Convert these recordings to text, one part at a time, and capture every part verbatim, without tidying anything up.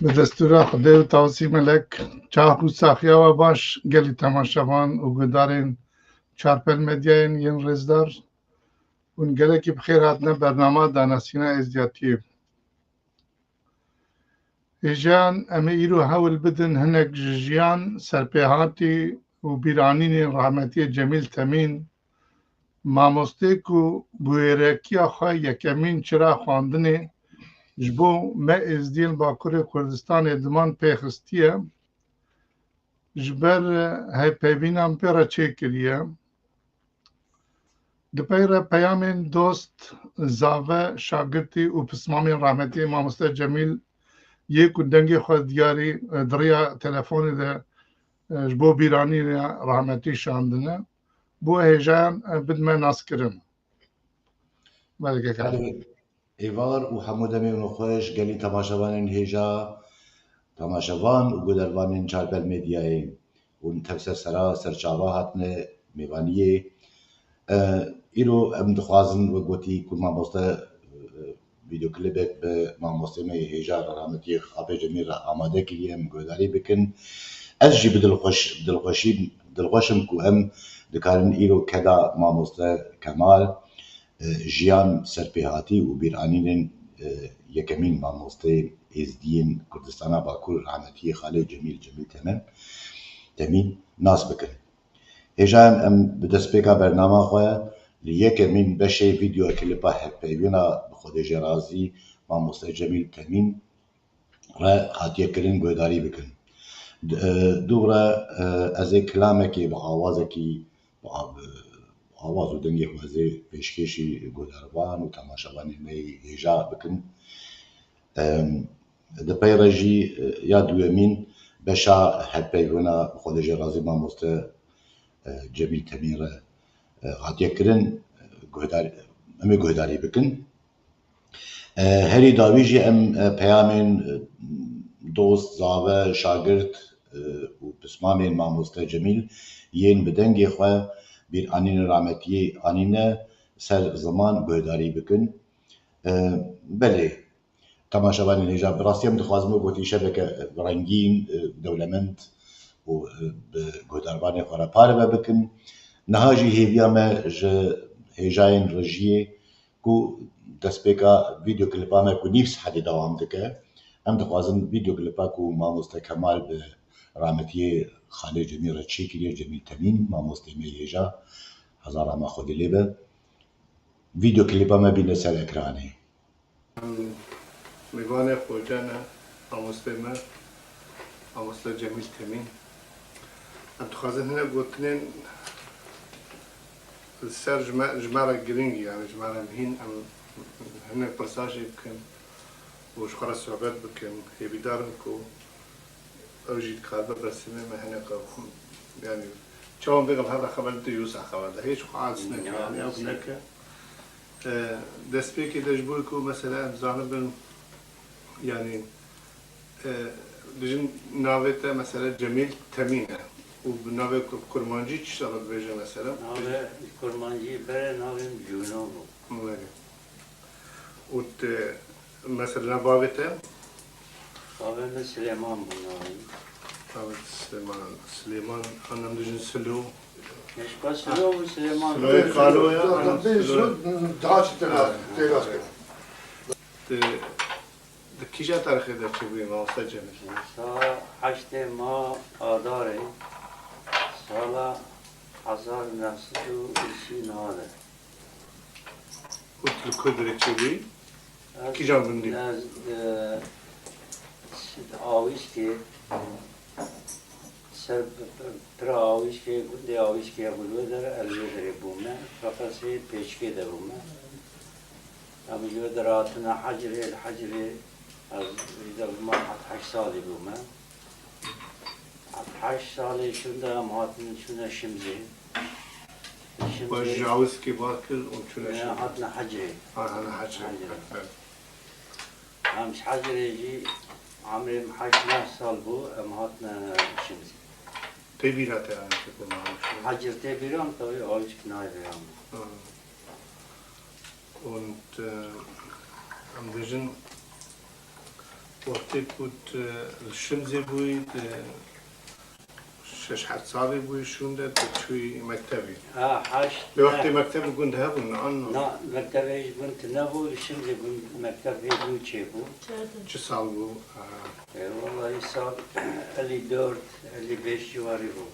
Bi destûra Xwedê û tawsî melek, çax û saxiya we baş, gelî temaşevan û guhdarên Çarpel Medyayên yên rêzdar, hûn gelekî bi xêr hatine bernama Danasîna Êzdiyatiyê. Hêjan, em ê îro hewl bidin hinek ji jiyan, serpêhatî û bîranînên rahmetiyê Cemîl Temîn, mamostê ku bi wêrekiya xwe yekemîn çira xwendinê ji bo me êzdiyên Bakurê Kurdistanê diman pê xistiye, ji ber hevpeyvînan pê re çêkiriye. Di pey re peyamên dost, zave, şagirtî û pismamên rahmetiyê mamoste Cemîl yê ku dengê xwe diyarî, di riya telefonê de, e, ji bo bîranîna rahmetî şandine. Bo hêjayan, e, bidime naskirin. Belgeke. Belê, êvar û hemû demê nexweş, gelî temaşevanên hêja, temaşevan û guhdarvanên Çarpel Medyayê hûn tev ser sera serçava hatine mêvaniyê. E, îro em dixwazin, wek gotî, ku mamoste, e, vîdeoklîbek bi mamostê me yê hêja re, rahmetiyê Xapê Cemîl re amade kiriye, em guhdarî bikin. Ez jî bi dilxweş-, dilxweşî, dilxweş im ku em dikarin îro keda mamoste Kemal, e, jiyan, serpêhatî û bîranînên, e, yekemîn mamosteyê êzdiyên Kurdistana Bakur, rahmetiyê Xalê Cemîl, Cemîl Temen, Temîn, nas bikin. Hêja em, em bi destpêka bernama xwe li yekemîn beşê vîdeoklîpa hevpeyvîna bi Xwedê jê razî mamoste Cemîl Temîn re hatiye kirin guhdarî bikin. D-, e, dû re, e, ez ê kilamekê bi awazekî, bi av-, awaz û dengê xwe ez ê pêşkêşî guhdarvan û temaşevanên me yê hêja bikim. Em, di pey re jî, e, ya duyemîn beşa hevpeyvîna bi Xwedê jê razî mamoste, e, Cemîl Temîn re, e, hatiye kirin, e, guhdar-, em ê guhdarî bikin. E, herî dawî jî em, e, peyamên, e, dost, zave, şagirt, e, û pismamên mamoste Cemîl yên bi dengê xwe bîranînên rahmetiyê anîne ser ziman guhdarî bikin. E, belê, temaşevanên hêja, bi rastî em dixwazin, wek gotî, şeveke rengîn, e, dewlemend û, e, bi guhdarvanê xwe re parve bikin. Niha jî hêviya me ji hêjayên rejiyê ku destpêka vîdeoklîpa me ku nîv saetê dewam dike, em dixwazin vîdeoklîpa ku mamoste Kemal bi rahmetiyê Xalê Cemîl re çêkiriye, Cemîl Temîn, mamostê me yê hêja, hezar rehma Xwedê lê be, vîdeoklîpa me bîne ser ekranê. Em mêvanê xwe ne, mamostê me, mamoste Cemîl Temîn. Em dixwazin hinek gotinên li ser ji me, ji me re girîng, yani ji me re mihîn, em hinek pirsa jê bikin û ji xwe re sohbet bikin. Hêvîdar in ku ew jî dikaribe bersivê me hinek, yani çawan vê hev re xeber dide, yûsa xeber de. Hêj xwe aciz neke, yani ew neke. E, destpêkê de ji bo ku mesela em zanibin, yani, e, dijin navê te mesela Cemîl Temîn e û bi navê ku-, kurmancî çi şeref dibêje mesela? Navê kurmancî berê navê min Cûno bû. Were. Û te, mesela, bavê te? Bavê min Silêman bû navê min. Bavê te Silêman. Silêman, an em dijin Silo. Neşka Silo û Silêman. Siloyê Kalo ya, an Silo. Daha çi tê nas-, tê nas kirin. Te, di kîja tarixê de çi bûyî, mamoste Cemîl? Saet heştê ma Adarê, sala hezar û neh sed û îsî neh de. Û tu li ku dirê çêbûyî? Ez, kîjan gundî? Ez, e, Awîskê, ser p-, p-, pira Awîskê, gundê Awîskê ya ku li wê der, ez li wê derê bûme. Qefesê Pêçikê de bûme. Em ji wê der hatine Hecirê, li Hecirê ez ji de bûme heft heşt salî bûme. Heşt salê şûnde em hatin, çûne Şimzê. Xwe ji Awîskê bar kir û çûne Şimzê. Hatine Hecirê. Ha, hene Hecirê. Hecirê. Em ji Hecirê jî, emrê min heşt neh sal bû, em hatine Şimzê. Tê bîra te, yani, çi ku Hecir tê bîra min, tabii Awîsk nayê bîra min. Ha. Und, e, em dibêjin, Wextê ku tu li Şimzê bûyî, tu şeş heft salî bûyî, şûnde tu çûyî mektebî. Ha, heşt. Lê wextê mekteb li gund hebûn, an? Na, mekteb hêj gund tune bû, li Şimzê gund mekteb hêj nû çêbû. Çi sal bû? Ha. E, wallahî sal elî dört, elî beş ciwarî bû.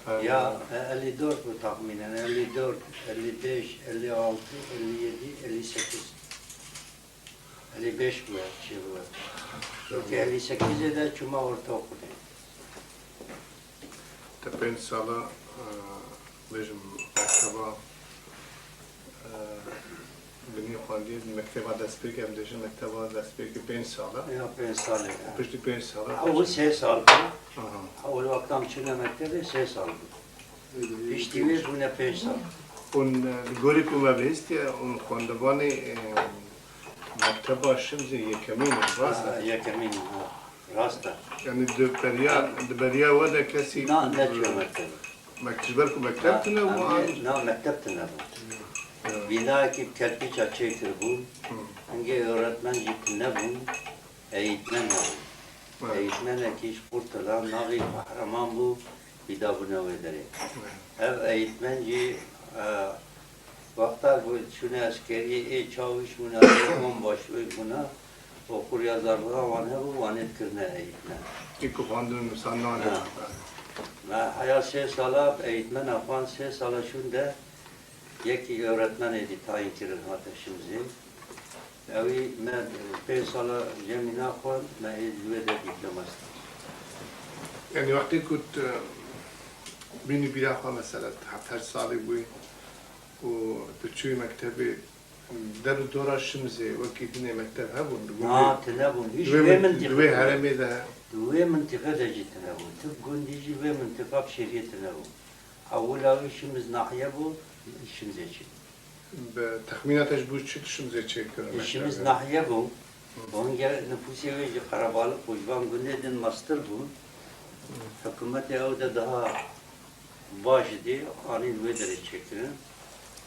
Ha. Ya, e, elî dört bû tahmînen, elî dört, elî beş, elî altı, elî yedi, elî sekiz. Elî beş bûye, çêbûye. Çunke elî sekizê de çûma ortaokulê. Te pênc sala, e, bêjim, mekteba, e, binî xwendî, mekteba destpêkê, em dêjin mekteba destpêkê pênc sala. Ya, pênc salê, ya. Piştî pênc sala. Ewil sê sal bû. Aha. Ewil wexta em çûne mektebê sê sal bû. Piştî wê bûne pênc sal. Hûn, e, li gorî ku me bihîstiye, hûn xwendevanê, e, mekteba Şimzê yekemîn in, rast e? Ha, yekemîn in, ha. Rast e. Yanî di beriya, di beriya we de kesî Na, neçûye mektebe. Mek-, ji ber ku mekteb tune bû, an? Na, mekteb tune bû. Ya. Bînayekî bi kerpîça çêkiribûn. Hı. Hingê öğretmen jî tune bûn, eğitmen hebûn. Evet. Eğitmenekî ji Qurtula, navê Qehreman bû, wî dabûne wê derê. Evet. Ev eğitmen jî, e, wexta ku çûne eskeriyê, ê çawiş bûne, ê onbaşî bûne, oxuriya zarboran wan hebû, wanê dikirine eğitmen. Ê ku xwendin nivîsan nane. Ha. Me heya sê sala eğitmena xwend, sê sala şûnde yekî öğretmenê dî tayîn kirin hate Şimzê. Ewî me pênc sala cemî naxwend, me ê ji wê de dîploma stî. Yanî wextê ku tu bînî bîra xwe, mesela tu heft heşt salî bûyî û tu çûyî mektebê, der û dora Şimzê wekî dinê mekteb hebûn? Li wê, Na, tune bûn. Hîç li wê wê min-, li wê mintiqe de. Herêmê de. Li wê mintiqe de jî tune bûn. Tu gundî jî wê mintiqa bi şêriyê tune bû. Ewila wî Şimz nahiye bû, Şimzê çi. Bi texmîna te ji bo çi tu Şimzê çêkir? Li Şimz nahiye bû. Hı. Hingê nifûsê wê ji qerebalix û ji van gundê din mestir bû. Hı. Hikûmetê ew de daha baş dî, anîn wê derê çêkirin.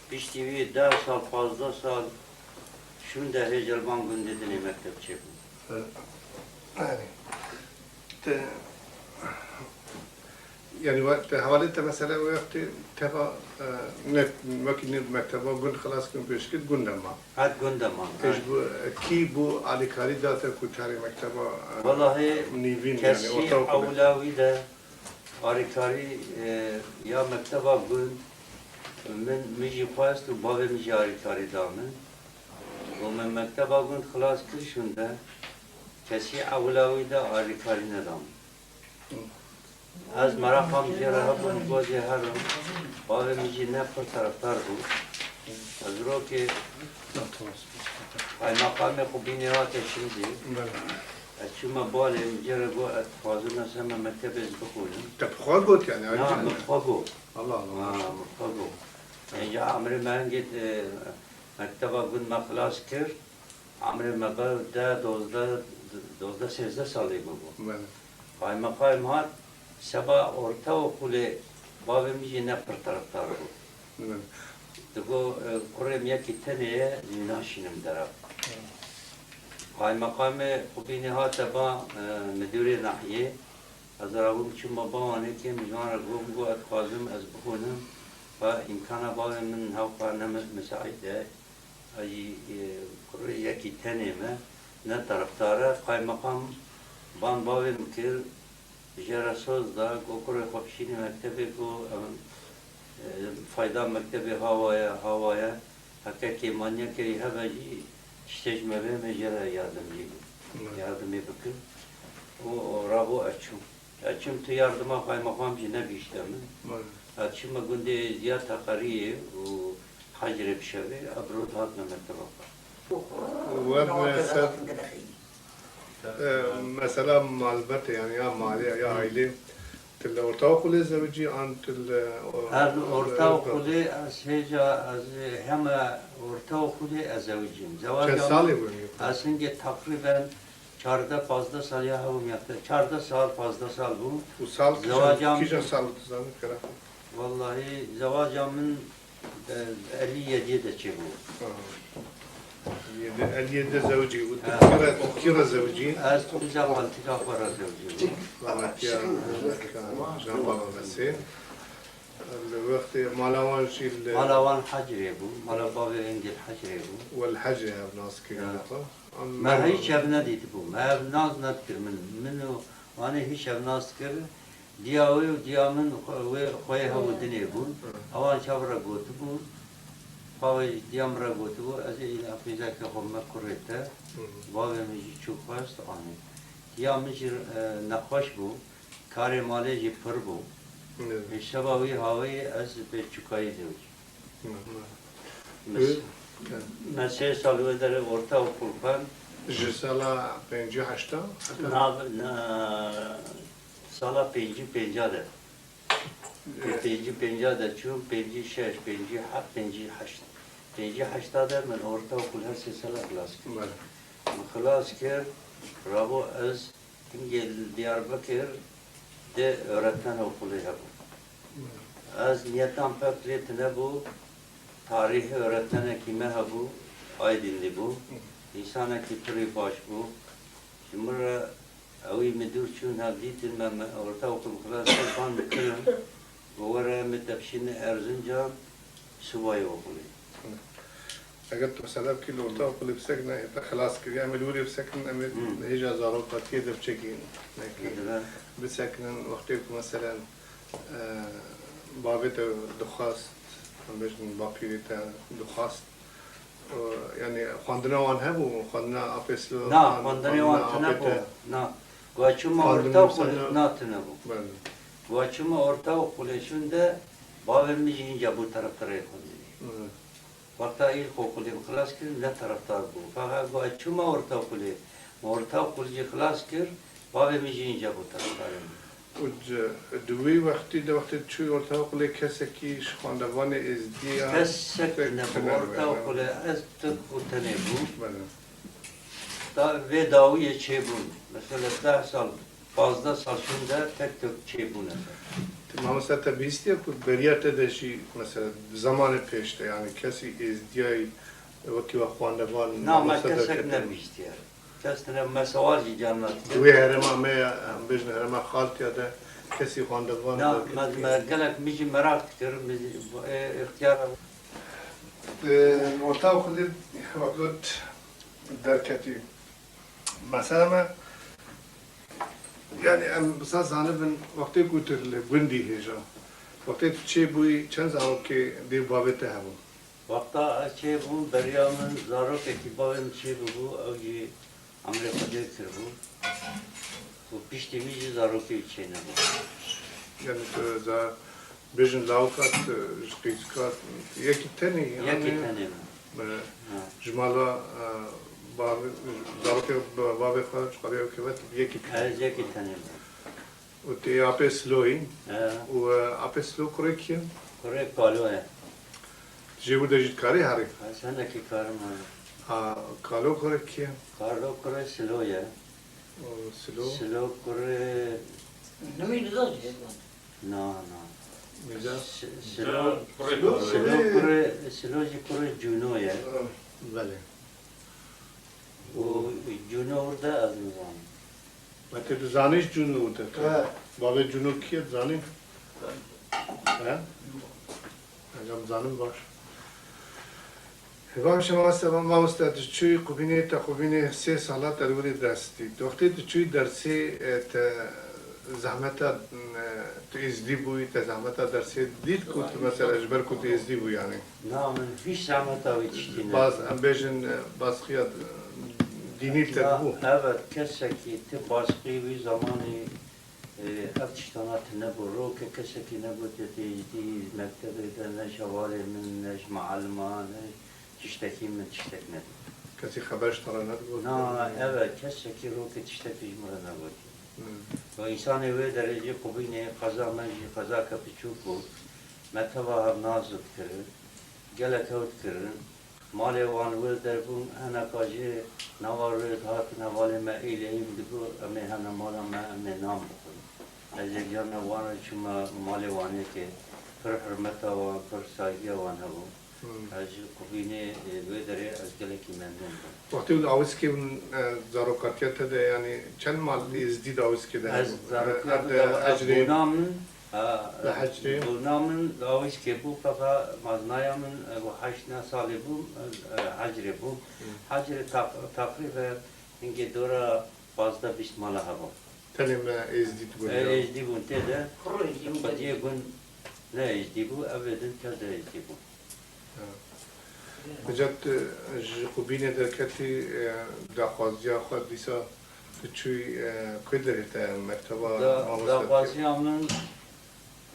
Piştî wî deh sal, pazdeh sal şûnde hêj li van gundê dinê mekteb çêbû. Hı. Yanî, Te, yanî we, te hevalê te mesela wê wextê teva, e, ne, wekî ne mekteba gund xilas kirin pêşkir gund de ma. Hat gund de ma, Te ji bo, e, kî bo alîkarî da te ku çarê mekteba, e, Wallahî nîvîn, yanî kesî ortaokul? Ewla wî de alîkarî, e, ya mekteba gund min, min jî xwest û bavê min jî alîkarî da min. Û min mekteba gund xilas kir şûnde. Kesî ewila wî de alîkarî neda min. Ez meraqa min jê re hebû, min got jê herim. Bavê min jî ne pir terefdar bû. Ez rokê qaymeqamê xwe bînê hate Şimzê. Bele. Ez çûme balê min jê re got, ez dixwazim ez heme mektebê ez bixwînim. Te bi xwe got yani, Na, ayrıca. Min bi xwe got. Allah Allah, Ha, maşallah. Min bi xwe got. Êca emrê me hingê, e, mekteba gund me xilas kir. Emrê me be deh, dozdeh, dozdeh, sêzdeh salî bûbû. Bele. Qaymeqam hat, seba ortaokulê bavê min jî ne pir terefdar bû. Bele. Digot, e, kurê min yekî tenê ye, ez ê naşînim dera. Bele. Qaymeqamê xwe bînê hate ba, e, midûrê nahiyê. Ez rabûm çûme ba wan, yekê min ji wan re got, min got, ez dixwazim ez bixwînim. Ba îmkana bavê min hewqa ne mi-, misaît e. Ay, e, kurê yekî tenê me, ne terefdar e. Qaymeqam ban bavê min kir, jê re soz da, got, kurê xwe bişînî mektebê, got, em, e, fayda mektebê hawa ye, hawa ye. Heke kêmaniyeke wî hebe jî, tiştê ji me bê, me jê re yardimcî bin. Hı. Yardimê bikin. Û, û rabû ez çûm. Ez çûm tu yardima qaymeqam jî nebihişte min. Bale. Ez çûme gundê Ziya Teqeriyê û Hecrê Bişevê, ez bi rû dihatime mekteba xwe. Wer ser, e, mesela malbetê, yani ya malê, ya ailê, tu li ortaokulê zewicî an tu li, o, Her li ortaokulê ez hêja, ez heme ortaokulê ez zewicîm. Çend Zewaca salê bû? Ez hingê teqrîben Çardeh pazdeh sal ya hebûm ya te. Çardeh sal, pazdeh sal bû. Û sal kîjan, Zewaca min kîjan sal dizanî kira? Wallahî, zewaca min, e, elî yediyê de çêbû. Aha. Yedi, elli yedi zewcî û tu kî re, tu kî re zewcî? Ez tu biza xaltika xwe re zewcî bûm. Rahmetiya Jan Baba Mesê. Li wextê mala wan jî li Mala wan Hecrê bû, mala bavê wê hingê li Hecrê bû. Wel Hecrê ev nas kirin Ya. xwe. Em Me hiç hev nedîtibû, me hev nas nedikir min. Min û wan ê hiç hev nas dikir. Diya wê û diya min xwe-, wê xweyê hev û dinê bûn. Ewan çav re gotibûn. Xwe wê diya min re gotibû, ez ê îla qîzeke xwe me kurê te. Bavê min jî çû xwest anî. Diya min jî, e, nexweş bû. Karê malê jî pir bû. Ê, şeva wî haweyê ez bê çûkayî zewicî. Hı. Mes-, Hı. me sê sal wê derê orta okul xwend. Ji sala pêncî heşta? Na, na, sala pêncî pênca de. Ê. Pêncî pênca de çûm, pêncî şeş, pêncî heft, pêncî heşt. Pêncî heşta de min orta okul her sê sala xilas kir. Bele. Min xilas kir, rabo ez Hingê li Diyarbekir de öğretmen okulê hebû. Ez niyetan pek lê tune bû, tarîhê öğretmenekî me hebû, Aydinlî bû. Însanekî pirî baş bû. Ji min re ewî midûr çûn hev dîtin me, me orta okul xilas kir, van min kirin. Û were em ê tepşînin Erzincan, subayê okulê. Eger tu mesela bikî li orta okulê bisekine, te xilas kiriye, em ê li wirê bisekinin, em ê Hmm. hêja zarokatiyê de biçekî nekî. Dibe. Bisekinin, wextê ku meselen, e, bavê te dixwast, em bêjin bapîrê te dixwast, e, yanî xwendina wan hebû, xwendina apê Silo, Na, xwend-, xwendinê xwendina wan tune apê bû. te. Na. Guha çûma Xwendin orta mesela okulê, na tune bû. Bele. Guha çûma orta okulê şûn de bavê min jî înca bû terefdarê xwendinê. Hı. Wexta îlk okulê min xilas kir, ne terefdar bû. Fakat guha çûma orta okulê, orta okul jî xilas kir, bavê min jî înca bû terefdarê min. Û di, di wî wextî de, wextê çûyî orta okulê, kesekî ji xwendevanê êzdiya Kesek pek tune bû, tune bû, orta yani. okulê ez Tirk û tenê bûm. Bele. Da vê dawiyê çêbûn. Mesela deh sal, pazdeh sal şûnde tek tek çêbûne. Ti mamoste te bihîstiye ku beriya te de jî, mesela, di zamanê pêş de, yani kesî êzdiyayî wekî we xwendevan, Na, me mamoste kesek derketiye? nebihîstiye. Kes tine me sewal jî can Di nadikir. wê herêma me ya, em bêjin herêma Xaltiya de kesî xwendevan Na, derketiye? me, me gelek min jî meraq dikir, min jî, ê, ixtiyara Di orta okulî wek got derketî. Mesela me, yani em bisa zanibin, wextê ku tu li gundî hêja, wextê tu çêbûyî, çend zarokê dê bavê te hebûn? Wexta ez çêbûm, beriya min zarokekî bavê min çêbûbû, ew jî emrê Xwedê kiribû û piştî min jî zarokê wî çênebû. Yani tu za-, bêjin lawika tu ji qîzika yekî tenê, Yekî yani, tenê me. e, Ha. ji mala, e, bavê, zarokê ba-, bavê xwe ji qadê ew keve tu yekî tenê. Ez yekî tenê me. Û tê apê Siloyî. He. Û, e, apê Silo kurê kî ye? Kurê Kalo ye. Ji wir de jî dikarî herî? Ez hinekî karim herî. Ha, Kalo kurê kî ye? Kalo kurê Silo ye. Û Silo? Silo kurê Nûî Nizam ye. Na, na. Nizam? Si-, Silo, Silo kurê Silo kurê, Silo jî kurê Cûno ye. Belê. Û Cûno wir de ez nizanim. Me tê tu zanî ji Cûno wir de tu? He. Bavê Cûno kî ye, tu zanî? He? Eger zanim baş. Hêvan şema seba mamoste, tu çûyî qubînê, te qubînê sê sala te li wirê dest dît. Wextê tu çûyî dersê, e, te zehmeta, e, tu êzdî bûyî, te zehmeta dersê dît ku tu mesela ji ber ku tu êzdî bûyî yani. Na, min hîç zehmeta wî tiştî nebû. Bas, em bêjin, e, basqiya, e, dînî te Na, bû. Evet, kesekî ti basqî wî zamanî Ê, ev tiştana tune bû. Roke kesekî negotiye tê êzdî, mektebê de ne ji hevalê min, ne ji mealiman, ne tiştekî min tiştek nedî. Kesî xeber ji te re nedigot? Na, ev e, kesekî roke tiştekî ji min re negotiye. Hmm. Û însanê wê derê jî qubînê qeza me jî qezake piçûk bû. Me teva hev nas dikirin, gelek hew dikirin. Malê wan wir derbûn, hineka jî nava rê dihatin hevalê me êleyî min digot, em ê hene mala me, em ê nan bixwin. Ez yek carna wan re çûme malê wan yekê, pir hurmeta wan, pir saygîya wan hebû. Hmm. Ez ji qubînê, e, wê derê ez gelekî memnûn bûm. Wextê hûn Awîskê hûn, e, zarokatiya te de, yanî çend mal Êzdî di Awîskê de hebû? Ez zarokiya min de ez bona min, e, bona min di Awîskê bû, feqa meznaya min, e, û heşt neh salê bûm, e, e, Hecrê bûm. Hmm. Hecrê taq-, teqrîben hingê dora pazdeh bîst mala hebû. Tenê me Êzdî dibûn. E, Êzdî bûn tê de. Xwediyê bûn ne Êzdî bû, ev ê din tev de Êzdî bûn. Ha. Necat, tu ji qubînê derketî, e, daxwaziya xwe dîsa tu çûyî, e, ku derê te mekteba Da-, mamoste dikir? Daxwaziya min,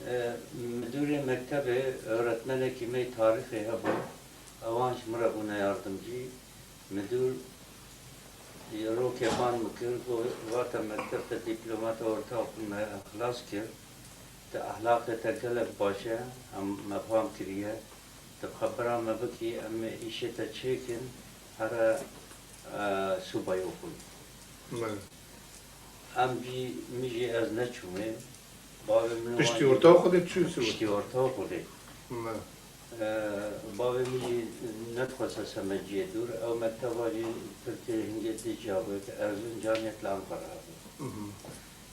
e, midûrê mektebê, öğretmenekî me tarîxê hebû. Ewan ji min re bûne yardimcî. Midûr rokê ban min kir, got, vate mekteb te dîploma te ortaokul me xilas kir. Te ehlaqê te gelek baş e, em me fam kiriye. Tu xebera me bikî, em ê îşê te çêkin, here, e, subayê okulê. Belê. Em jî, min jî ez neçûme. Bavê min Piştî wan ortaokulê çû Piştî ortaokulê. Me. E, bavê min jî nedixwest ez heme cihê dûr. Ew mekteba jî Tirkiyê hingê Diclê bû, Erzincan yê li Ankara hebû. Mhm.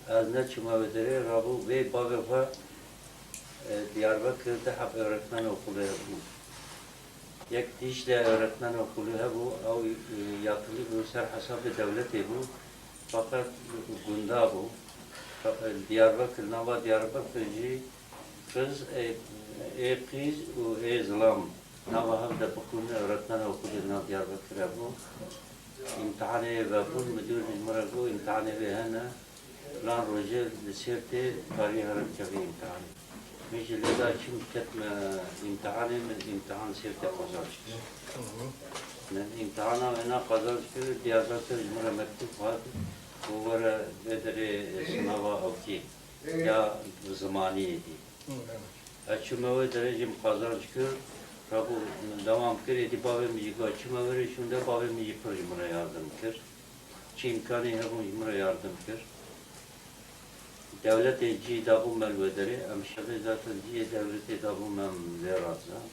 Ez neçûme wê derê, rabû vê bavê xwe, e, Diyarbekir de heb öğretmen okulê bû. Yek Dicle Öğretmen Okulu hebû, ew, e, yatılı bû, ser hesabê dewletê bû, feqet gunda bû. Fe-, e, Diyarbekir, nava Diyarbekir jî qiz, e, ê qîz û ê zilam nava hev de bixwînin, öğretmen okulê nav Diyarbekir hebû. Îmtihanê vebûn, müdür ji min re got, îmtihanê vê hene. Filan rojê li Sêrtê karî herin kevî îmtihanê. Min jî lê da çûm ketme îmtihanê, min îmtihan Sêrtê qazanc kir. Min îmtihana wêna qazanc kir, Diyarbekir ji min re mektûb hat, ku were vê derê sınava ewkî ya zimaniyê dî. Ez çûme wê derê jî min qazanc kir, rabû min dewam kir, êdî bavê min jî got, çûme were şûnde, bavê min jî pir ji min re yardim kir. Çi îmkanê hebûn ji min re yardim kir. Dewletê cî dabû me li wê derê, em şevê zaten cihê dewletê dabû me, em vê razan.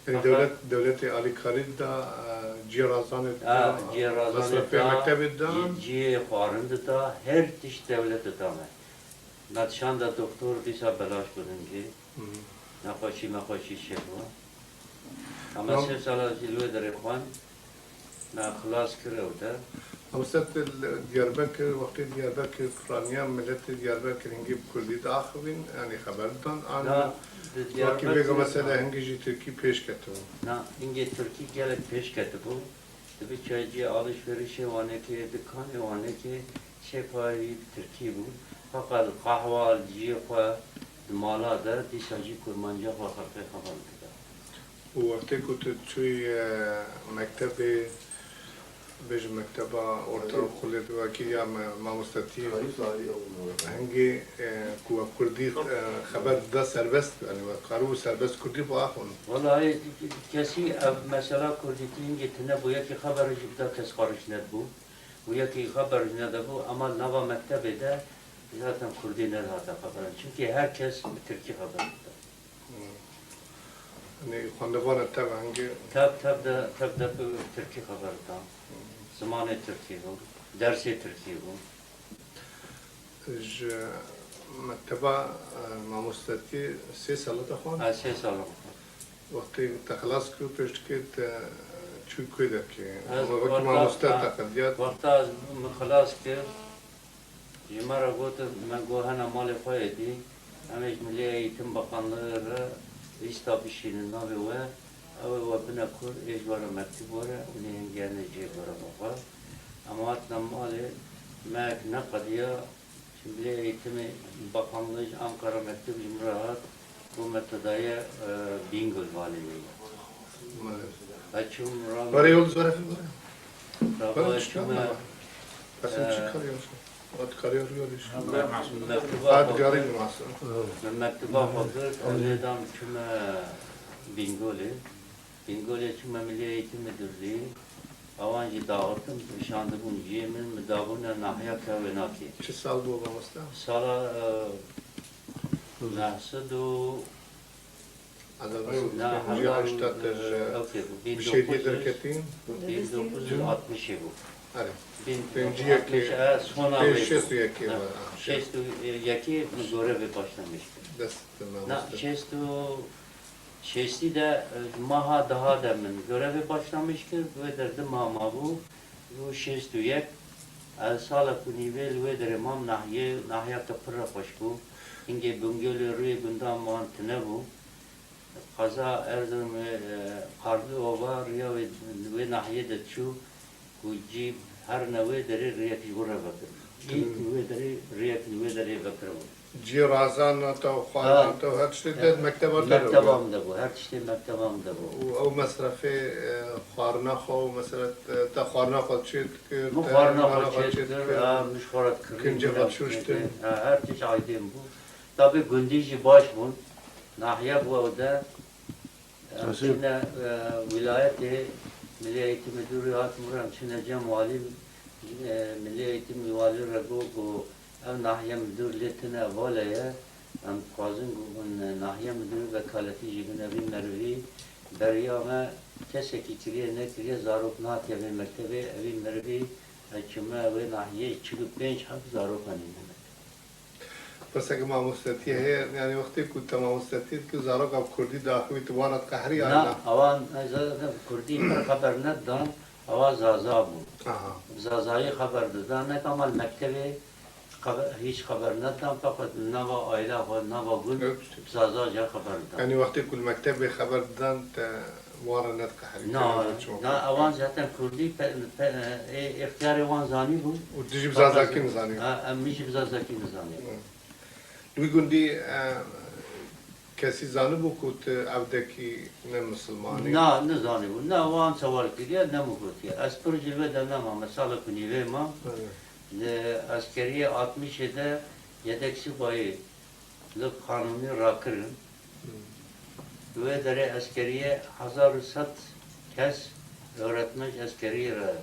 Yanî Fakat dewlet, dewletê alîkarî da, e, cihê razanê da, A, cihê razanê mesrefê da, mektebê da. cî-, cihê xwarin dida, her tişt dewlet dida me. Me dişanda doktor dîsa belaş bû hingê. Hı. Nexweşî mexweşî çêbû. Ama Mam- sê sala jî li wê derê xwend. Me xilas kir ew de. Mamoste, tu li Diyarbekir, wextê Diyarbekir piraniya, miletê Diyarbekir hingî bi kurdî diaxivîn, yanî xeber didan, an Na, di wekî vê Diyarbekir mesela hingî jî tirkî pêş ketibû? Na, hingê tirkî gelek pêş ketibû. Dibe çaycî, alişverişê wanekê, dikanê wanekê sê parî bi tirkî bû. Feqet li qehwa, li cihê xwe, di mala de dîsa jî kurmanca xwe xelkê xeber dida. Û wextê ku tu çûyî, e, mektebê, bêjim mekteba ortaokulê, wekî ya me-, mamostetî, hingê, e, ku we kurdî, e, xeber dida serbest, yanî we karibû serbest kurdî biaxivin? Welayi kesî ev mesela kurdîtî hingê tune bû, yekî xeber jî bida kes xwe riş nedibû û yekî xeber jî nedebû, ema nava mektebê de zaten kurdî nedihate xeberan. Çimkî her kes bi tirkî xeber dida. Hmm. Yanî xwendevanê te ve hingê Tev, tev de, tev de bi tirkî xeber didan. Hmm. Zimanê tirkî bû, dersê tirkî bû. Ji mekteba, e, mamostetiyê sê sala te xwend? Ha, sê sala xwend. Wextê te xilas kir, piştî te çû ku derkê? Ez Ama wekî wexta, mamoste ha, te qediyat? Wexta ez min xilas kir, ji me re gotin, me got hene malê xwe yê dî, em ê ji Milli Eğitim Bakanlığı re lîsta bişînin navê we, ew ê we bine kur, ê ji we re mektûb were, hûn ê hingê hene jê were bixwe. Em hatine malê, me yek neqediya, ji Milli Eğitimê Bakanlığı ji Ankara mektûb ji min re hat, got me te daye, e, Bingöl valiliği. Belê. Ez çûm Rama. Were yol zor e, were. Rama Were çûme, çıkarma. Kesin e, çıkarıyor. At karıyor, yol iş. Mektuba At xwe garip kir. Masa. Min mektuba xwe kir, ez lê dam çûme Bingolê. Bingolê çûme Milli Eğitim Müdürlüğü. Ewan jî daxistin, şandibûn cihê min, min dabûne nahiya Kewênakê. Çi sal bû mamoste? Sala, e, neh sed û Hezar neh sed û pêncî heşta te ji, e, okey, bu bin dokuz yüz, şêriyê derketî? Bin dokuz yüz altmışê bu. Erê. Bin dokuz yüz altmış, e, sona wê bu. Şêst û yekê. Ha, şêst û yekê min görevê başlamış kir. Dest Na, şêst û, şêstî de, e, maha daha de min görevê başlamiş kir, wê der di mah mabû, bû şêst û yek. Ez sala ku nîvê li wê derê mam, nahiyê, nahiyeke pir re xweş bû. Hingê bingolê rûyê gundan wan tune bû. Qeza Erzurum, e, Qarlî Ova riya wê, wê nahiyê de çû. Ku cî her ne wê derê rêyek ji wir re vekir. Cî wê derê rêyek li wê derê vekiribû. Cî razan te û xwarin te û her tiştê te mekteba te de bû. Mekteba min de bû, her tiştê mekteba min de bû. Û ew mesrefê, e, xwarina xwe û mesref, e, te xwarina xwe çê dikir, min xwarina xwe çê dikir, ha, min ji xwe re dikir, kincê xwe dişuştin. Ha, her tişt aydên bû. Tabî gundî jî baş bûn. Nahiye bû ew de. Em çûne, e, wîlayetê, Milli Eğitim Müdürü hat min re, em çûne cem walî, e, Milli Eğitim Walî re got ku ev nahiye müdür lê tune vale ye. Em dixwazin ku hûn nahiye müdürü vekaletî jî bine vî merivî. Beriya me kesekî kiriye nekiriye, zarok natiye vê mektebê, evî merivî, e, çûme wê nahiyê çil û pênc heb zarok anîne mektebê. Pirseke mamostetiyê heye, yanî wextê ku te mamostetiyê dikir, zaroka bi kurdî diaxivî, tu wana diqeherî yan na? Na, awan, e, za-, kurdî pir xeber nedidan, awa zaza bû. Aha. Bi zazayî xeber didan, ne ama li mektebê xebe-, hîç xeber nedidan, feqet li nava aîla xwe, nava gund, evet, zaza jî xeber didan. Yanî wextê ku li mektebê xeber didan, te wan re nediqeherî? Na, na, ewan zaten kurdî pe-, pe-, ê, ixtiyarê wan zanîbû. Û tu jî bi zazakî nizanî? Ha, em, min jî bi zazakî nizanî. Hı. Li wî gundî, e, kesî zanibû ku tu evdekî ne misilman î? Na, nizanibû. Ne wan sewal kiriye, ne min gotiye. Ez pir jî vê de nema, me salek û nîvê ma. Evet. Li eskeriyê altmışê de yedek subayî li qanûnî rakirin. Hı. Li wê derê eskeriyê hezar û sed kes öğretmen ji eskeriyê re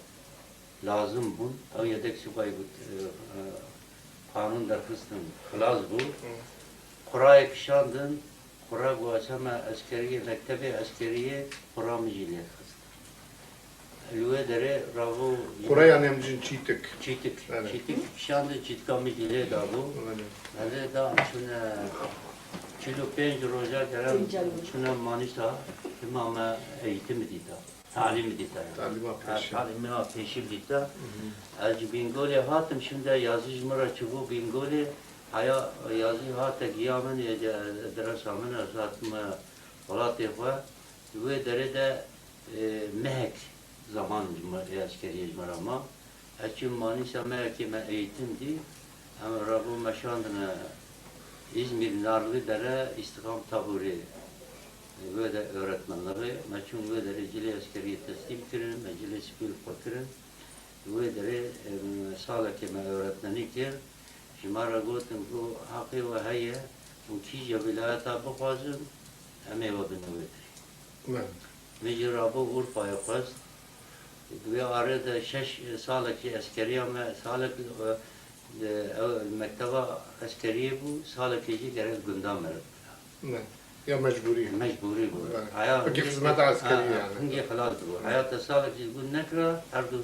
lazim bûn. Ew yedek subayî bû, e, e, qanûn derxistin, xilas bû. Hı. Qurayê kişandin, qura ku ez heme eskeriyê, mektebê eskeriyê, qura min jî lê dixist. Li wê derê ravo. Qura yanî em jin çîtik. Çîtik. Evet. Çîtik kişandin, çîtika min jî lê dabû. Evet. Ez lê da em çûne çil û pênc roja kerem çûne Manîsa, dima me eğitim dîta. Talîm dîta. Talîma pêşî. Talîma pêşî dîta. Hı hı. Ez ji Bîngolê hatim, şûnde yazî ji min re çûbû Bîngolê. Heya yazî hate giya min, ê de-, deresa min, ez hatime welatê xwe. Di wê derê de, e, mehek zaman ji min, ê eskeriyê ji min re ma. Ez çûm Manîsa, mehekê me eğitim dî. Em rabû me şandine Îzmîr, Narlî Dere, îstîqam Taburê. Wê de öğretmenliğê. Me çûn wê derê cilê eskeriyê teslîm kirin, me cilê sipî li xwe kirin. Wê derê, em, salekê me öğretmenî kir. Ji me re gotin ku heqê we heye û kîja wîlayeta bixwazin, em ê we bine wê derê. Me. Min jî rabû Urfayê xwest. Di wê arê de şeş salekî eskeriya me, salek, e, ew mekteba eskeriyê bû, salekê jî gerek gunda meriv bira. Ne. Ya mecbûrî. Mecbûrî bû. Ne. Aya wekî hizmeta eskerî ha, yani. Hingê xilas dibû. Aya te salek jî gund nekira, her du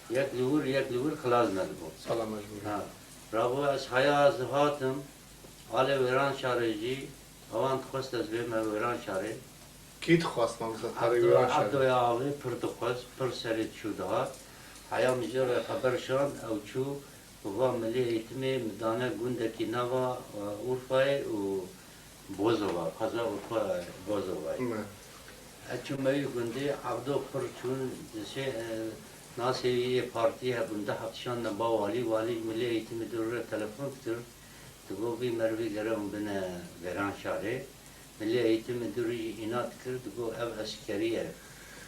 yek li wir, yek li wir xilas nedibû. Sala mecbûrî. Ha. Rabû ez haya ez hatim, alê Wêranşarê jî, ewan dixwest ez bême Wêranşarê. Kî dixwest, mamoste, te rê Wêranşarê? Ebdo, Ebdoya Axê pir dixwest, pir serê diçû dihat. Heya min jê re xeber şand, ew çû, bi va milê eğitimê min dane gundekî nava, e, Urfayê û Bozova, qeza Urfa, Bozovayê. Me. Ez çûme wî gundê, Ebdo pir çûn, di şê-, e, nasê wî yê partiyê hebûn, di heft şandine ba walî, walî ji milê eğitimê dûr re telefon dikir. Digot vî merivî gere hûn bine Vêranşarê. Milli Eğitim Müdürü jî înat kir, digot ev eskerî ye.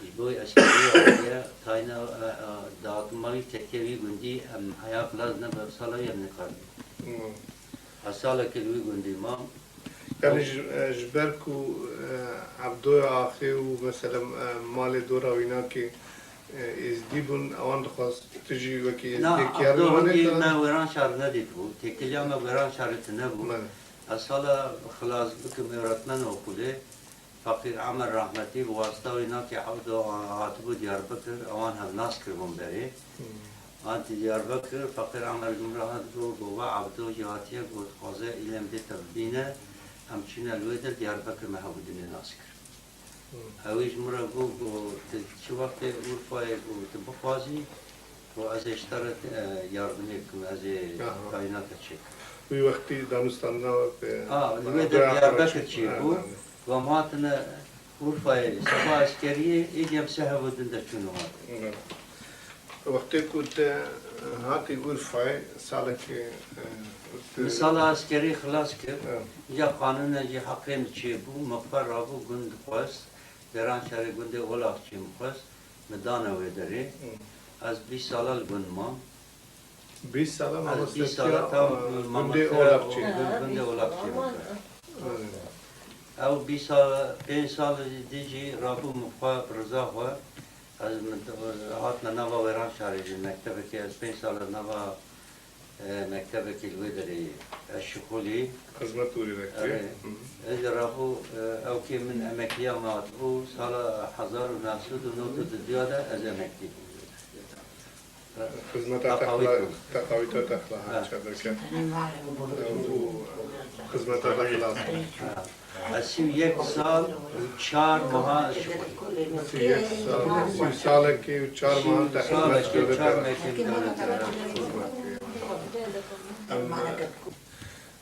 Ji bo eskerî ye, tayîna, e, e, dağıtma wî ketiye wî gundî, em heya xilas nebe, sala wî em nikarin. Hmm. Ez salekê li wî gundî mam. Yani ji, e, ji ber ku, e, Ebdoya Axê û mesela, e, malê dora wî nakê, e, êzdî bûn, ewan dixwest tu jî wekî êzdiyekî herin wanê. Na, Ebdo hingî me Wêranşar nedîtibû. Têkiliya me Wêranşarê tune bû. Belê. Ez sala xilas bikim öğretmen okulê. Feqîr Emer rahmetî bi wasita wê nakê Ebdo hatibû Diyarbekir, ewan hev nas kiribûn berê. Hmm. Hatî Diyarbekir, Feqîr Emer ji min re hat got, baba Ebdo jî hatiye, got, dixwaze îlem bê te bibîne, em çûne li wê der Diyarbekir me hevû dinê nas kir. Hmm. Ew ê ji min re got, got, tu çi wextê Urfayê, got, tu bixwazî, got, ez ê ji te re, e, yardimê bikim, ez ê Aha. tayîna te çêkim. Wî wextî danûstandina wek, e, A, li wê de Diyarbekir çêbû. Got, em hatine Urfayê, seba eskeriyê, êdî em sê hev û din de çûn û hatin. Wextê ku te hatî Urfayê, salekê, e, te Min sala eskerî xilas kir. Evet. Îca qanûne jî heqê min çêbû, min xwe rabû gund xwest, Vêranşarê gundê Olafçî min xwest, min dane wê derê. Hı. Ez bîst sala li gund mam. Bîst sala Ez bîst mamostetiya, sala tam e, gundê mamostetiya Olafçî. Gu-, gundê Olafçî min xwest. Evet. Ew bîst sal, pênc sal dî jî rabû min xwe bi riza xwe. Ez min, hatime nava Wêranşarê jî mektebekê, ez pênc sal nava, e, mektebekê li wê derê ez şixulî. Xizmet wî vekirî. Erê. Hı hı. Ez jî rabû, e, ewkê min emekliya me hatibû, sala hezar û neh sed û nod û duduya de ez emeklî bûm. Xizmeta te Teqawît xila-, bû. Teqawîta te xila Ha. çêdike. Û xizmeta te xilas bû. Ha. Ez sî û yek sal û çar meha ez şixulîm. Sî û yek sal, sî salekê û çar meha te xizmet Salekê dewlete çar mehekê min dewlete xizmet kiriye. Em,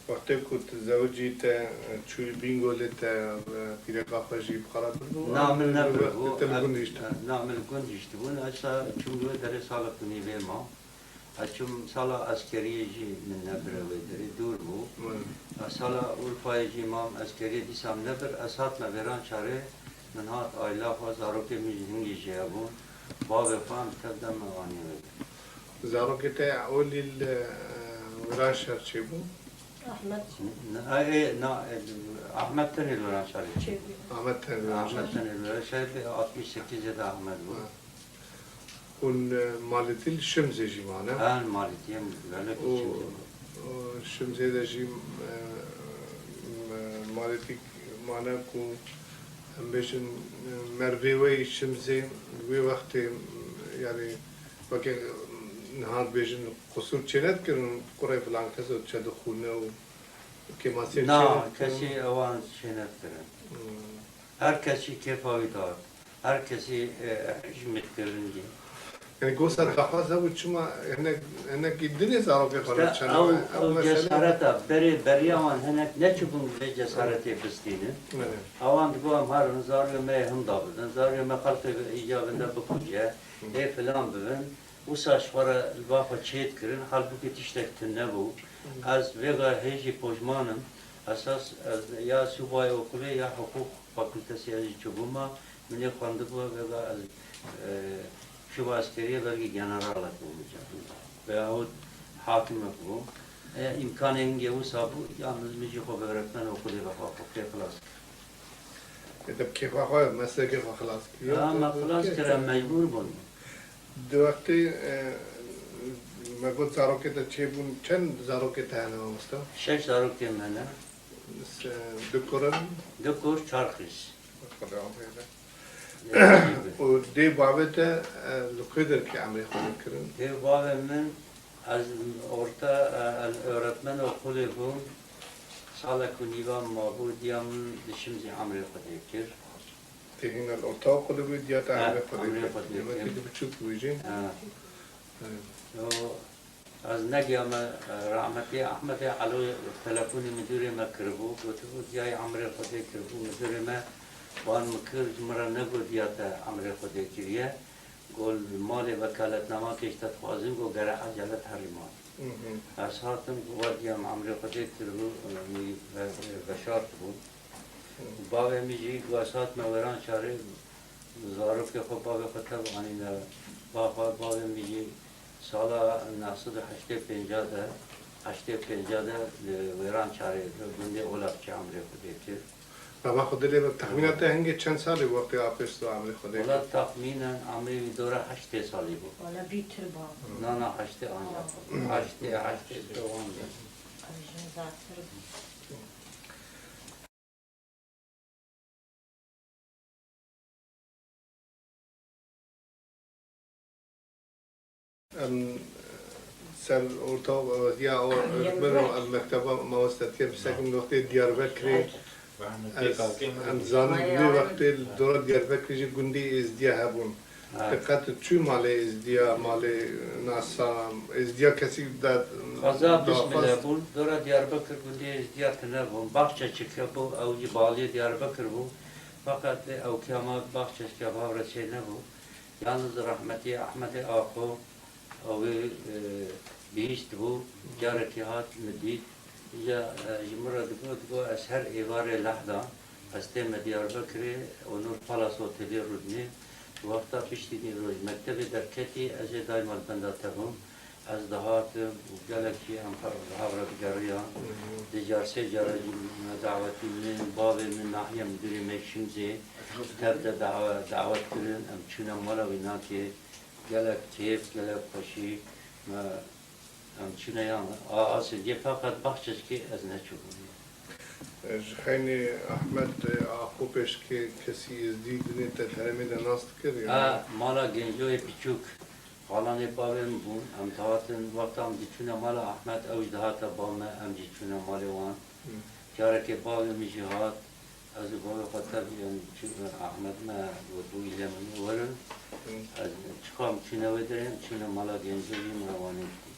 wextê ku tu zewicî te çûyî Bîngolê te, e, pîreka xwe jî bi xwe re birbû? Na, min nebiribû. Te li gund hişt? Na, min li gund hiştibûn. Esa çûm wê derê salek û nîvê ma. Ez çûm sala eskeriyê jî min nebire wê derê, dûr bû. Hmm. Ez sala Urfayê jî mam, eskeriyê dîsa min nebir. Ez hatime Vêranşarê, min hat aila xwe, zarokê min jî hingî jê hebûn. Bavê xwe em tev de me aniye wê derê. Zarokê te olî li, e, Vêranşar çêbû? Ahmet. N-, n-, e, e, na, e, Ahmet tenê li Vêranşarê çêbû. Ahmet tenê li Vêranşarê. Ahmet tenê li Vêranşarê, altmış sekizê de Ahmet bû. Ha. Hûn, e, malêtî li Şimzê jî mane? Ha, malêtî em gelek li Û, Şimzê mane. û Şimzê de jî, e, m-, malêtî mane ku em bêjin, e, mervê we yî Şimzê wê wextê, yanî weke niha dibêjin qusûr çênedikirin, kurê filan kes û çe dixwîne û kêmasiyê Na, çênedikirin? kesî ewan çênedikirin. Hmm. Her kesî kêfa wî dihat. Her kesî, e, hişmêt kirin jî. Yanî gosa daxwaza bû çima hinek, hinekî dinê zarokê xwe İşte re çene ew, ew ew mesele? Cesareta berê beriya wan hinek neçûbûn vê cesaretê bistînin. Evet. Ewan digot em herin zarokê me yê hinda bidin, zarokê me xelkê îca vinde bikuje, Hı. ê filan bibin. Wisa ji xwe re li ba xwe çêdikirin, halbûkî tiştek tune bû. Hı. Ez vêga hê jî pojman im. Esas ez ya sûbayê okulê ya hiqûq fakultesê ez jî çûbûma. Min ê xwendibû, vêga ez, e, şûba eskeriyê belkî generalek bûm îcar. Veyahût hakimek bûm. E, îmkanê hingê wisa bû, yalniz min jî xwe bi öğretmen okulê vexwe xwe pê xilas kir. Ê, te bi kêfa xwe, meslekê xwe xilas kiriye. Ya, me xilas kir, em mecbûr bûn. Di wextê, e, me got zarokê te çêbûn, çend zarokê te hene mamoste? Şeş zarokê me hene. Se-, du kur in? Du kur, çar qîz. Xuda xêr e. Û dê bavê te, e, li ku derkê emrê xwe kirin? Dê bavê min, ez orta, e, ez öğretmen okulê bûm. Salek û nîva mabû, diya min di Şimzî emrê xwe dê kir. Tê hîna li ortaokulê bû, diya te Ha, emrê xwe dê emrê kir. xwe dê Demekî kir. Tu biçûk bûyî jî. Ha. Evet. O, ez negiyame, e, rahmetî Ehmedê Elo telefonî müdürê me kiribû, gotibû, diyayê emrê xwe dê kiribû, müdürê me wan min kir, ji min re negot diya te emrê xwe dê kiriye. Got, li malê vekaletnama kê ji te dixwazin, got, gere ecele herî mal. Hı hı. Ez hatim, got, wer diyam emrê xwe dê kiribû, e, min ve-, veşartibû. Bavê min jî ku ez hatime Wêranşarê, zarokê xwe, bavê xwe tev anîne ba xwe. Bavê min jî sala neh sed û heştê û pênc de, heştê û pênc de li Wêranşarê, li gundê Olafçî emrê xwe dê kir. Baba xwe dilê min, texmîna te hingê çend salî bû wextê apêş tu emrê xwe dê kir? Wela texmînen emrê wî dora heştê salî bû. Wela bîtir bû. Na, na, heştê ancak. Heştê, heştê dewan de. Ez jin zatir bû. Em ser orta ya o rikber û em mekteba mawestetiye bi sekin wextê Diyarbekirê ez, em zanin di wê wextê li dora Diyarbekirê jî gundê Êzdiya hebûn. Ha. Te qet çû malê Êzdiya, malê nasa, Êzdiya kesî de Xweza daxwaz? Bismillah bûn. Dora Diyarbekir gundê Êzdiya tune bûn. Baxçeçik hebû, ew jî balê Diyarbekir bû. Feqet ew kema Baxçeçik ya Havreçê nebû. Yalnız rahmetî Ahmedê Axo, ew ê, e, bihîşt bû, carekê hat min dît. Îja, e, ji min re digot, digot, ez her êvarê lehda, ez tême Diyarbekirê, Onur Palace Otelê rûdinê. Wexta piştî nîroj mektebê derketî, ez ê daîma li benda te bûm. Ez dihatim û gelek jî em hev, hev re digeriyan. Di car sê cara jî me dawetî min, bavê min, nahiye midûrê me Şimzê, tev de dawe-, dawet kirin, em çûne mala wî nakê. Gelek kêf, gelek xweşî me, em çûne yan. A, a Sêdiyê feqet Baxçeçikê ez neçûbûm. Ji xeynî Ahmet, e, Axo pêşkê kesî Êzdî dinê te di herêmê de nas dikir, yanî? A, mala Gencoyê piçûk, xalanê bavê min bûn, em dihatin, wexta em diçûne mala Ahmet, ew jî dihate ba me, em jî çûne malê wan. Hı. Carekê bavê min jî hat, ez û bavê xwe tev, yanî, çû, Ahmet me got, bû île min, werin. Hı. Ez, çiqa em çûne wê derê, em çûne mala Gencoyê, me wan ê dît.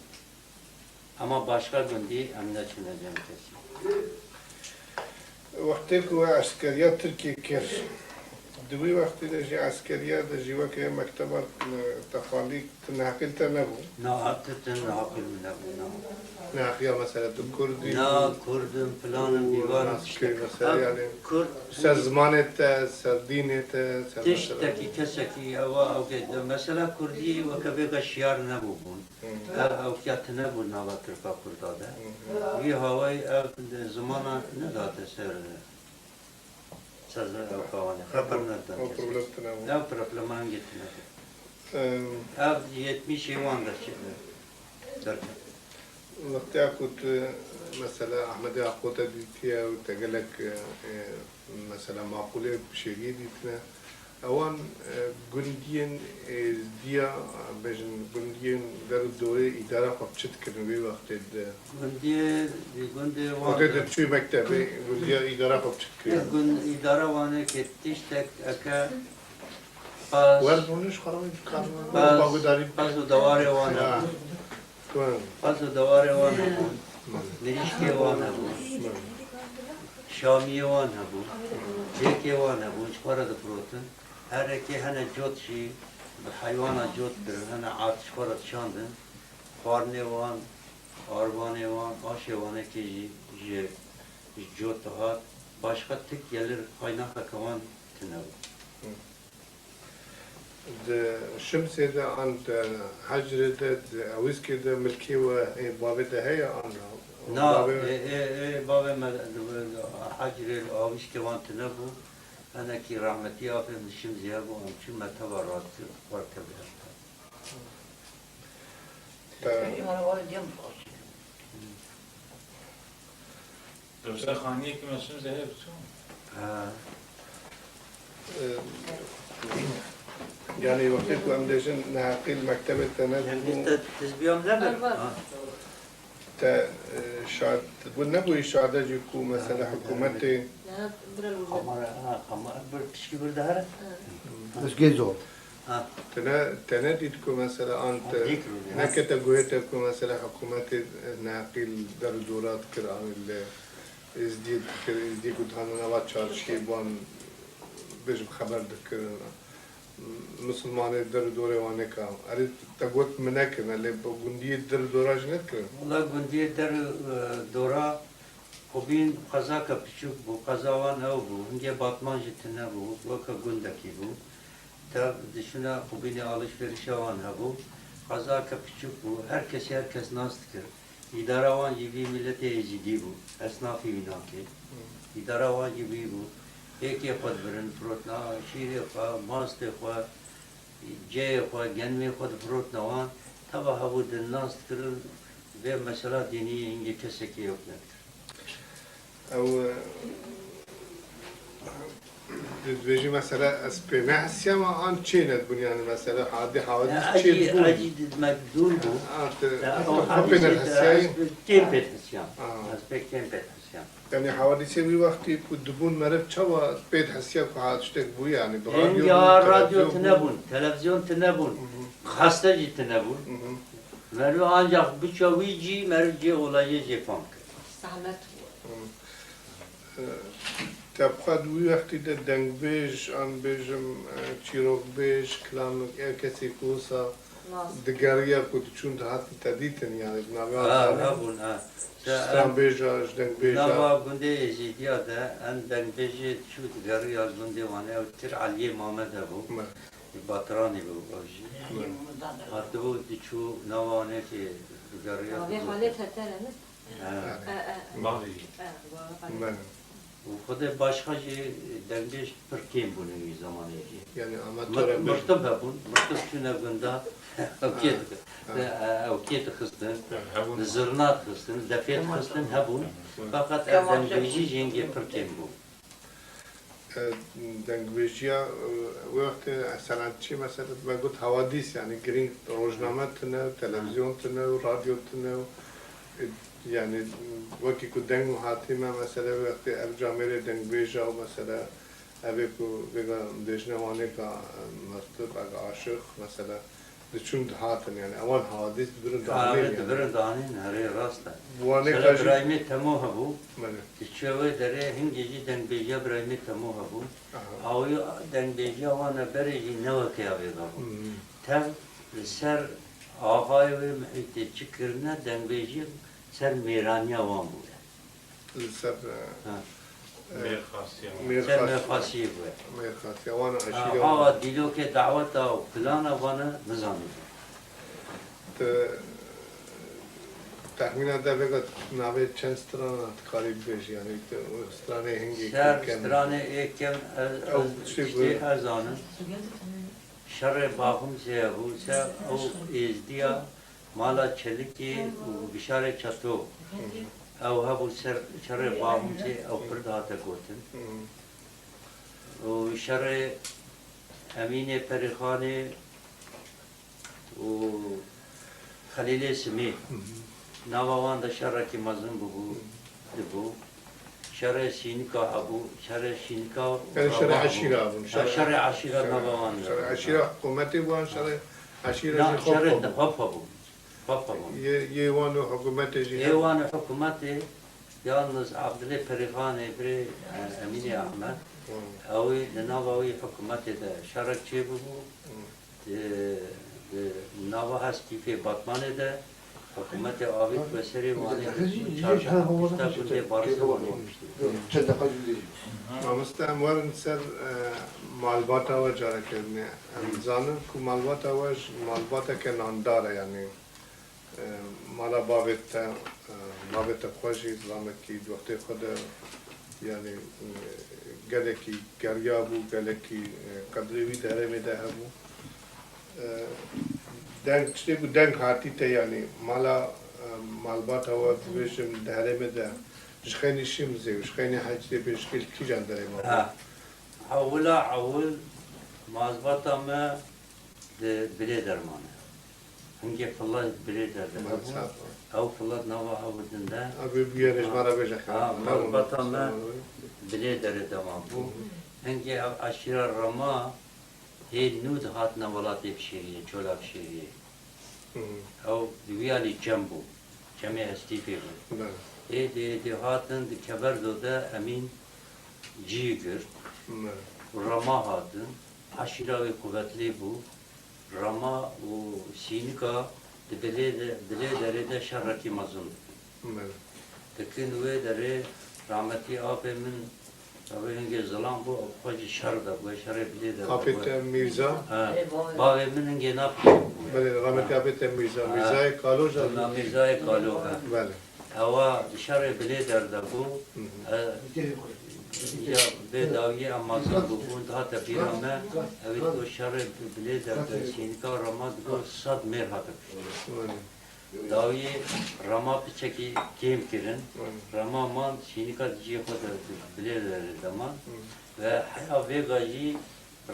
Ama başka gundî em neçûne cem kesî. Wextê ku we eskeriya Tirkiyê kir, di wî wextî de jî eskeriya de jî weke mekteba, e, te xwendî, tu neheqîl te nebû? Na, tu, tu neheqîl min nebû, na. Neheqiya mesela tu Kurd î? Na, Kurd im, filan im, bîvan im, tiştek. Mesela, yanî, Kurd ser zimanê te, ser dînê te, ser mesela. Tiştekî, kesekî, ewa, ew ke, mesela Kurdî weke vêga şiyar nebûbûn. Hı. Ev ewkiya tune bû nava Tirka Kurda de. Hı hı. Vî hawayî ev zimana nedate ser, ser ew kawanê. Xeber nedan kesê. O problem tune bû. Ev problema hingê tune bû. Em. Ev yetmişê wan de çi-, derket. Wextiya ku tu mesela Ahmedê Aqo te dîtiye û te gelek, e, e, mesela maqûlê pişêriyê dîtine, ewan, e, gundiyên Êzdiya, bêjin gundiyên der û dorê îdara xwe bi çi dikirin wê wextê de? Gundiyê, di gundê wan Wextê de. Te çûyî mektebê, gundiya îdara xwe bi çi dikirin? Gund-, îdara Wanê ke tiştek eke Pez, Wer bûne ji xwe re wê dikar bûne. Pez, Pagudarî. Pez û dewarê wan hebûn. Pez û dewarê wan hebûn. Mirîşkê wan hebûn. Şamiyê wan hebûn. Cêkê wan hebûn. Ji xwe re difirotin. Her yekê hene cot jî bi heywana cot kirin. Hene ard ji xwe re dişandin. Xwarinê wan, arvanê wan, aşê wanekê jî ji, ji cot dihat. Başqa tik gelir kaynaqeke wan tune bû. Di Şimsê de an di Hecrê de, di Ewîskê de milkê we ê bavê de heye an? Na, bavê ê, ê, ê, bavê me di, di Hecrê, Awîskê wan tune bû. Hinekî rahmetî apê min Şimsê hebû, em çû me teva rastî xwar tevî heta. Te- Îmana wale diye mi Durse xaniyekî me Şimsê heye biçû. Ha. E, yanî wextê ku em dêjin neheqî li mektebê te nebû. Yanî te tizbiyam nebir. Ha. Te, e, şa-, tu nebûyî şadecî ku mesela hikûmetê. Kamera, ha, kamera bir tişkî bir daha. Özgê zor. Ha. Te ne, te nedît ku mesela an te Dîk rûnê, ha. Nekete guhê te ku mesela hikûmetê neheqî li der û dora dikir, an li Êzdiyê dikir, Êzdiyê ku dihane nava çarşiyê ban bêjim xeber dikirin. Misilmanê der û dorê wan neka. Erê te got min nekirine, lê bi gundiyê der û dora jî nedikirin? Wala gundiyê der û, e, dora Xubîn qezake piçûk bû, qeza wan ew bû, hingê Batman jî tune bû, weke gundekî bû. Tev dişûne Xubînê alişverişa wan hebû. Qezake piçûk bû, her kesî her kes nas dikir. Îdara wan jî vî miletê Êzidî bû, esnafî wî nakê. Îdara wan jî vî bû. Êkê xwe dibirin, firotna şîrê xwe, mastê xwe, ceyê xwe, genimê xwe difirotne wan. Teva hebû din nas dikirin, vê mesela dînî hingê kesekî yok nedikir. Ew, e, Dibêjî mesela ez pê nehesiyama an çê nedibûn, yani mesela hadî hawadîs çê dibûn. Ecî, ecî didmek dûr bû. Ha, tu, tu pê nehesiyayî? Ez kêm pê dihesiyam. Ha. Ez pê kêm pê dihesiyam. Yani hawadîsê wî wextî ku dibûn meriv çawa pê dihesiya ku ha tiştek bû, yani bi radyo bû, ya radyo televizyon bû? Tine bûn, televizyon tine bûn. Hı hı. Xeste jî tine bûn. Hı hı. Meriv ancak biça wî cî, meriv cê olayê jê fam kir. Zahmet bû. Hı. Te bi xwe di wî wextî de dengbêj, an bêjim, e, çîrokbêj, kilamik, ev kesê ku wisa digeriya ku diçûn dihatin te dîtin, yani di navê wan zanîn? Ha, hebûn, ha. Stranbêja, ji dengbêja. Nava gundê Êzîdiya de en dengbêjê diçû digeriya gundê wan, ew Tir Eliyê Mamed hebû. Me. Batiranî bû ew jî. Me. Hatibû diçû nava wan yekê digeriya. Navê Halê Tetere ne? He. He, he. Bavê. He, wa, Halê. Me. Û xwedê başqa jî dengbêj pir kêm bûne wî zemanê jî. Yani ama Mir-, tore bir mirtib hebûn, mirtib çûne gunda, ew kê Ha, dixi-, ha. e, e, ew kê dixistin, Ha, hebûn. Zirna dixistin, defê Tamam. Dixistin, hebûn. Hı. Feqet ev Tamam. Dengbêjî jî hingê pir kêm bû. E, dengbêjiya, e, wê wextê, e, senetçî mesela me got hawadîs, yani girîng rojname tune, televizyon tune, radyo tune, e, yani wekî ku deng û hatî me mesela wê wextê ev camêrê dengbêja û mesela evê ku vêga dêjine wanêka, e, mirtib, eg aşiq mesela diçûn dihatin, yani ewan hawadîs dibirin dianîn, yani. Dibirin dianîn, herê rast e. Wanê Mesela ka jî Birayimê Temo hebû. Belê. Diçû wê derê hingê jî dengbêjiya Birayimê Temo hebû. Aha. Awî dengbêjiya wan e berê jî ne weke ya vêga bû. Hmm. Tev li ser axayê wê muhîtê çi kirine dengbêjiyek ser mêraniya wan bûye. Li ser, e, Ha. e, Mêrxasiya. Mêrxas-, Ser mêrxasiyê bûye. Mêrxasiya wan e Ha, eşîra wan. Hawa dîlokê daweta û plana wan e nizanî. Te, texmîna te vêga navê çend strana dikarî bibêjî, yanî te stranê hingê Ser kêm. Stranê ê kêm ez, Ew ez, tiştê tiştê ku ez zanim. Şerê Baxumsê hebû, ser ew êzdiya mala Çelikê û Bişarê Çato. Ew hebû ser şerê Baxumsê, ew pir dihate gotin. Û şerê Emînê Perîxanê û Xelîlê Simî. Nava wan de şerekî mezin bûbû, dibû. Şerê Sînika hebû, şerê Sînika û Yani şerê Rama hebû. Eşîra bûn, Ha, şerê şerê eşîra Şerê, nava wan de şerê hebû. Eşîra hikûmetê bû, an şerê eşîra Na, jî xwe şerê xwe de bû. Xwe xwe bû. Xwe xwe bû. Yê, yê wan û hikûmetê jî Ê hebe. Wan û hikûmetê yalniz Abdilê Perîxanê birê, e, Emînê Ahmed, Hmm. Ew ê di nava wî hikûmetê de şerek çêbûbû. Hmm. Di, di nava Hestîfê Batmanê de hikûmetê avêt we serê Wanê de çar hişta gundê Barzê wan. Mamoste, em werin ser, e, malbata we carekê dinê. Em dizanin ku malbata we ji malbateke nandar e, yanî, e, mala bavê te, e, bavê te xwe jî zilamekî di wextê xwe de, yanî, e, gelekî geriya bû, gelekî, e, qedrê wî di herêmê de hebû. E, deng, tiştê ku deng hatî te, yanî mala, e, malbata we dibêjim di herêmê de ji xeynî Şimzê û ji xeynî Hecrê pêşkêl kîjan derê mabû? Ha. Ewila ewil malbata me di Bilê dermane. Hingê filat Bilê derde Maalesef. Hebû. Ew filat nava ew din de. Abi bûye rêjmara bêje Ha, xewa. Malbata me Bilê derê de mabû. Hingê ev eşîra Rema hê nû dihatine welatê Bişêriyê, Cola Bişêriyê. Hı. Ew di wî alî çem bû. Çemê Hestîfê bû. Belê. Êdî, êdî hatin di Keberdo de Emîn cî girt. Belê. Û Rema hatin. Eşîra wê quvetlê bû. Rema û Sînika di Bilê de, Bilê derê de şerekî mezin dikin. Belê. Dikin wê derê rahmetî apê min, ew ê hingê zilam bû, ew xwe jî şer de bû, şerê Bilê de bû. Apê te Mîrza? Ha, bavê min hingê nav bû. Belê, rahmetî apê te Mîrza. Ha. Mîrzayê Kaloja. Na Mîrzayê Kalo, ha. Belê. Ewa şerê Bilê derde bû. Hı hı. E, ya bê dawiyê em mezin bûbûn, dihate bîra me, ew ê digot şerê Bilê derde, Sînika Rema digot sed mêr hate kuştin. Belê. Dawiyê Rema piçekî kêm kirin. Hı. Rema man, Sînika di cihê xwe de, Bilê derê de man. Hı. Ve heya vêga jî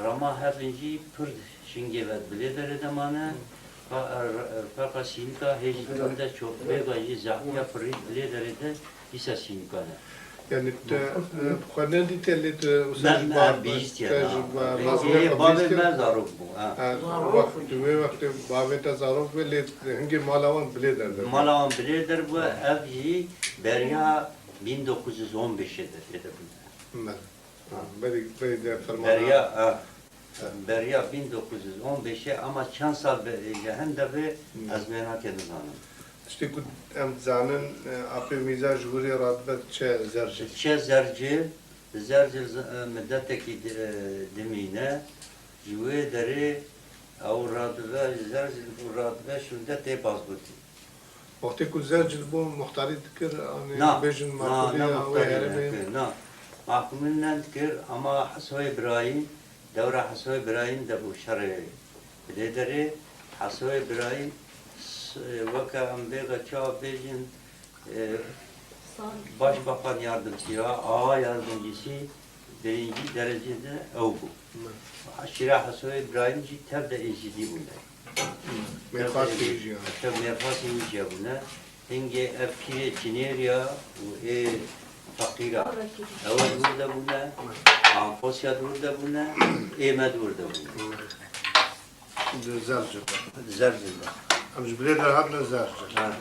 rema hevin jî pir şingê ve bilê derê de mane. Fa-, e, e, ferqa sînika hê jî tinde çok vêga jî zehfiya pirî bilê derê de dîsa sînika ne. Yani te, e, xwe nedîte lê te wisa Me, ji me bar bihîstiye te na. ji ba-, Vê-, bavê Vê-, xwe bavê bihîstiye. me zarok bû, ha. Ha, wext, wê wextê bavê te zarok bû lê hingê mala wan bilê der de bû. Mala wan bilê der bû, ev jî beriya bin dokuz yüz on beşê de tê de bûne. Me. Ha, berî, berî de fermana. Beriya, ha. Beriya bin dokuz yüz on beşê, ama çend sal be-, ji hende ve Hmm. ez wê nake nizanim. Tiştê ku em dizanin, e, Apê Mîza ji wirê radibe diçe Zercil. Diçe Zercil, Zercil z-, e, midetekî di-, e, dimîne, ji wê derê ew radibe, ji Zercil û radibe şûnde tê Bazgotî. Wextê ku Zercil bû muxtarî dikir, anî Na, bêjin na, makulî ne ya wê muxtarî herêmê? nekir, na. Makulî nedikir, ama Heso Îbrahîm, dewra Heso Îbrahîm de bû şerê bilê derê. Heso Îbrahîm s-, weke em bêga çawa bêjin, e, Başbakan yardımcısı ya, ağa yardımcısı birinci derecede ew bû. Hı. Aşîra Heso Îbrahîm jî tev de Êzidî bûne. Mêrxasî wî jî ya. Tev mêrxasî wî jî ya bûne. Hingê ev pîrê Çinêrî ya û ê feqîra. Ew ê dûr de bûne, Ankosya dûr de bûne, ê me dûr de bûne. Di Zercil de. Zercil de. Em ji bilê de hatine Zercil. Ha.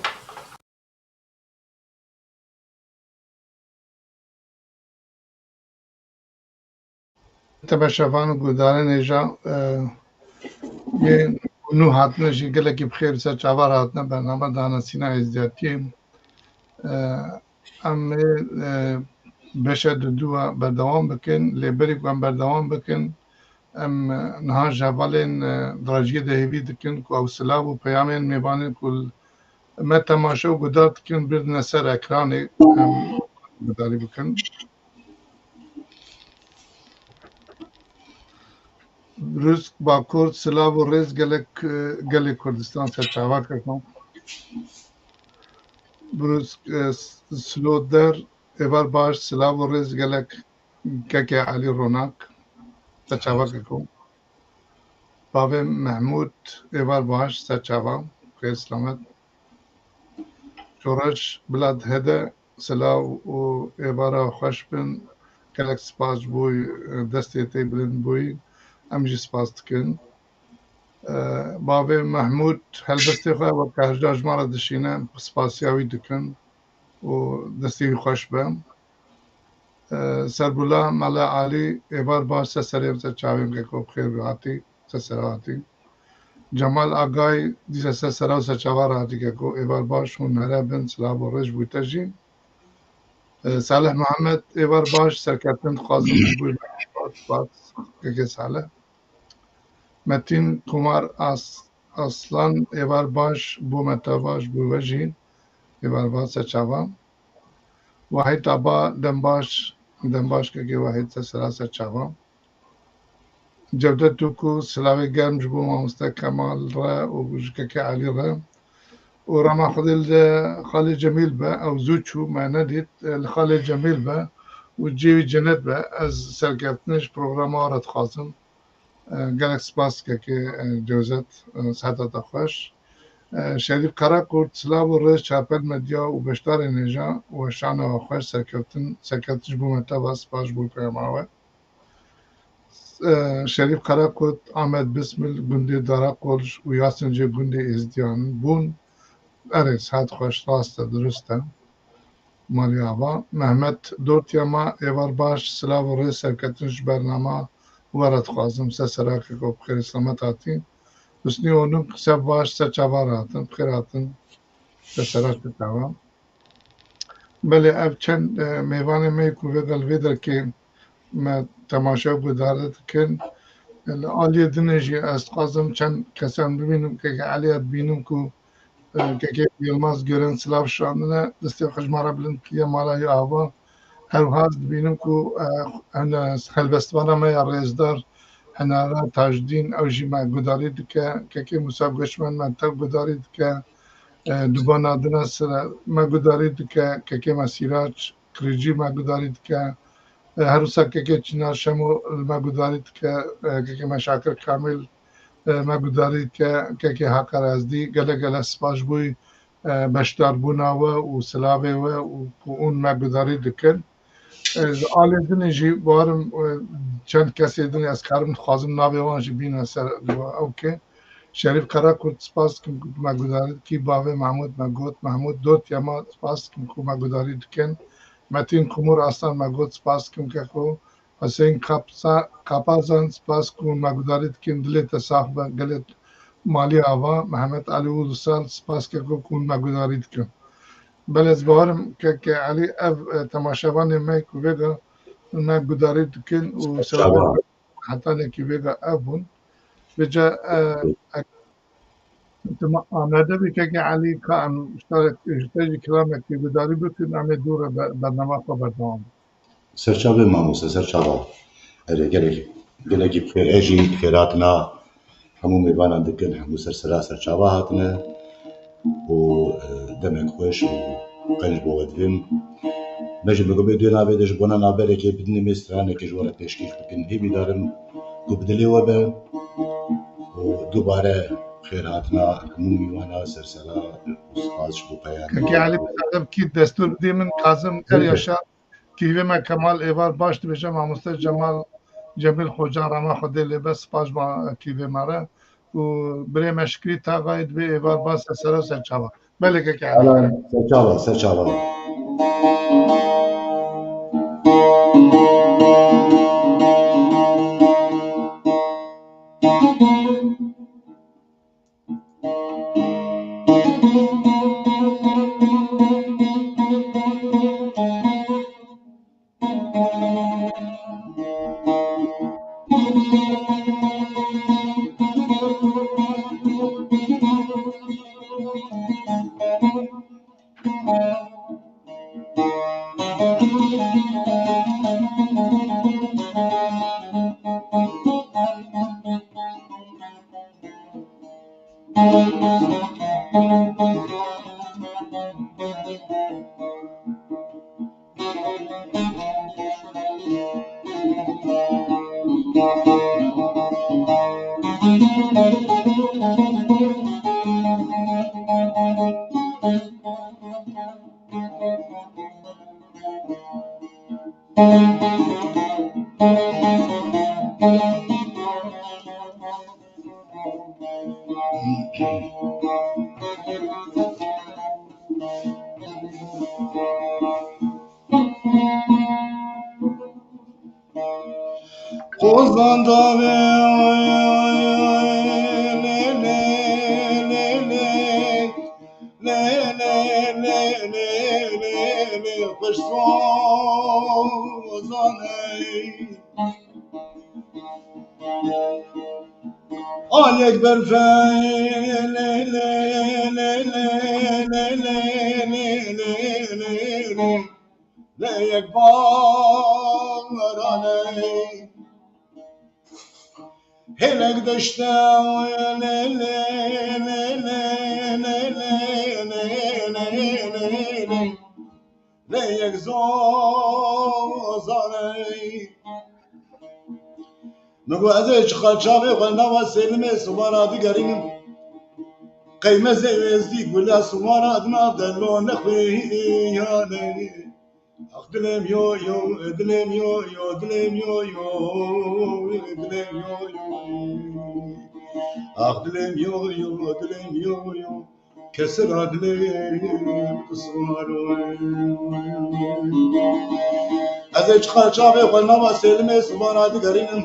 Tebeşevan û guhdarên hêja, e, yên nû hatine jî gelekî bi xêr ser çava re hatine bername danasîna êzdiyatiyê. E, em ê, e, beşe di dû berdewam bikin, lê berî ku em berdewam bikin, em, e, niha ji hevalên, e, di rejiyê de hêvî dikin ku ew silav û peyamên mêvanên ku Me temaşe û guhdar dikin, bidine ser ekranê, em guhdarî bikin. Brûsk Bakur, silav û rêz gelek, e, gelê Kurdistan ser çava keko. Brûsk, e, Sloder, êvar baş, silav û rêz gelek kekê Elî Ronak, ser çava keko. Bavê Mehmûd, êvar baş, ser çava, xêr selamet. Şoreş Bila Dihede, silav û êvara xweş bin. Gelek spas ji bo destê te bilind bûyî. Em jî spas dikin. E, Bavê Mehmûd helbestê xwe weke hejda ji me re dişîne, spasiya wî dikin û destê wî xweş be. E, Serbula Mele Alî, êvar baş, ser serê ser çavên keko, bi xêr hatî, ser sera hatî. Cemal Agay, dîsa ser sera û ser çava re hatî keko, êvar baş, hûn here bin, silav û rêz bû te jî. E, Salih Mihemed, êvar baş, serkeftin dixwazim ji bo spas, kekê Salih. Metîn Kumar As-, Aslan, êvar baş, bo me teva ji bo we jî, êvar baş ser çava. Wahîd Aba, dem baş, dem baş kekê Wahîd, ser sera ser çava. Cevdet Tûkû, silavê germ ji bo mamoste Kemal re û ji kekê Elî re. Û rema Xwedê li Xalê Cemîl be, ew zû çû, me nedît, li Xalê Cemîl be û cihê wî cenet be. Ez serkeftinê ji programa re dixwazim. E, gelek spas kekê, e, Cewzet, e, seheta te xweş. E, Şerîf Karakurt, silav û rêz Çarpel Medya û beşdarên hêja, weşana we xweş, serkeftin, serkeftin ji bo me teva, spas ji bo peyama we. E, Şerîf Karakurt, Ahmet Bismil, gundê Daraqolj û Yasin jî gundê Êzdiyan bûn. Erê, saet xweş, rast e, dirust e. Malî Ava. Mehmet Dortiyama, êvar baş, silav û rê serketin ji bernama we re dixwazim. Ser sera keko, bi xêr û selamet hatî. Husnî Onuk, ser baş, ser çava re hatin, bi xêr hatin. Ser sera çava. Belê, ev çend, e, mêvanê me ku vê de li vê derkê me temaşe û guhdar dikin. Li aliyê din jî ez dixwazim çend kesan bibînim, keke Eliya dibînim ku, e, keke Yilmaz Gören silav şandine, destê xwe ji me re bilind kiriye, mala wî ava. Her wiha ez dibînim ku, e, hene helbestvana me ya rêzdar, Henara Tajdîn, ew jî me gudarî dike, keke Musa Göçmen me tev gudarî dike, e, Dubana Dinesir me gudarî dike, keke me Sîrac Kiricî me gudarî dike, E, her wisa kekê Çinar Şemo li me gudarî dike, e, kekê me Şakir Kamîl, e, me gudarî dike, kekê Hakar Ezdî, gelek gelek spas ji bo, e, beşdarbûna we û silavê we û ku hûn me gudarî dikin. E, ji alê din jî barim, e, çend kesê din ez karim dixwazim navê wan jî bîne ser ew ke. Şerîf Karakurt, spas dikim ku me gudarî dikî. Bavê Mehmûd me got, Mehmûd Dotya me spas dikim ku me gudarî dikin. Metîn Kumur Aslan me got, spas dikim keko. Huseyîn Kapsa-, Kapazan, spas ku me gudarî dikin. Dilê te sax be, gelê malî ava. Mehmet Alî Ulusal, spas keko ku me gudarî dikin. Belê ez bawerim keke Elî ev, e, temaşevanê me ku vêga me gudarî dikin û sebebê hetanekî vêga ev bûn. Vêca, e, e, tu ma-, amade bî keke Elî ka em ji te, ji te jî kilamekî gudarî bikin, em ê dû re be-, bernama xwe berdewam bikin. Serçavê mamoste, serçava. Erê, gelek, gelekî bi xêr, ez jî bi xêr hatina hemû mêvanan dikin, hemû sersera serçava hatine û, e, demek xweş û qenc bo we divêm. Me jî bigobê dê navê de ji bona navberekê bidinê me stranekê ji we re pêşkêş bikin. Hêvîdar im ku bi dilê we be û dubare xêr hatina hemû mêvana sersera û spas ji bo peyamê. Kekê Elî, bi sade bikî, destûr bidî min, Kazim Er Yaşar. Kîvê me Kemal êvar baş dibêje, mamoste Cemal Cemîl Xoca, rema Xwedê lê be, spas ba kîvê me re û birê me Şikrî Tavayê dibê êvar baş ser sera serçava. Belê keke Elî. Serçava, serçava. Qozan dawê lê lê lê lê lê lê lê lê lê lê xweş sozan ey. Alek berfe lê lê lê lê lê lê lê lê lê lê lê lê yek baraney. Hêlek deşte lê lê lê lê lê lê lê lê lê lê lê lê yek zozaney. Min got, ez ê çiqa çavê xwe nava sêlimê sivara digerînim. Qeymezê êzdî gula sivara di nav de lo nexwîyane. Ax dilêm yo yo, dilêm yo yo, dilêm yo yo, dilêm yo yo. Ax dilêm yo yo, dilêm yo yo. Kesera dilê sivaro. Ez ê çiqa çavê xwe nava sêlimê sivara digerînim.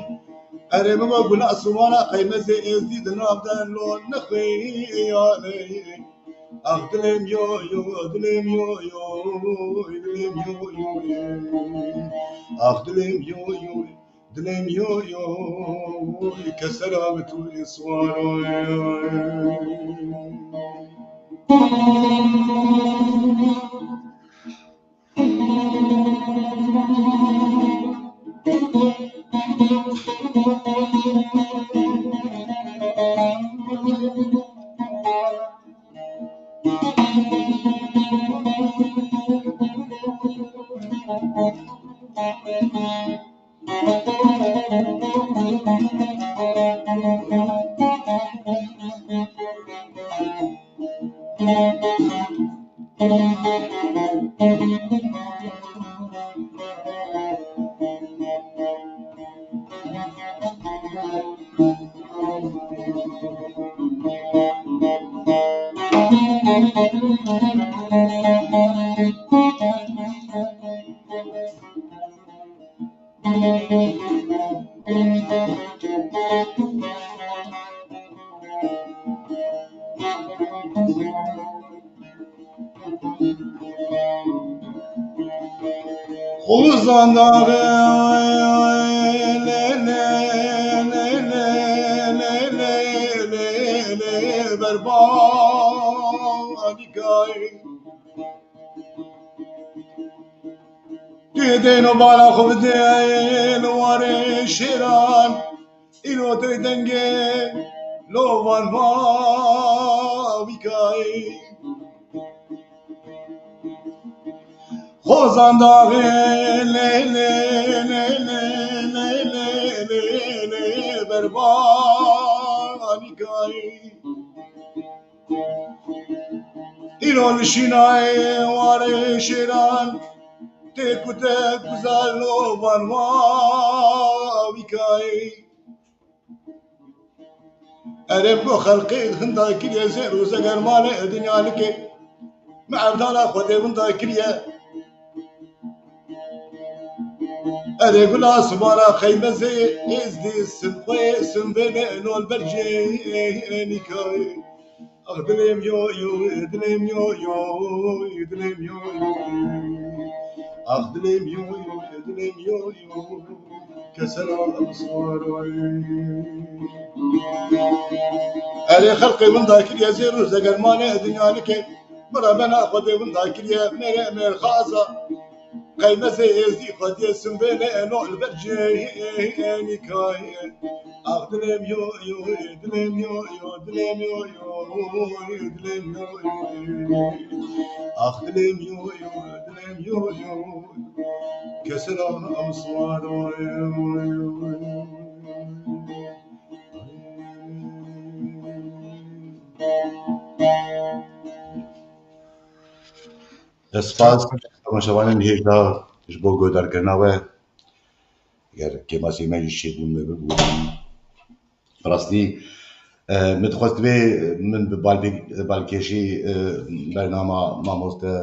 Erê min got gula sivara qeymezê êzdî di nav de lo nexwîyane. Ax dilêm yo yo, dilêm yo yo, dilêm yo yo. Ax dilêm yo yo. Dilêm yo yo, kesera min tu ê swaro. Xozan daxê lê lê lê berbanî kayê. Tu dêno bala xwe bidê li warê şêran. Îro tê dengê lovan ma wî kayê. Xozan daxê lê lê lê lê lê lê lê lê lê berbanî kayê. Îro li şînayê warê şêran tê ku te guzalovan ma wî kayê. Erê, bi xelqê hinda kiriye zêr û zegermanê dinya like. Me evdana Xwedê winda kiriye. Erê, gula sibara qeymezê êzdî sinxwê sinvênê nol bercê nîkayê. Ax dilêm yo yo, dilêm yo yo, dilêm yo yo. Ax dilêm yo yo, dilêm yo yo. Kesera em siwar. Erê xelqê winda kiriye zêr û zegermanê dinya like. Min re bena Xwedê winda kiriye mêrê mêrxaza. Qeymezê êzdî Xwediyê sinvênê eno li ber cênîkayê. Ax dilêm yo yo, dilêm yo yo, dilêm yo yo, dilêm yo yo. Ax dilêm yo yo, dilêm yo yo. Kesera em siwar. Ez spas temaşevanên hêja ji bo guhdarkirina we. Ger kêmasî me jî çêbûn me bibûn. Rastî, e, min dixwest divê min bi balbê-, balkêşî, e, bernama mamoste,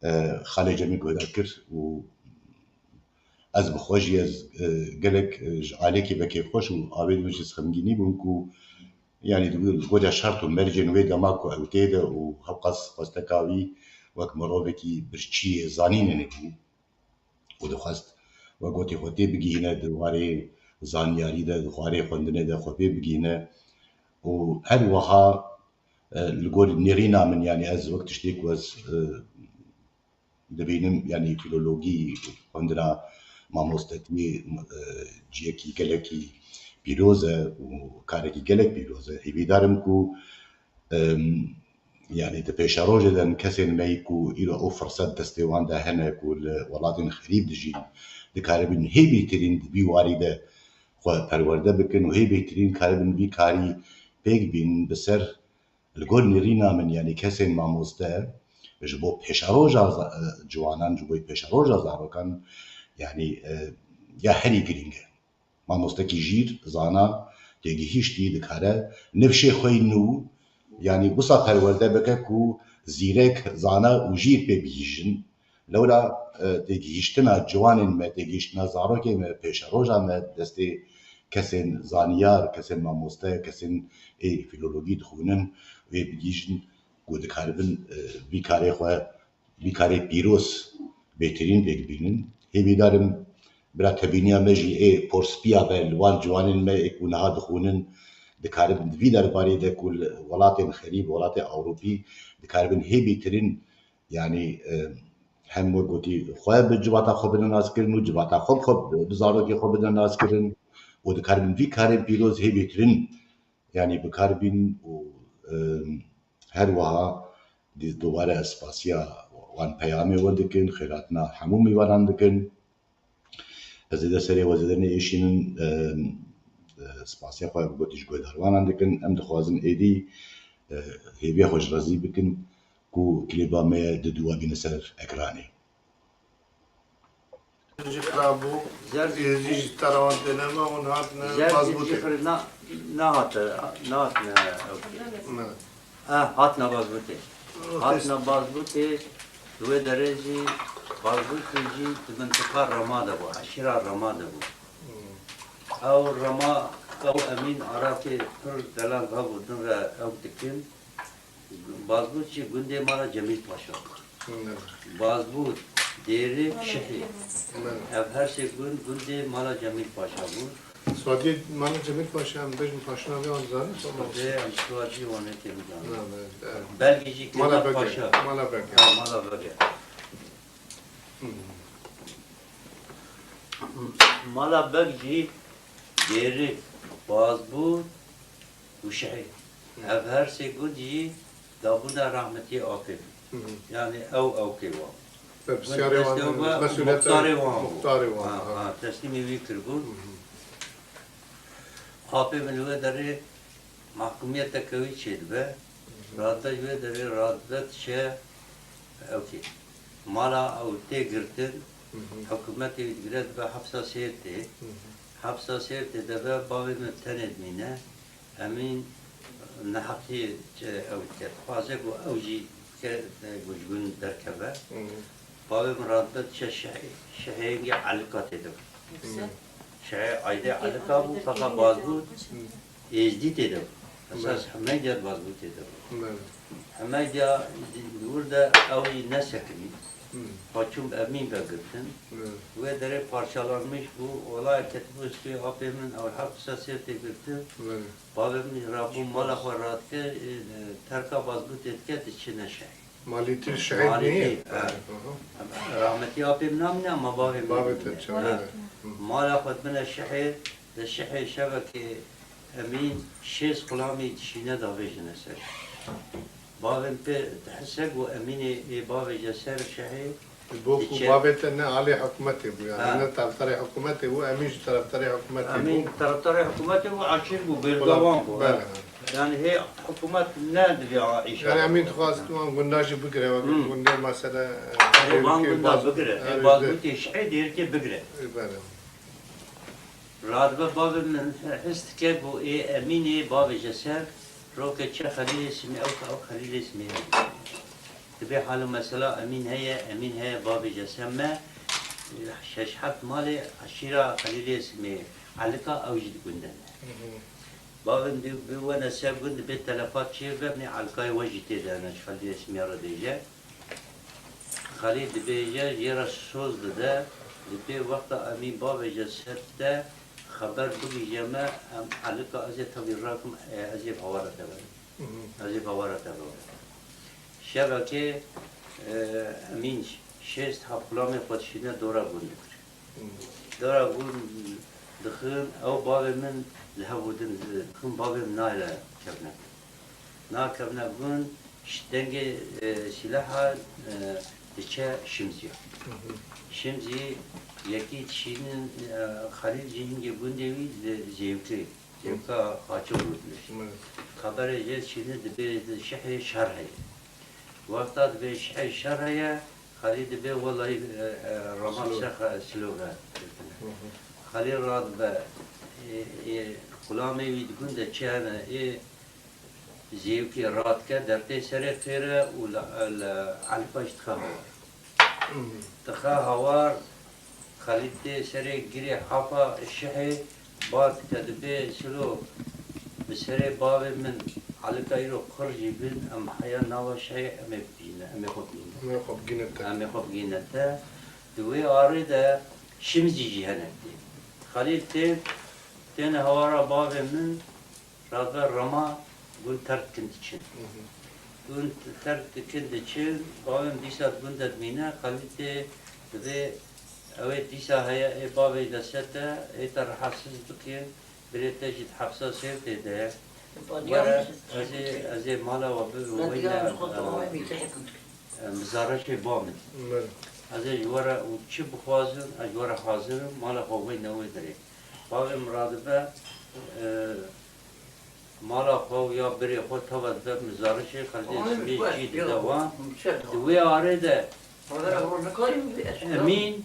e, Xalê Cemî guhdar kir û ez bi xwe jî ez, e, gelek, e, ji alîkî vekêfxweş û avê dibin jî xemgînî bûm ku, yanî di goda şert û mercên wê dema ku ew tê de û hewqas xwesteka wî wek mirovekî birçiyê zanînê nebû û dixwest wek gotê xwe tê bigihîne di warê zanyarî de, di warê xwendinê de xwe pê bigihîne û her wiha, e, li gor nêrîna min, yanî ez wek tiştê ku ez, e, dibînim, yanî fîlologî xwendina mamostetiyê, e, ciyekî gelekî pîroz e û karekî gelek pîroz e. Hêvîdar im ku, em, yanî di pêşerojê de kesên me yî ku îro ew firset destê wan de hene ku li welatên xerîb dijîn, dikaribin hê bêhtirîn di vî warî de xwe perwerde bikin û hê bêhtirîn karibin vî karî pêk bînin bi ser Li gor nêrîna min, yanî kesên mamoste ji bo pêşeroja za-, e, ciwanan, ji bo pêşeroja zarokan, yanî, e, ya herî girîng e. Mamostekî jîr, zana, têgihîştî dikare nifşê xwe yî nû, yanî wisa perwerde bike ku zîrek, zana û jîr pê bigihîjin. Lewra, e, têgihîştina ciwanên me, têgihîştina zarokên me, pêşeroja me destê kesên zaniyar, kesên mamoste, kesên ê fîlologî dixwînin, wê bigihîjin ku dikaribin, e, vî karê xwe, vî karê pîroz bêhtirîn pêk bînin. Hêvîdar im bira tebîniya me jî ê porspiya be li wan ciwanên me ê ku niha dixwînin, dikaribin di vî derbarê de ku li welatên xerîb, welatê Ewropî dikaribin hê bêhtirîn Yanî, e, hem wek gotî xwe bi civata xwe bidin naskirin û civata xwe bi xwe, bi zarokê xwe bidin naskirin û dikaribin vî karên pîroz hê bêhtirîn, yanî bi kar bîn û, e, her wiha dî-, dubare ez spasiya wan peyamê we dikin, xêrhatina hemû mêvanan dikin. Ez zêde serê we zêde nêêşînin, e, e, spasiya xwe bi gotî ji guhdarvanan dikin. Em dixwazin êdî, e, hêviya xwe ji rezî bikin ku klîba me di dû ve bîne ser ekranê. Jî xirab bû. Êzî jî te re wan têne me, hûn hatine Bazbûtê. Jî xirab na, nehate, nehatine ew. Ne. Ha, hatine Bazbûtê. Hatine Bazbûtê, li wê derê jî Bazbûtê jî di mintiqa Rema de bû, eşîra Rema de bû. Hmm. Ew Rema, ew Emîn Arafê pir delal hebû, din re ew dikin. Bazbût jî gundê mala Cemîl Paşa bû. Hmm. Bazbût, Dêrik, Şihî. Hmm. Ev her sê gund, gundê mala Cemîl Paşa bû. Siwadiyê mala Cemîl Paşa, em bêjin paşina vê wan dizanin? Siwadiyê, em siwadiyê wan ê têbizanin. Na, be, be. Belgê jî Mala Kemal Beg e. Paşa. Mala Beg e. Ha, mala Beg e. Hmm. Mala Beg jî Dêrik, Bazbût, û Şihê. Hı. Ev her sê gund jî dabûna rahmetiyê apê min. Hı hı. Yanî ew ewkê wan. Berpirsiyarê wan, destê wan, mesuliyetê, muxtarê wan bû. Muxtarê wan, ha, ha. Ha, teslîmê wî kiribûn. Hı hı. Apê min li wê derê mahkumiyeteke wî çêdibe. Hı hı. Radibe ji wê derê, radibe diçe ewkê. Mala ew tê girtin, hı hı, hikûmetê wî digire dibe hepsa Sêrtê. Hı hı. Hepsa Sêrtê de be bavê min tenê dimîne. Emîn neheqiyê ew dike. Dixwaze ku ew jî bike, ku ji gund derkeve. Hı hı. Bavê min radibe diçe Şehê. Şehê hingê Elika tê de bû. Hı. Şehê aydê Elika bû, feqet Bazbût Êzdî tê de bû. Esas Hemeydiya Bazbûtê de bû. Belê. Hemeydiya li wir de ew jî nesekinî. Hı. Xwe çûn Emîn ve girtin. Belê. Wê derê parçalanmış bû. Olay ketibû stûyê apê min, ew hepsa Sêrtê girtin. Belê. Bavê min rabû mala xwe radike, e, terka Bazbûtê dike, diçine Şehê. Malîtî Şehîd Malîtî, nîye? He. Hı hı. Rahmetî apê min namîne ama bavê min. Bavê te çi, belê. Hı. Mala xwe dibine Şehê, di Şehê şevekê Emîn şêst xulamî dişîne davêjine ser. Bavê min pê dihise ku Emînê ê bavêje ser Şehê. Bo ku bavê te ne alê hikûmetê bû, yanî ne terefdarê hikûmetê bû, Emîn jî terefdarê hikûmetê bû. Emîn terefdarê hikûmetê bû, aşîr bû, bêrgavan bû. Belê. Yanî hê hikûmet ne divê îşa. Yanî Emîn dixwast wan gunda jî bigire, wek gundê mesela, e, Erê, van gunda bigire. Ê Bazbûtê Şehê Dêrikê bigire. E, belê. Radibe bavê min his dike ku ê Emînê bavêje ser, roke çe Xelîlê Simê, ew, ew Xelîlê Simê ye. Dibê hal û mesela Emîn heye, Emîn heye, bavêje ser me, şeş heft malê eşîra Xelîlê Simê, Elika, ew jî di gund de ne. Hı hı. Bavê min dibê wene ser gund, dibê telefat çêbe, nê Elikayê we jî tê de ne, ji Xelîlê Simê re dêje. Xelîl dibêje, jê re soz dide, dibê wexta Emîn bavêje ser te, xeber bigihîje me, em Elika, ez ê tevî rakim, e, ez ê bi hawara te verim. Hı hı. Ez ê bi hawara te verim. Şevekê, e, Emîn şêst heft xulamê xwe dişîne dora gund dikir. Hı. Dora gund dixin, ew bavê min li hev û din dixin, bavê min nayêle kevne. Nakevne gund, ji dengê, e, sîleha, e, diçe Şimzî. Hı hı. Şimzî yekî dişînin, e, Xelîl jî hingê gundê wî li Zêwkê, Zêwka Xaço rûdine. Hı. Xeberê jê dişîne dibê di Şehê şer heye. Wexta dibê Şehê şer heye, Xelîl dibê welayî, e, e, Rema Silo. Şex, e, Silo ve girtine. Hı hı. Xelîl radibe, e, e, xulamê wî di gund de çi hene, ê Zêwkê radike, dertê serê xêre û li, li Elika jî dixe hawar. Hmm. Dixe hawar, Xelîl tê serê girê hafa Şehê, ba dike, dibê Silo, bi serê bavê min Elika îro qir jî bin, em heya nava Şehê em ê bigihîne, em ê xwe bigihîne. Em ê xwe bigihîne te. Em ê xwe bigihîne te. Di wê arê de Şimzî jî henek tê. Xelîl tê, têne hawara bavê min, radibe Rema, gund terk dikin diçin. Hı hı. Gund terk dikin diçin, bavê min dîsa di gund de dimîne, Xelîl tê dibê ew ê dîsa heye, ê bavê de sete, ê te rehatsiz bike, birê te jî di hepsa Sêrtê de ye. Were, ez ê, ez ê mala we bibim, weyne, e, e, mizareşê ba min. Belê. Ez ê ji we re û çi bixwazin, ez ji we re hazir im, mala xwe weyne wê derê. Bavê min radibe, e, mala xwe û ya birê xwe teva dide mizareşê, Xelîlê Simê jî dide wan. Di wê arê de Emîn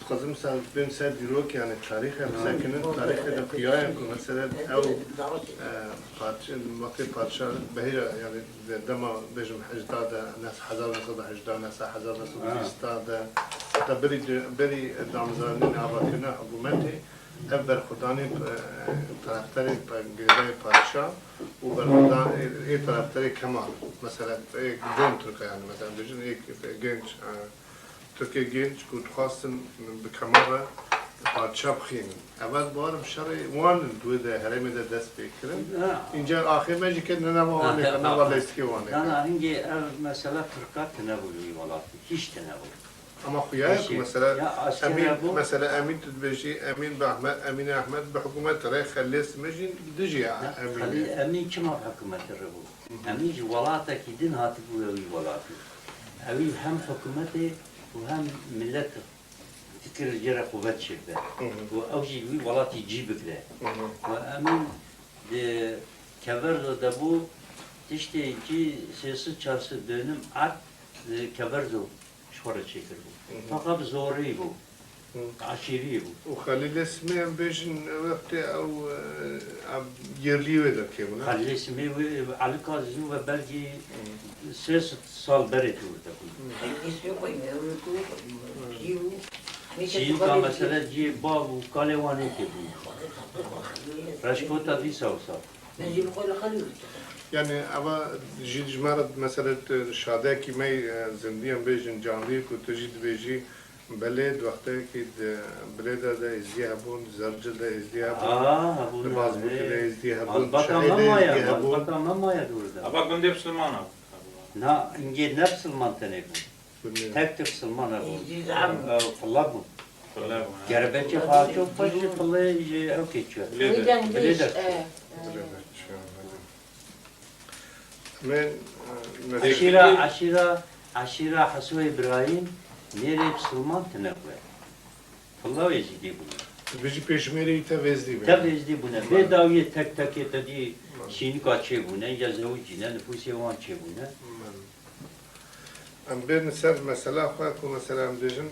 Dixwazim ser, bên ser dîrok, yani tarîxê bisekinin, tarîxê de xuya ye ku mesela ew, e, padşa-, wextê padşa Behîra, yani de-, dema bêjim hejda de, nes-, hezar neh sed û hejda, neh sed, hezar neh sed û bîst de, heta berî, berî damezrandinê, avakirina hikûmetê, ev berxwedanê, e, taraftarê, e, girêdayê padşa û berxwedan ê, ê taraftarê kemal, mesela, ê gên Tirka, yani mesela bêjin ê genç, e, Tirkê genç ku dixwastin bi kemal re padşa bixînin. Ev ez bawerim şerê wan in di wê de herêmê de dest pê kirin. Ha. Înca axê me jî ket ne nava Wanê, ne nava leysikê Wanê. Na, na, hingê ev mesela Tirka tine bû li wî welatî. Hiç tine bû. Ama xuya ye ku mesela ya, asker Emîn, bû. Mesela Emîn tu dibêjî, Emîn bi Ehmed, Emîn Ehmed bi hikûmetê re, Xelîlê Simê jî dijî ya Emînê. Xelî-, Emîn çima bi hikûmetê re bû? Hı hı. Emîn ji welatekî din hatibû wî welatî. Ewî hem hikûmetê û hem milet fikir li cê re quwet çêbibe. Hı hı. Û ew jî wî welatî cî bigire. Hı hı. Û Emîn di Keverzo de bû, tiştê cî sê sed çar sed dönüm erd li Keverzo ji xwe re çêkiribû. Hı hı. Feqet bi zorî bû. Hı. Eşîrî bû. Û Xelîlê Simê em bêjin wextê ew, e, ev yerlî wê derkevin, ha? Xelîlê Simê wê, Elî Kazî ve belkî Hı. sê sed sal berê tê werde bûn. Hı. Xelîlê Simê xwe yê ewro ku Hı. jî û Çînka mesela cihê bav û kalê Wanê tê bûn. Reşkota dîsa wisa. Yani eva jî ji me re mesela tu şadekî me, e, zindî em bêjin canlî ku tu jî dibêjî belê di wextekî di Bilêda de êzdî hebûn, di Zercil de êzdî hebûn, Aa, hebûn, di Bazbûkê de êzdî hebûn, Malbata Şehê me de maye, êzdî hebûn. Malbata me maye dûr de. Eva gundê bisilman e. Na, hingê ne bisilman tenê bûn. Gundê. Tek tek bisilman hebûn. Êzdî zam. Ew, filla bûn. Filla bûn, ha. Gerbekê xwe çû xwe ji fillê ji ew kê çû. Bilê de. Bilê de çû. Bilê de çû, belê. Min, e, Eşîra, eşîra, eşîra Heso Îbrahîm nêrê bisilman tine bûye. Filla wê jî dê bûye. Dibêjî pêşmêreyî tev êzdî bûne. Tev êzdî bûne. Bê dawiyê tek tekê te dî şînika çêbûne, ya zewicîne, nifûsê wan çêbûne. Em bên ser mesela xwe ku mesela em dibêjin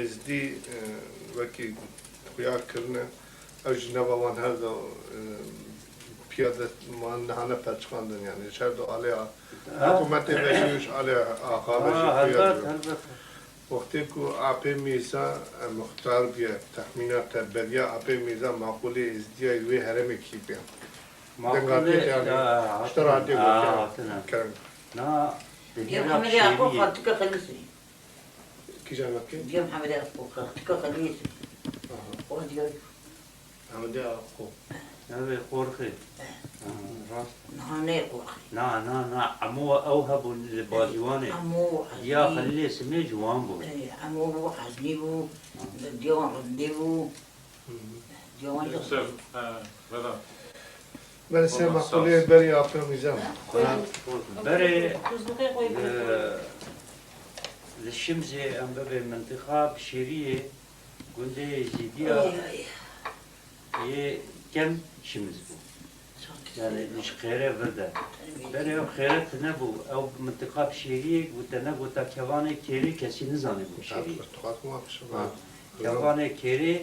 êzdî, e, wekî xuya kirine, ew jî nava wan her du, e, piya dest wan nehane perçiqandin, yani ji her du alê a-, Ha? Hikûmetê ve jî û ji alê axave jî Ha, xuya helbet, dibin. Helbet. Wextê ku Apê Mîrza, e, muxtar bûye, texmîna te beriya Apê Mîrza maqûlê êzdiya li wê herêmê kî bûye? Maqûlê, Denga pê yani, ya, işte hatine, radyo ha, gotiya, hatine. Kerem. Na, di Diya hêla Hemedê Aqo şêriyê. Xaltika Xelîsê. Kîjan wekî? Diya Hemedê Aqo Xaltika Xelîsê. Aha. O diyor. Hemedê Aqo. Ev ê Qorxê. Ha, rast. Niha ne Qorxê. Na, na, na. Emo ew hebûn li Bazîwanê. Emo Diya Hezî. Xelîlê Simê ji wan bû. Ê, Emo bû, Hezî bû. Ha. Diya wan Rindê bû. Hı hı. Diya wan Yusuf, Yusuf. Ha, Vedat. Berê ser maqûlê berê Apê Mîrza. Berê, e, li Şimzê em bibê mintiqa Bişêriyê gundê Êzîdiya yê kem Şimz bû. Yani ji xêre vir de. Berê ew xêre tune bû. Ew mintiqa Bişêriyê ku te negota kevanê kêrê kesî nizanî bû Bişêriyê. Ha. Kevanê kêrê,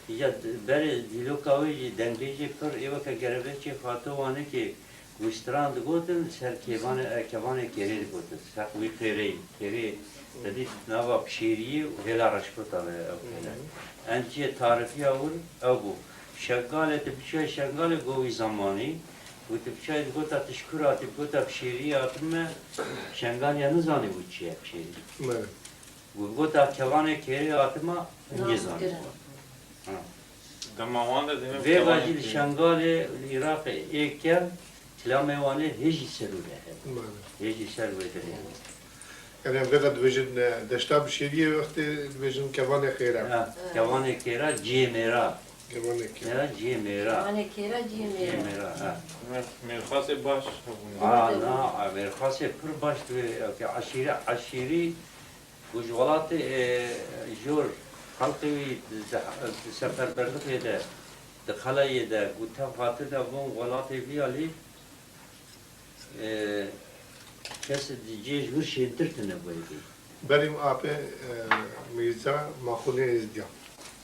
ya d-, berê dîloka wê jî dengbêjê pir ê weke gerebêçê Xato Wanekê ku stran digotin, ser kêvanê, e, kevanê kêrê digotin. Ser wî qêreyî, kêrê te dît nava Pişêriyê û hêla Reşkota ve ew kêre. Hı hı. Enciyê tarifiya wir ew bû. Şengalê, tu biçiyayî Şengalê go wî zamanî, û tu biçiyayî digota tu ji kur hatî, digota Pişêriyê hatime, Şengaliya nizanî û çi ye Pişêrî. Bele. Û gota kevanê kêrê hatime, hingê zanî. Ha. Dema wan de demê Vê kevanê vajî li kêrê. Şengalê, li Iraqê ê kem kilamê wan ê hê jî ser wê de hebe. Bele. Hê jî ser wê de hebe. Yani em vê de dibêjin, e, deşta Bişêriyê wextê dibêjin kevanê xêra. Ha, kevanê kêra, ciyê mêra. Kevanê kêra. Ya, ciyê mêra. Kevanê kêra, ciyê Ciyê mêra. Mêra, ha. Mêr-, mêrxasê baş hebûne. Ha, na, mêrxasê pir baş divê, ew ke eşîre, eşîrî Ku ji welatê, e, jor xelkê wî di, di seferberlixê de, di xelayê de ku tev hatine von welatê vî alî, e, kes di cê ji wir şêntir tune bûyî. Berî apê, e, Mîrza Maqûlê Êzdiya.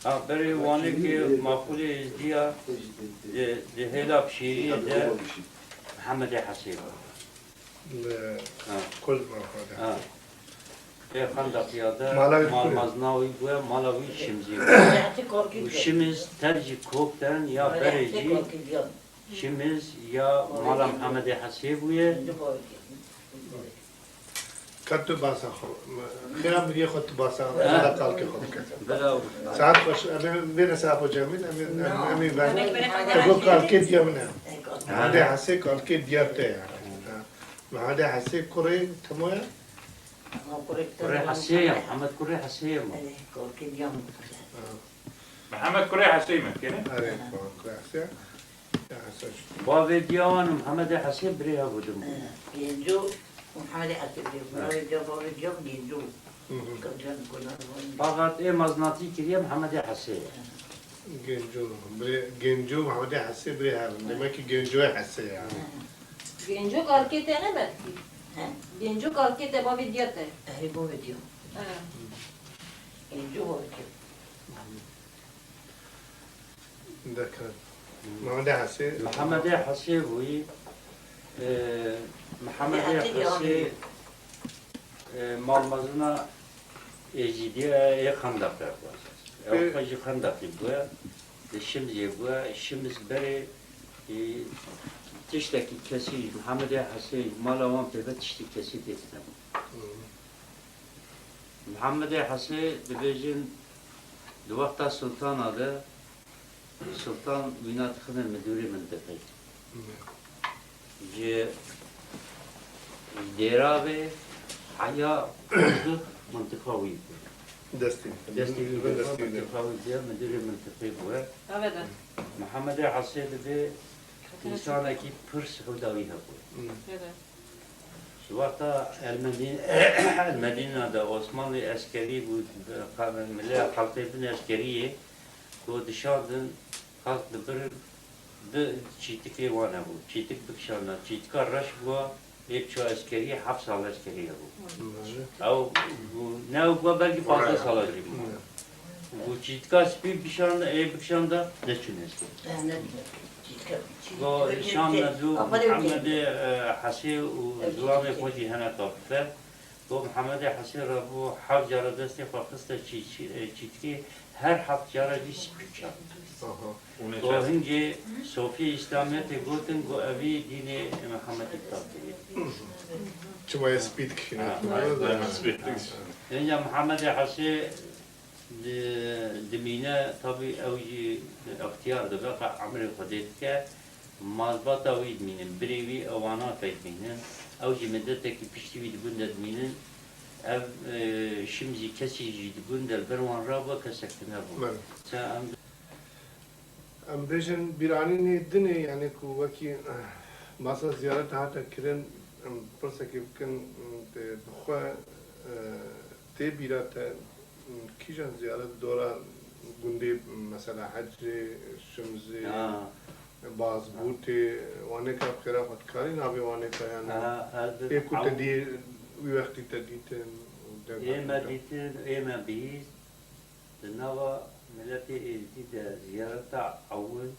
Ha, berê Wanekê Maqûlê Êzdiya di, di hêla Pişêriyê de Mihemedê Hesê bû. Li Ha. Kul Mehmedê. Ha. Ê xendeqiya de Mala wî mal kul e? Mezna wî bûye, mala wî Şimzî bûye. Û Şimiz tev jî kok ten ya berê jî Şimiz ya mala Mihemedê Hesê bûye. Ka tu basa xwe, xêra miriyê xwe tu basa, Ha. Mala kalkê xwe bike. Bila Saet xweş, em ê vê nesa xwe cemîn, em ê, em, em ê ben. Te got kalkê diya min e. Mehemedê Hesê kalkê diya te ye. Ha. Mehemedê Hesê kurê Temo ye? Kurê Hesê ye, Mihemed kurê Hesê ye ma. Mihemed kurê Hesê me, kene? Erê, kurê Hesê. Ya Hesê. Bavê diya wan û Mihemedê Hesê birê hev û din bû. Gênco û Mihemedê Hesê birê bû. Bavê diya, bavê diya Gênco bû. Hı hı. Fakat ê meznatî kiriye Mihemedê Hesê ye. Gênco, birê, Gênco û Mihemedê Hesê birê hev in. Demek ki Gêncoyê Hesê ye. Gênco kalkê te ne belkî? He? Gênco kalkê te bavê diya te. Erê bavê diya. He. Gênco bavê diya. Dekir. Mehemedê Hesê. Mihemedê Hesê bûyî, e, Mihemedê Hesê, e, malmezina Êzîdiya ê Xendeqê bû. Ew Ê- xwe jî Xendeqî bûye. Li Şimzê bûye. Şimiz berê, e, tiştekî kesî ji Mihemedê Hesê, ji mala wan pê ve tiştî kesî tê tine bû. Hı. Mihemedê Hesê dibêjin di wexta Sultana de, Sultan wîna dixine midûrê mintiqê. Ji Dêravê heya Qurdux mintiqa wî bû. Destî. Destî wî Destî bû, wî. Mintiqa wî bûye, midûrê mintiqê bûye. Eve de. Mihemedê Hesê dibê însanekî pir sihûda wî hebûye. Hı. Eve. Ji wexta Elmedîn-, Elmedîna de Osmanlî eskerî bû, milê xelkê bin eskerî yê, Ku dişandin, xelk dibirin, bi çîtikê wan hebû. Çîtik bikişandina. Çîtika reş bûa, ê biçûa eskeriyê, heft sal eskeriyê hebû. Ew bû, ne ew bûa, belkî pazdeh sala jî bû. Bû çîtika spî bişanda, ê bikişanda, neçûn eskerî. Go Şam Nezû, Mihemedê, e, Hesê û zilamê xwe jî hene tabife. Go Mihemedê Hesê re bû, heft cara destê xwe xiste çî-, çî-, e, çîtikê, her heft cara jî spî çand. Aha. Go hingê Sofiyê Îslamiyetê gotin, go evî dînê Mihemedî bi tav kirî. Çima ye spî dikişîne? Ha, ha. Spî dikişîne. Hingê Mihemedê Hesê Di-, dimîne, tabî ew jî extiyar dibe, qe emrê Xwedê dike, malbata wî dimînin, birê wî ewana pey dimînin, ew jî midetekî piştî wî di gund de dimînin, ev, e, şimzî kesî jî di gund de li ber wan rabû, kesek tune bû. Belê. Sen em Em bêjin bîranînê dinê, yanî ku wekî, eh, masa ziyareta hate kirin, em pirsekê bikin, em, tê bi xwe, eh, tê bîra te, em, kîjan ziyaret dora gundê, mesela Hecrê, Şimzê, Ha. Bazbûtê, wanêka bi xêra xwe dikarî navê wanêka yanî Ha, ez ê ku te ew- dî, wî wextî te dîtin, û deng Ê me hatin te? Dîtin, ê me bihîst. Di nava miletê êzdî de ziyareta ewil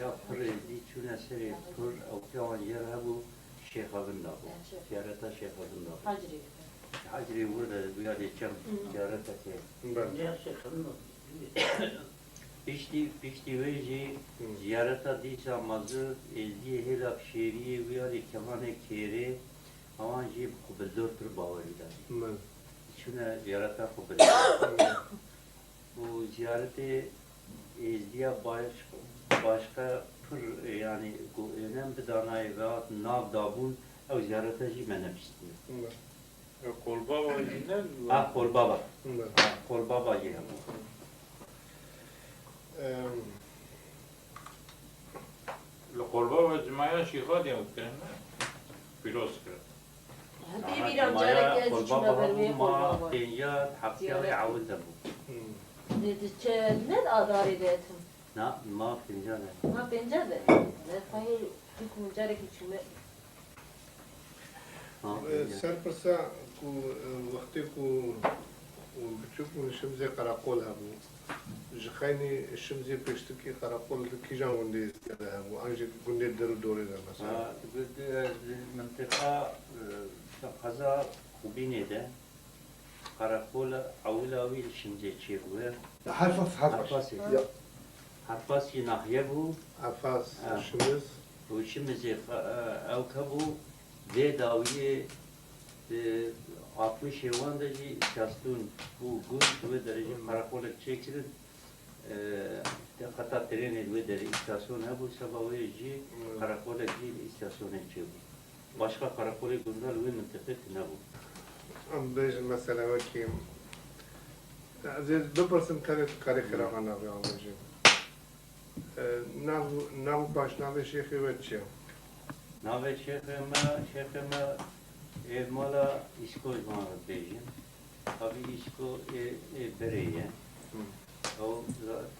ya pir êzdî çûne serê pir, ewkê wan jê re hebû, Şêxevinda bû. Ziyareta Şêxevinda bû. Hecrê. Hecrê wir de bûya dê çem Hı. ziyareteke. Belê. Ya Şêxevinda. Piştî, piştî wê jî Hı. ziyareta dîsa mezin êzdiyê hêla bi şêriyê wî ya dê kemanê kêrê, ewan jî bi qubildor pir bawerî dayî. Belê. Çûne ziyareta xwe birin. Û ziyaretê êzdiya baş-, başqa pir, yanî ku ênem bi danayê ve hat nav dabûn, ew ziyarete jî me nebîstine. Ew Qolbaba jî ne? Ha, Qolbaba. Ha, Qolbaba jî hebû. Em, Li Qolbaba cimaya Şîxadiyan kirin, pîroz kirin. Hindê Aha, bîran cimaya careke ez Qolbaba çûme ber wê hebû, ma Qolbaba. Pênca heftiya wê Ziyaret. Ewil de bû. Hmm. Di, di çe-, ne di Adarê de etin? Na, ma pênca de. Ma pênca de. Ne, xwehê hikû carekî çûme. Ha, E, pênca. Ser pirsa ku, e, wextê ku hûn biçûk bûn, Şimzê qereqol hebû. Ji xeynî Şimzê pêştirkî qereqol li kîjan gundê ziyade hebû? An jî gundê der û dorê de mesela? Ha, di, di, di mintiqa, e, qeza Xubînê de qereqola ewila wî li Şimzê çêbûye. Herfas, Herfas. Herfasê. Ya. Herfasî nahiye bû. Herfas, Ha. Şimiz. Û Şimizê xe-, e, ew kebû, vê dawiyê, e, altmişê wan de jî îstîsyon bû, gund, wê derê jî Hmm. qereqolek çêkirin. E, te xeta trênê li wê derê îstîsyon hebû, seba wê jî Hmm. qereqolek jî li îstîsyonê çêbû. Başqa qereqolê gunda li wê mintiqê tune bû. Em bêjin mesela wekî, ez ê bipirsim tenê tu karê xêra xwe navê wan bêjî. E, nav, nav û paşnavê şêxê we çi ye? Navê şêxê me, şêxê me ê mala Îsko ji wan re dibêjin. Tabî Îsko ê, ê berê ye. Hı. Ew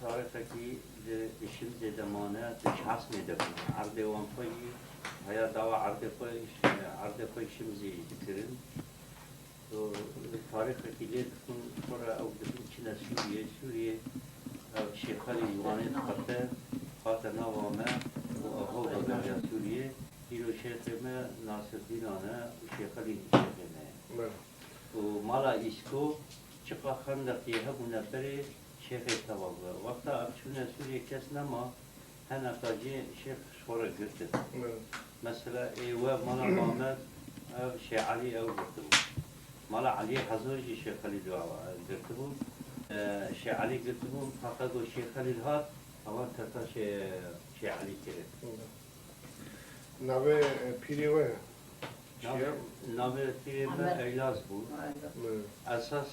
tarîxekî di, di Şimzê de mane, di Çasmê de bû. Erdê wan xwe jî, heya dawa erdê xwe, erdê xwe Şimzê jî dikirin. Û tarîxekî lê dixwin, xwe re ew dibin çine Sûriyê. Sûriyê ev Şêxelî ji Wanê diqete, hate nava me û ev hewda geriya Sûriyê. Îro şêxê me Nasirdînan e û Şêxelî jî şêxê me ye. Belê. Û mala Îsko çiqa xendeqiyê hebûne berê şêxê teva bûye. Wexta ev çûne Sûriyê kes nema, Heneka jî şêx ji xwe re girtin. Evet. Mesela, ê we mala Mamed, ev Şêx Elî ew girtibû. Mala Eliyê Hezor jî Şêx Elî dua girtibû. E, Şêx Elî girtibû, heqa ku Şêx Elî hat, ewan terka Şê-, Şêx Elî kirin. Evet. Navê, e, pîrê we? Navê, navê pîrê me Eylaz bû. Esas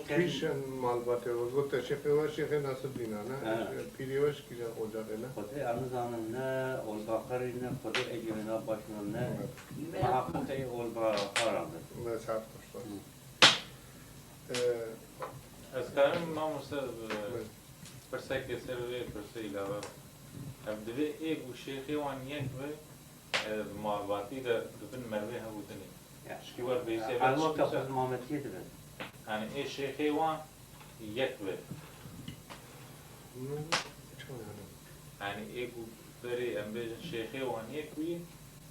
Kîjan malbatê we? Got te şêxê we şêxê Nasirdîna ne? He. Pîrê we ji kîjan ocaxê ne? Xwedê em nizanin ne Olbaxerî ne, Xwedê ecî wêna baş ne. Evet. Miheqeqê Olbaxeran be. Me saet xweş. Hı. Ee, Ez karim mamoste, e, Evet. Pirsekê ser vê pirsê îlave. Ev divê ê ku şêxê wan yek be, e, malbatî de di bin merivê hevû dinê. Ya. Çikî wer bêjê, ev elwaka xizmametiyê dibin. Yani ê şêxê wan yek be. Min çawa yani? Yani ê ku berê em bêjin şêxê wan yek bûyî,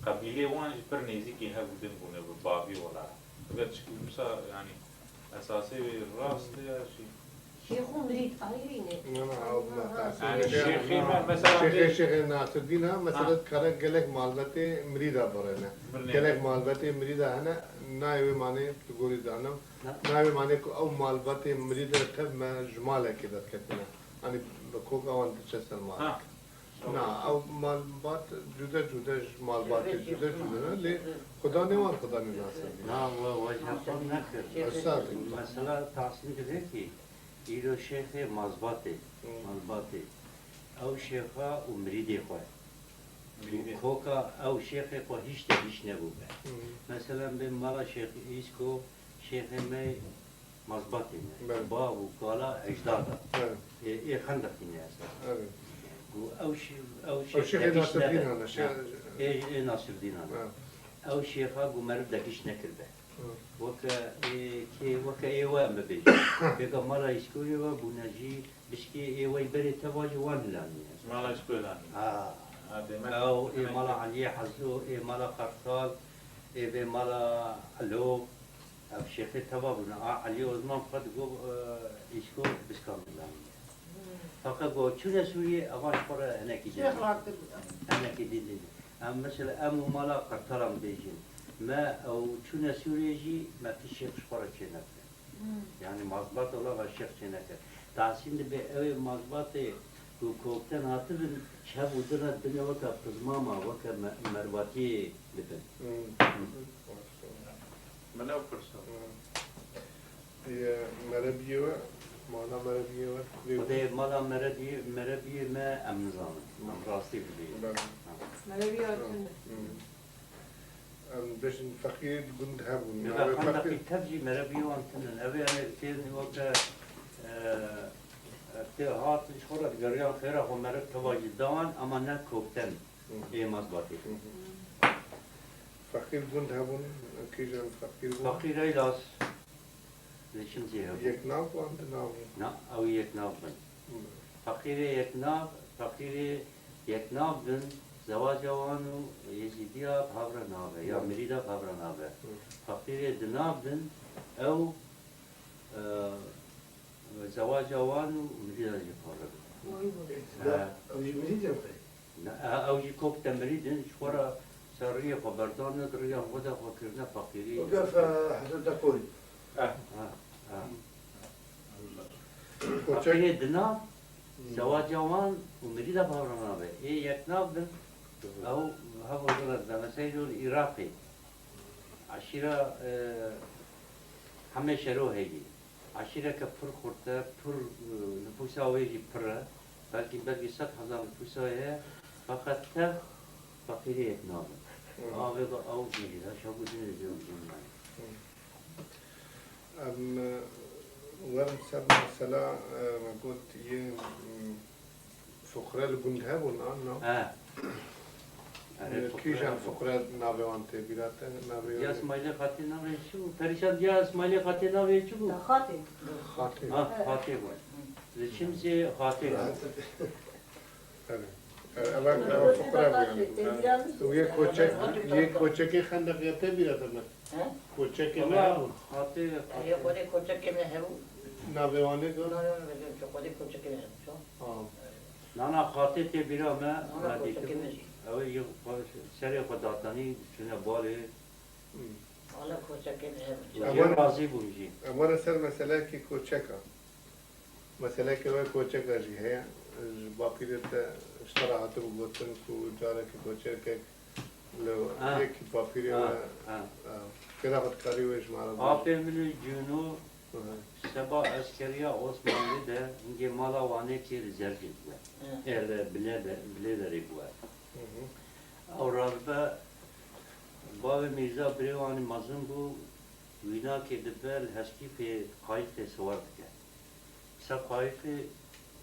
qebîlê wan jî pir nêzîkî hevû din bûne bi bavî wela. Eger çikî wisa yani esasê wê rast e ya jî. Şêx û mirîd ayrî ne? Na, na, ew me Yani tersî şêxê me, mesela Şêxê, bê- Şêxê Nasreddîn ha, mesela Ha. dikare gelek malbetê mirîda birêne. Birêne. Gelek malbetê mirîda hene, nayê wê manê tu gorî dane. Na. Nayê wê manê ku ew malbetê mirîd e, tev me ji malekê derketine. Hani bi koka wan diçe ser malek. Ha. Na, ew malbat cude cude ji malbatê cude cude ne, lê xudanê wan xudanê Nasreddîn. Na, we, we ji xwe nekir. Esas. Mesela Tahsîn divê kî, Îro şêxê mazbatê, Hmm. malbatê. Ew şêxa û mirîdê xwe. Mirîdê. Koka ew şêxê xwe hiç de hiç nebûbe. Hmm. Mesela bê mala Şêx Îsko, şêxê me mazbatê ne. Belê. Bav û kala ecdada. Belê. Ê, ê xendeqî ne esas. Belê. Û ew şê-, ew Ew şêx şêxê de hiç Nasreddîn nebe. hene, şê- Ha. Ê, ê Nasreddîn hene. Ha. Ew şêxa ku meriv de hiç nekirbe. Hı. Weke ê kê, weke ê we em bibêjin. Pêka mala Îskoyê we bûne jî bişkê ê we berê teva jî wan hilaniye. Mala Îskoyê hilaniye. Ha. Ha, demek Ew ê demek mala ki Eliyê Hezo, ê mala Qartal, ê vê mala Elo. Ev şêxê teva bûne. A Elî Osman xwe digot, e, Îsko Biskan hilaniye. Feqet ku çûne Sûriyê, evan ji xwe re hinekî din. Şêx rahat kir. Hinekî din dî. Em mesela em û mala Qertalan bêjin. Me ew çûne Sûriyê jî me ti şêx ji xwe re çênekir. Hmm. Yani mazbat ola ve şêx çênekir. Tahsîn dibe ew ê mazbatê ku kokten hatibin, çev û din re dibine weke pizmama, weke me-, mervatiyê dibin. Hmm. Hı. Min ew pirsa. Hı. Yê merebiyê we, mala merebiyê we, lê Xwedê mala merediyê, merebiyê me em nizanin. Em rastî bibêjin. Belê. Ha. Merebiya Ha. tune. Hı. Em bêjin feqîrê di gund hebûn. Nebe Navê xandaqî feqîr tev jî merebiyê wan tune. Ev ê em ê tên weke, e, tê hat ji xwe re digeriyan xêra xwe mereb teva jî dawan, ama ne kokten Hı. ê mazbatê. Hı hı. Feqîr gund hebûn, kîjan feqîr bûn? Feqîr Eylas. Li Çimzê hebû. Yeknav wan di nav bûn? Na, ew yeknav bin. Hmm. Feqîrê yeknav, feqîrê yeknav bin, zewaca wan û Êzîdiya bi hev re nabe, ya Hmm. mirîda bi hev re nabe. Hmm. Feqîrê di nav bin, ew, e, zewaca wan û mirîda jî bi hev re bin. Oy, oy. He. Ew jî mirîdên xwe? Ne, e, ew jî kok te mirîdin, ji xwe re ser riyê xwe berdane, di riya xwe de xwe kirine feqîrî. Weke fe-, Hesen Tekorî. Eh. Ha, ha. Koçek. Feqîrê di nav, Hmm. zewaca wan û mirîda bi hev re nabe. Ê yeknav bin, ew hev re dibeme. Mesela îro li Iraqê, eşîra, e, Hemê Şero heyî. Eşîreke pir xurt e, pir, e, nifûsa wê jî pir e. Belkî, belkî sed hezar nifûsa ye. Feqet tev feqîrê yeknav e. Hmm. Avê de ew jî heye, şabû dinê jê û jê nayê. Hmm. Em, e, werin ser mesela, e, me got yê, mm, Fuqre li gund hebûn, an na? He. Erê, Li fuqre kîjan hebûn. Fuqre navê wan tê bîra te? Navê Ya wan ê? Îsmaîlê Xatê navê çi bû? Perîşan diya Îsmaîlê Xatê navê çi bû? Xatê. Xatê. Ha, Xatê bû. Li Çimzê Xatê bû. Erê. Erê, ev, ev fuqre bû yani. Û yê koçek, yê koçekê xendeqê te bîra te me? He? Koçekê me Wala hebûn. Xatê, Xatê. Yê xwedê koçekê me hebû. Navê wan ê got? Na, na, na, na, xwedê koçekê me hebû, ço? Ha. Nana Xatê tê bîra me, Nana me koçekê dîtibû. Me jî. Ew ê yê xwe serê xwe datanî, diçûne balê. Hmm. Wala koçekê me hebû. Û Ewan jê razî bûm jî. Ewan ser meselekî koçeka. Meseleke we koçeka jî heye. Ji bapîrê te ji te re hatibû gotin ku careke koçekek li Ha. yek bapîrê Ha, we, ha. e, kira xwe dikarî wê ji me re bêjî? Apê min û Cûno Hı hı. seba eskeriya Osmanlî de hingê mala Wanekê li Zergil bûye. Hı. E, li Bilê-, Bilêderê bûye. Hı hı. Ew radibe bavê Mîrza Birêwanî mezin bû, wînakê dibe li Heskîfê qayîqê siwar dike. Ser qayîqê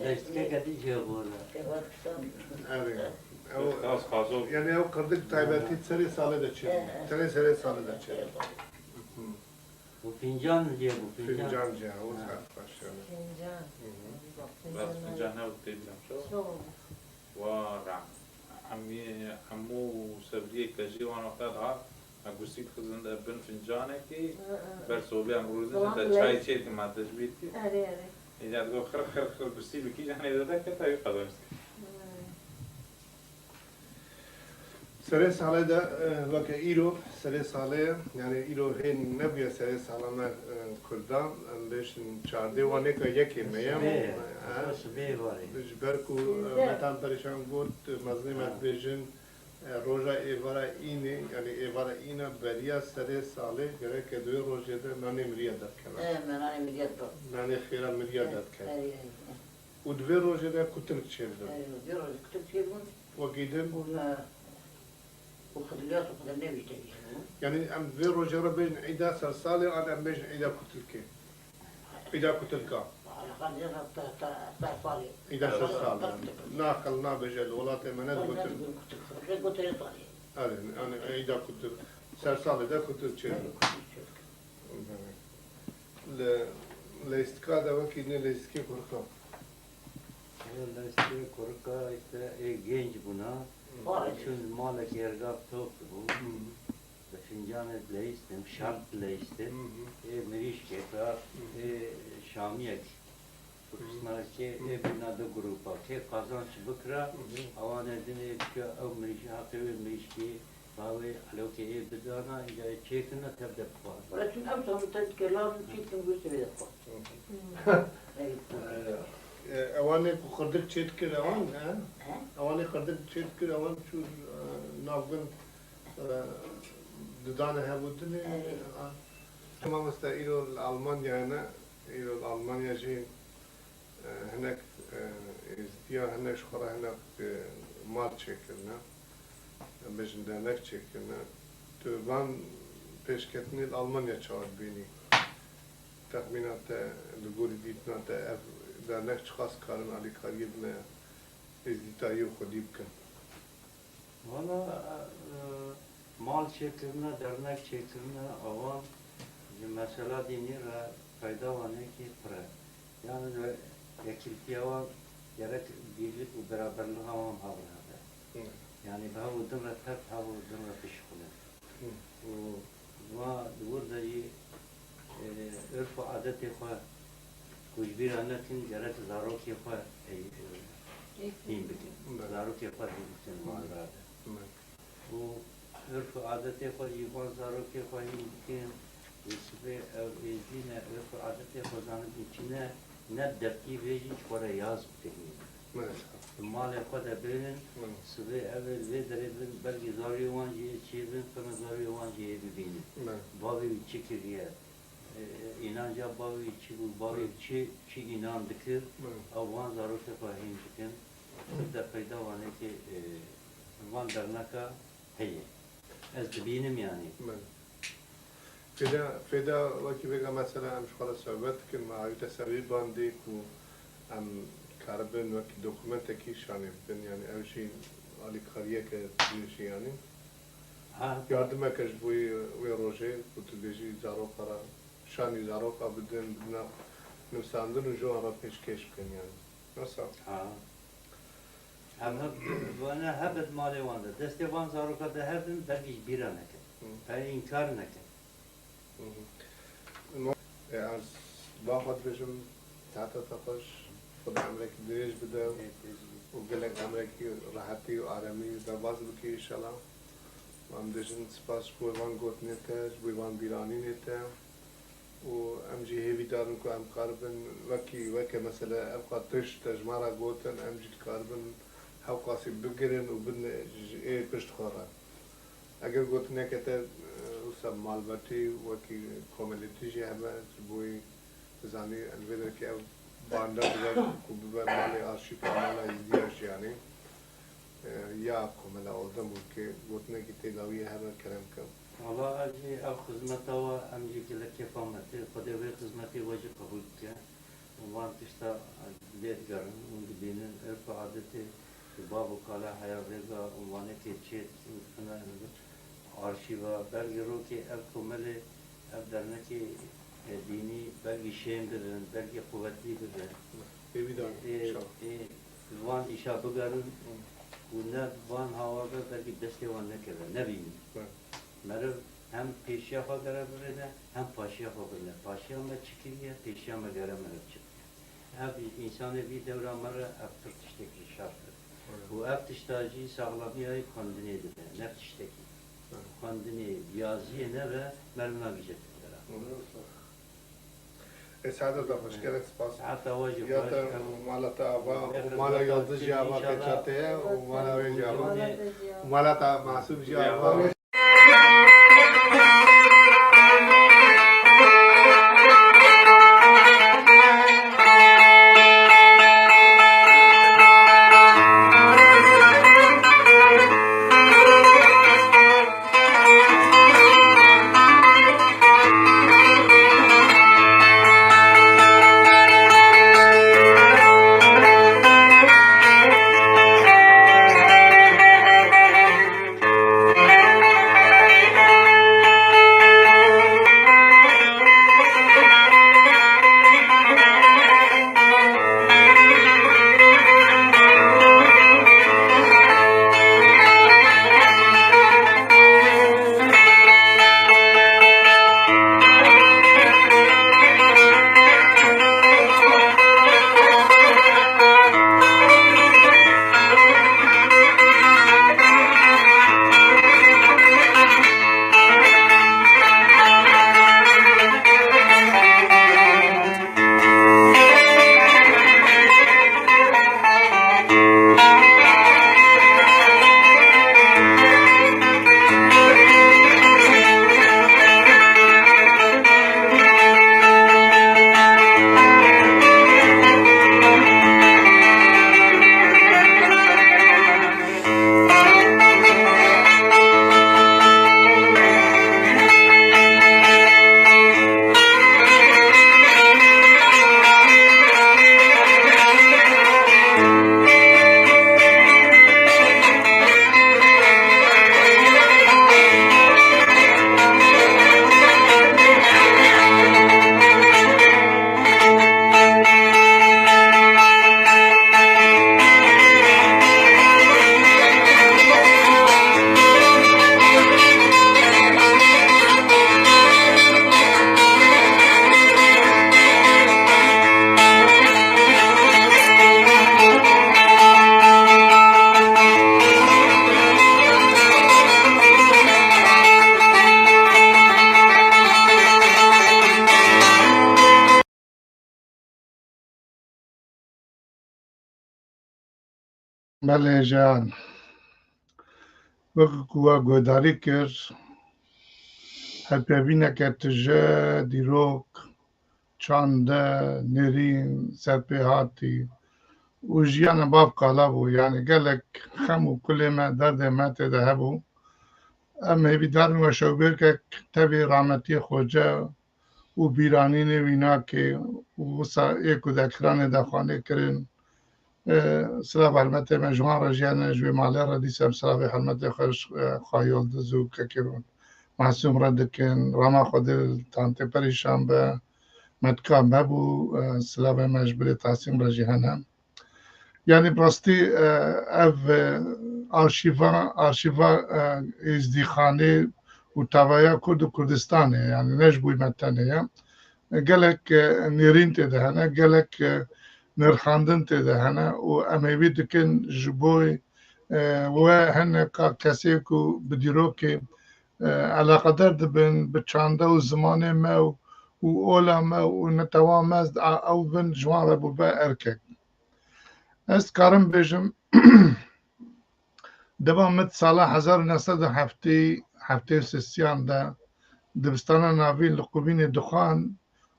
Leştikeke dî jê bore. Erê. Ew, Xas xazo. Yani ew qirdik taybetî serê salê de çê. Tenê serê salê de çê. Hı. Bu fincan jê bu, fincan. Fincan jê, o saat baş yani. Fincan. Hı hı. Bak, bas fincan ne tê bilam şu? Şu. Wa ra. Amî, hemû sebriyê kejî wan wexta dihat, me gursî dixizin de bin fincanekî, Hı hı. ber sobê em rûdin Salam de çay bilez. Çêkin me tecbîr kir. Erê, erê. Îca digot xir, xir, xir gursî bikî, canê de de keta wî qezenc dikir. Hı. Serê salê de, e, weke îro, serê salê, yani îro hên nebûye serê sala me, e, Kurdan, em bêjin çardê wanê ka yekê me ye. Sibê, Ha? sibê varê. Ji ber ku, e, Sibê. Metan Perîşan got, mezinê me Ha. dibêjin, e, roja êvara înê, yani êvara îna beriya serê salê, gereke di wê rojê de nanê miriya derkeve. E, me nanê miriya dibin. Nanê xêra miriya E, derkeve. e, e, e. Û di vê rojê de kutilk çêdibin. Eyo, vê rojê kutilk çêbûn. Wekî din. Û me, û xidiliyat û xidil newî tevî bûn. Yani em vê rojê re bêjin Îda Sersalê an em bêjin Îda Kutilkê? Îda Kutilka. Alaqan ya te, te, te salê. Îda ser salê. Naqil nabêje li welatê me ne digotin. Rê gote salê. Erê, yani îda ku tu ser salê de ku tu çêdin. Li leyistika de wekî ne leyistikê kurika. Leyistikê kurika işte ê genc bûna. Çûn malek yergav top bû. Bi fincanê dileyistin, şart dileyistin. Ê mirîşkek, ê şamiyek. Bi pisnakê ê bîna du grupa. Kê qazanç bikira, awanê din ê bike ew mirîşkê, haqê wê mirîşkê, bawê elokê ê bidana, înca ê çêkirina tev de bixwar. Wala çûn ew tam te dike, lan çêkin wê tevê de bixwar. E, ewanê ku xirdik çêdikir ewan, he? He? Ewanê xirdik çêdikir ewan çû, e, navgin, e, didane hevûdinê, a. Mamoste, îro li Almanyayê ne, îro li Almanya jî, e, hinek, e, êzdiya hinek ji xwe re hinek, e, mal çêkirine. Em bêjin dernek çêkirine. Tu van pêşketinê li Almanya çawa dibînî? Texmîna te, li gorî dîtina te ev dernek çiqas karin alîkariyê bine êzdîtayî û xwedî bikin? Valla, e, mal çêkirine, dernek çêkirine, awan ji mesela dînî re feyda wanekî pir e. Yani ve yekîtiya wan gerek birlik û beraberliğa wan bi hev re hebe. Hı. Yani bi hev û din re tev, bi hev û din re bişuxulin. Hı. Û va di wir de jî, e, urf û adetê xwe ku ji bîra nekin, gerek zarokê xwe, e, e, hîn bikin. Belê. Zarokê xwe hîn bikin van ra de. Belê. Û urf û adetê xwe jî van zarokê xwe hîn bikin. Û sibê ew êzdî ne, urf û adetê xwe zanibin çi ne, ne bi deftî vê jî ji xwe re yaz bikin. Maalesef. Di malê xwe de bênin, Hı. sibê ev ê li vê derê bin, belkî zarokê wan jî ê çêbin, qirna zarokê wan jî ê bibînin. Hı. Bavê wî çi kiriye? E, e, înanca bavê wî çi bû? Bavê Hı. çi, çi înan dikir? Hı. Ew van zarokê xwe hîn dikin. Hı. Bi de feyda wanekê, e, van derneka heye. Ez dibînim yani. Belê. Fêda, fêda wekî vêga mesela em ji xwe re sohbet dikin, me avîte ser vê bandê ku em karibin wekî dokumentekî şanê bikin, yani ev jî alîkariyeke jî yani. Ha. Yardimeke ji bo wê rojê ku tu dibêjî zaroka re, şanî zaroka bidin, bidina nivîsandin û ji wan re pêşkêş bikin yani. Wisa. Ha. Em hep, vana hebit malê wan de. Destê van zaroka de hebin, belkî ji bîra nekin. Hı. Pey înkar nekin. Hı hı. E, ez ba xwe dibêjim, seheta te xweş, Xuda emrekî dirêj bide Ê, pêzî. û gelek emrekî rehetî û aremî derbas bike înşallah. Em dibêjin spas ji bo van gotinê te, ji bo van bîranînê te. Û em jî hêvîdar in ku em karibin wekî, weke mesela ev qat tişt te ji me re gotin, em jî dikaribin hewqasî bigirin û bin ji ê pişt xwe re. Eger gotineke te, e, wisa malbatî wekî komelîtî jî hebe, ji bo wî dizanî, li vê derkê ev banda bibe ku bibe malê arşîv, mala Êzdiya jî yanî. E, ya Komela Oldemburgê gotinekî tê dawiyê hebe kerem ke. Wala ez jî ev xizmeta we em jî gelek kêfa me tê. Xwedê wê xizmetê we jî qebûl bike. Û van tişta lê digerin, hûn dibînin, urf û adetê ku bav û kala heya vêga û wanekê çê dikin, dixine arşîva, belkî rokê ev komelê, ev dernekê, e, dînî belkî şên bibin, belkî quwetlî bibin. Hêvîdar, Ê, inşallah. ê, van îşa bigerin Hı. û ne van hawa be, belkî destê wan nekeve, nebînin. Hı. Meriv hem pêşiya xwe gere birêne, hem paşiya xwe birêne. Paşiya me çi kiriye, pêşiya me gere meriv çi bike. Ev însanê vî dewra me re ev pir tiştekî şert e. Hı. Û ev tişta jî saxlamiya wî xwendinê dibe, ne tiştekî. Hı. Xwendinê, riyaziyê nebe, meriv nagihîje tevgera. Hı. Ê, saeta te xweş, gelek spas. Saeta we jî xweş. Ya te û mala te ava, û mala Yildiz jî ava, keça te ye, û mala wê jî ava. Mala te jî ava. Mala te Masûm jî ava. Belê Jehan, wek ku we guhdarî kir, hevpeyvîneke tije, dîrok, çande, nêrîn, serpêhatî û jiyana bav qala bû. Yanî gelek xem û kulê me, derdê me tê de hebû. Em hêvîdar in we şewbêrkek tevî rahmetiyê Xoce û bîranînê wî nake û wisa ê ku di ekranê de xwanê kirin, e, silav hurmetê me ji wan re jî hene, ji wê malê re dîsa em silavê hurmetê xwe ji, e, Xwa Yildiz û kekê Masûm re dikin. Rama Xwedê li tantê perîşan be, me tika me bû, e, silavê me ji birê Tasîm re jî hene. Yanî bi rastî, e, ev, e, arşîva, arşîva, e, êzdîxanê û tavaya Kurd û Kurdistanê, yanî ne ji bo me tenê ye. E, gelek, e, nêrîn tê de hene, gelek, e, nirxandin tê de hene û em hêvî dikin ji bo, e, we hineka kesê ku bi dîrokê, e, eleqedar dibin, bi çanda û zimanê me û, û ola me û netewa me, a, ew bin ji wan re bûbe erkek. Ez karim bêjim, dema min sala hezar û neh sed û heftê, heftê û sêsiyan de dibistana navîn li Qubînê dixwand,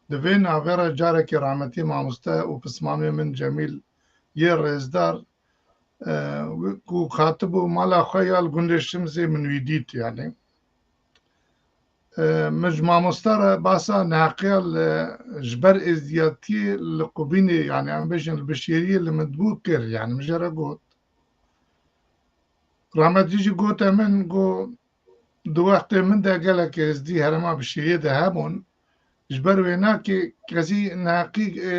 di vê navê re carekê rahmetî mamoste û pismamê min Cemîl yê Rêzdar, e, ku hatibû mala xwe ya li gundê Şimzê, min wî dît, yanî. E, min ji mamoste re basa neheqiya li, ji ber êzdiyatiyê li Qubînê, yanî em bêjin li Bişêriyê li min dibû kir, yanî min jê re got. Rahmetî jî gote min, got, di wextê min de gelek êzdî herêma Bişêriyê de hebûn, ji ber wê nakê kesî neheqî, e,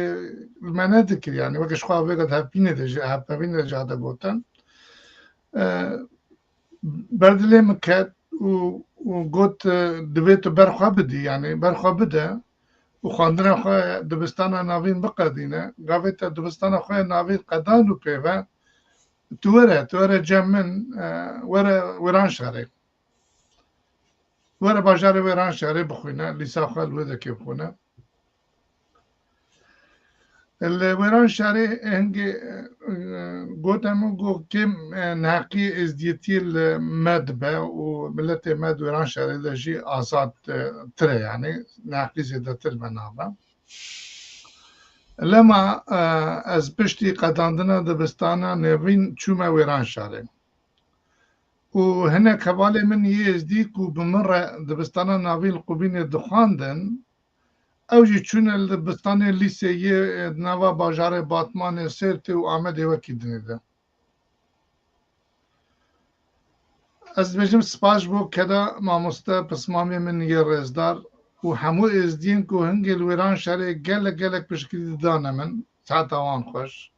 li me nedikir, yanî weke ji xwe vêga di hevpînê de jî, hevpevînê de jî hate gotin. E, berdilê min ket û, û got, e, divê tu ber xwe bidî, yanî ber xwe bide û xwendina xwe dibistana navîn biqedîne. Gavê te dibistana xwe ya navîn qedan û pê ve, tu were, tu were cem min, e, were Wêranşarê. Were bajarê Wêranşarê bixwîne, lîsa xwe li wê dekê bixwîne. Li Wêranşarê hingê, e, gote min, got, kêm, e, neheqî êzdiyetiyê li me dibe û miletê me di Wêranşarê de jî azad, e, tir e, yanî neheqî zêdetir me nabe. Lema, e, ez piştî qedandina dibistana navîn çûme Wêranşarê. Û hinek hevalê min yê êzdî ku bi min re dibistana navîn li Qubînê dixwandin, ew jî çûne li dibistanê lîsê yê di nava bajarê Batmanê, Sêrtê û Amedê wekî dinê de. Ez dibêjim spas ji bo keda mamoste pismamê min yê rêzdar û hemû êzdiyên ku hingê li Wêranşarê gelek gelek piştgirî didane min, siheta wan xweş.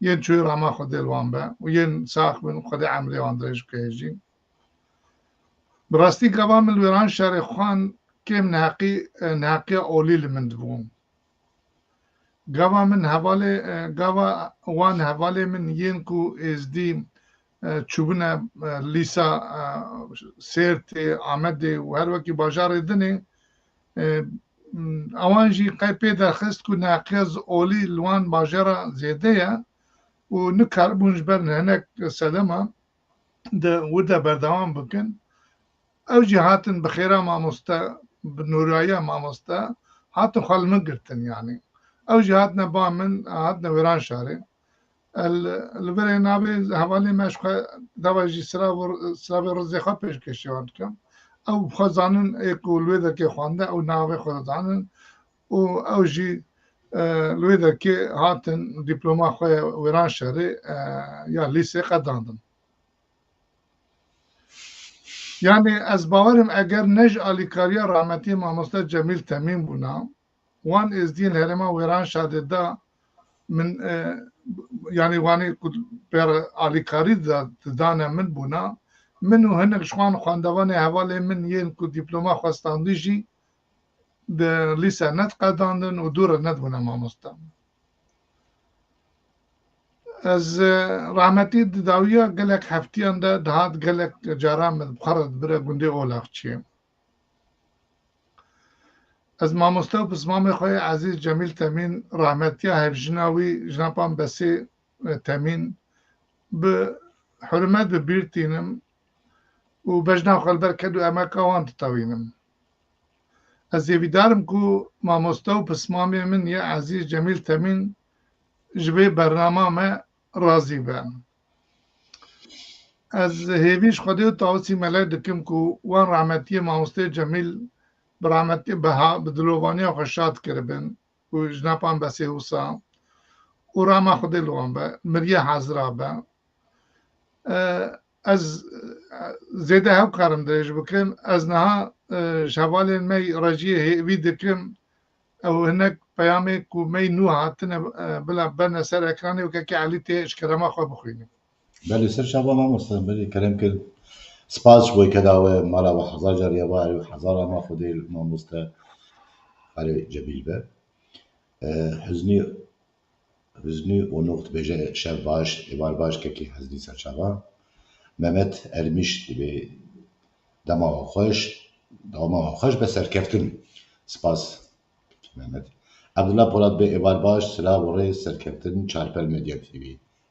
Yên çûyî rama Xwedê li wan be û yên sax bin, Xwedê emrê wan dirêj bike jî. Bi rastî gava min li Wêranşarê xwend kêm neheqî, e, neheqiya olî li min dibû. Gava min hevalê, e, gava wan hevalê min yên ku êzdî, e, çûbûne, e, lîsa, e, Sêrtê, Amedê û her wekî bajarê dinê, e, m, ewan jî qey pê derxist ku neheqiya olî li wan bajara zêde ye û nikaribûn ji ber hinek sedema di wir de berdewam bikin. Ew jî hatin bi xêra mamoste, bi nûrayiya mamoste, hatin xwe li min girtin, yanî. Ew jî hatine ba min, hatine Wêranşarê. El, li virê navê hevalê me ji xwe dava jî silav û, silavê rizê xwe pêşkêşî wan dikim. Ew xwe zanin ê ku li wê derkê xwende, ew navê xwe zanin û ew jî, e, li wê derkê hatin dîploma xwe ya Wêranşarê, e, ya lîsê qedandin. Yanî ez bawer im eger ne ji alîkariya rahmetî mamoste Cemîl Temîn bûna, wan êzdiyên herêma Wêranşarê de min, e, yanî wanê ku pê re alîkarî da-, didane min bûna, min û hinek ji wan xwendevanê hevalê min yên ku dîploma xwe standî jî di lîse nediqedandin û dû re nedibûne mamoste. Ez, e, rahmetî di dawiya gelek heftiyan de dihat, gelek caran min bi xwe re dibire gundê Olaxçiyê. Ez mamoste û pismamê xwe yê ezîz Cemîl Temîn, rahmetiya hevjina wî, jina Pambesê, e, Temîn, bi hurmet bi bîr tînim û bejna xwe li ber ked û emeka wan ditewînim. Ez hêvîdar im ku mamoste û pismamê min yê ezîz Cemîl Temîn ji vê bernama me razî be. Ez hêvî ji Xwedê û Tawusî Melek dikim ku wan rahmetiyê mamostê Cemîl bi rahmetiyê bi ha-, bi dilovaniya xwe şad kiribin û jina pan besê wisa û rama Xwedê li wan be, miriye hazira be. E, ez, e, zêde hev karim dirêj bikim. Ez niha, e, ji hevalên me yî rejiyê hêvî dikim, ew hinek peyamê ku me yî nû hatine, e, bila berne ser ekranê û kekê Elî tê ji kerema xwe bixwînin. Belê, ser çava mamoste, belê, kerem kir. Spas ji bo keda we, mala we hezar car ya we, hezar rama Xwedê li mamoste Xalê Cemîl be. E, Huznî Huznî û nûx dibêje şev baş, êvar baş kekê Huznî serçava. Mehmet Ermîş dibê dema we xweş, dema we xweş be serkeftin. Spas kekê Mehmet. Abdullah Polat dibê êvar baş, silav û rêz serkeftin Çarpel Medya T V.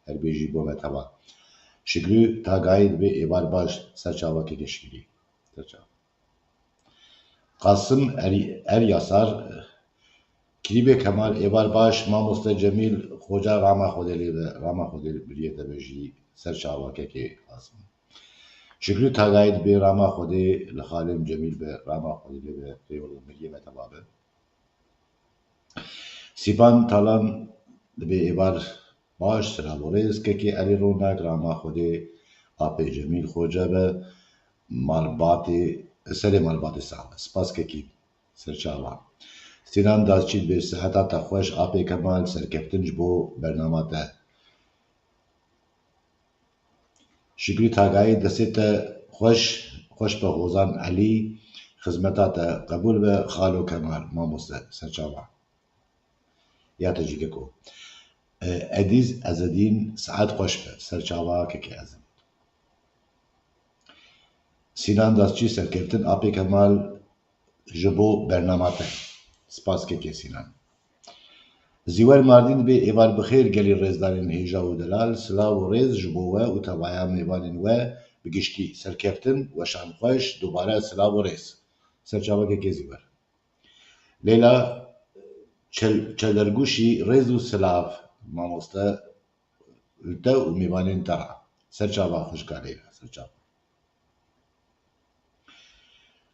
Her bêjî bo me teva. Şikrî Tagayî dibê êvar baş, serçava kekê Şikrî. Serçava. Qasim Er-, Eryasar, Kirîbê Kemal, êvar baş, mamoste Cemîl, Xoca rama Xwedê lê be, rama Xwedê biriyê te be jî, ser çava kekê Qasim. Şükrü Tagayî dibê rama Xwedê li xalê min Cemîl be, rama Xwedê lê be, rê wilo miriyê me teva be. Sîpan Talan dibê êvar baş, silav û rêz, kekê Elî Ronak, rama Xwedê, apê Cemîl Xoce be, malbatê, serê malbatê sax be. Spas kekî, serçava. Sînan Dazçî dibê siheta te xweş, apê Kemal, serkeftin ji bo bernama te. Şükrî Tagayî, destê te xweş, xweş be Hozan Elî, xizmeta te qebûl be, Xalo Kemal, mamoste, serçava. Ya te jî keko. E, Edîz Ezedîn, saet xweş be, serçava kekê Ezin. Sînan Dazçî, serkeftin, apê Kemal, ji bo bernama te. Spas kekê Sînan. Zîwer Mardîn dibê êvar bi xêr gelî rêzdarên hêja û delal, silav û rêz ji bo we û tevaya mêvanên we bi giştî. Serkeftin, weşan xweş, dubare silav û rêz. Serçava kekê Zîwer. Leyla Çel-, Çelerguşî, rêz û silav mamoste li te û mêvanên te re. Serçava xwişka Leyla, serçava.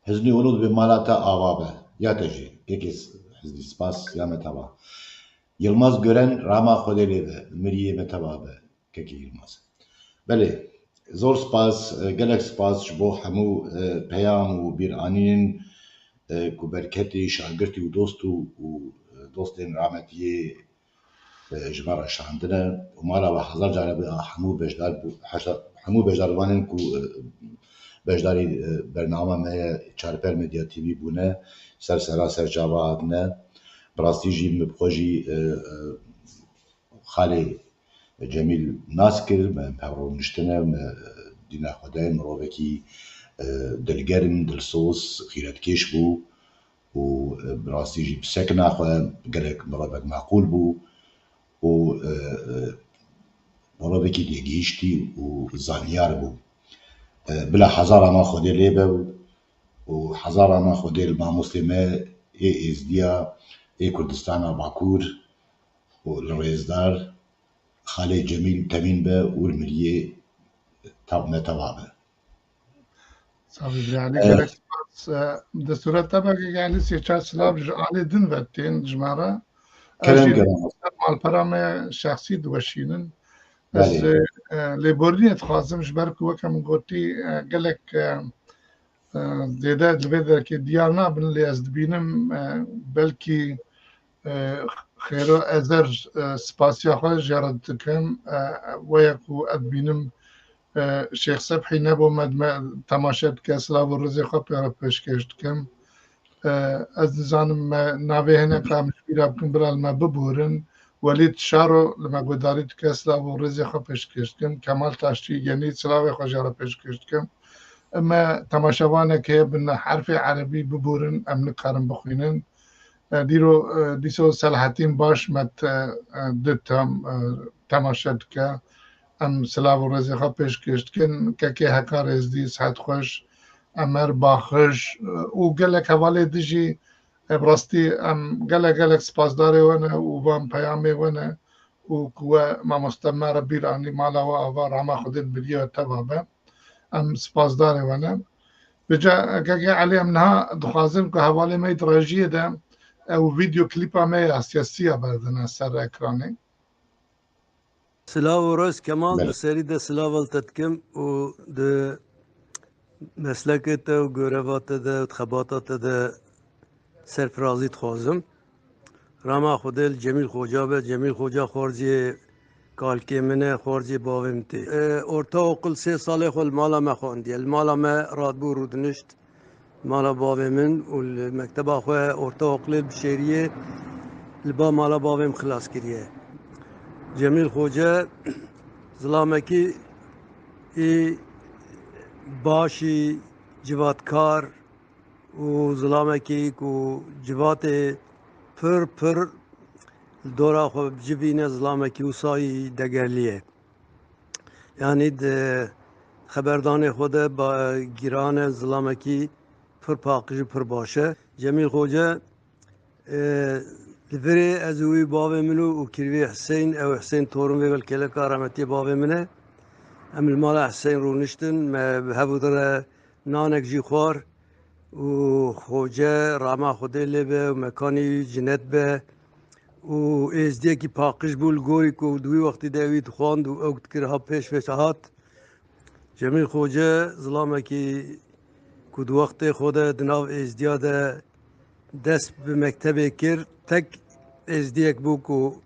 Hiznî Onur dibê mala te ava be. Ya te jî. Kekê s-, Hiznî spas ya me teva. Yilmaz Gören, rama Xwedê lê be. Miriyê me teva be. Kekê Yilmaz. Belê. Zor spas, e, gelek spas ji bo hemû, e, peyam û bîranîn, e, ku berketî, şagirtî û dost û, û, e, dostên rahmetiyê e, ji me re şandine û mala we hezar care be a hemû beşdar bû, heşta, hemû beşdarvanên ku, e, beşdarî, e, bernama me ye Çarpel Medya T V bûne, ser sera ser çava hatine. Bi rastî jî min bi xwe jî, e, e, xalê Cemîl nas kir, me hevro niştine, me, e, dîna xwe de mirovekî, e, dilgerin, dilsoz, xîretkêş bû. û, e, bi rastî jî bi sekina xwe gelek mirovek meqûl bû û, e, e, mirovekî têgihiştî û zanyar bû. E, bila hezar rama Xwedê lê be û hezar rama Xwedê li mamostê me ê Êzdiya, ê Kurdistana Bakur û li rêzdar Xalê Cemîl Temîn be û li miriyê tav me teva be. Sabî Birê Elî, e, gelek spas. E, destûra te be, Elî, sê çar silav ji alî din ve tên ji me re. Ez kerem jî kerem. Ser malpera me şexsî diweşînin. Ez, belê, e, e, lêborînê dixwazim, ji ber ku weke min gotî, e, gelek, e, e, zêde li vê derkê diyar nabin, lê ez dibînim, e, belkî, e, xêro ezer, e, spasiya xwe jê re dikim. E, weye ku ez dibînim, e, Şêx Sebhî nebû me, me temaşe dike, silav û rêzê xwe pê re pêşkêş dikim. E, ez nizanim me navê hineka min ji bîra bikim, bila li me biborin. Welîd Şaro li me guhdarî dike, silav û rêzê xwe pêşkêş dikim. Kemal Taşçî Yenî, silavê xwe jê re pêşkêş dikim. Me temaşevanek heye bi herfê erebî biborin, em nikarin bixwînin. E, dîro, e, dîso Selahattin Baş me te, e, di tem, e, temaşe dike. Em silav û rêzê xwe pêşkêş dikin. Kekê Hekar Êzdî, sihet xweş, Emer Baxş, û gelek hevalê din jî, e, bi rastî em gelek, gelek spasdarê we ne û van peyamê we ne û ku we mamoste me re bîr anî, mala we ava, rama Xwedê li biriya we teva be. Em spasdarê we ne. Bi ca, kekê Elî, em niha dixwazin ku hevalê me yê di rejiyê de ew vîdeo klîpa me ya siyasî ya berdine ser ekranê. Silav û rêz Kemal, Belê. Di serî de silav li te dikim û di meslekê te û goreva te de û di xebata te de serfirazî dixwazim. Rama Xwedê li Cemîl Xoca be. Cemîl Xoca xwarziyê kalkê min e, xwarziyê bavê min tê. E, ortaokul sê salê xwe li mala me xwendiye. Li mala me radibû rûdinişt. Mala bavê min û li mekteba xwe ortaokulê li Bişêriyê li ba mala bavê min xilas kiriye. Cemîl Xoce zilamekî ê başî, civatkar û zilamekî ku civatê pir pir li dora xwe bicivîne, zilamekî wisa yî degerlî ye. Yanî di xeberdanê xwe de ba-, giran e, zilamekî pir paqij û pir baş e. Cemîl Xoce, e, li virê ez û wî, bavê min û, û kirvê Hüseyin, ew Hüseyin torun vê belkêleka rahmetiyê bavê min e. Em li mala Hüseyin rûniştin, me bi hev û re nanek jî xwar û Xoce, rama Xwedê lê be û mekanî wî cinet be û êzdiyekî paqij bû li gorî ku di wî wextî de wî dixwand û ew dikir ha pêş pêş hat. Cemîl Xoce zilamekî ku di wextê xwe de di nav êzdiya de dest bi mektebê kir, tek êzdiyek bû ku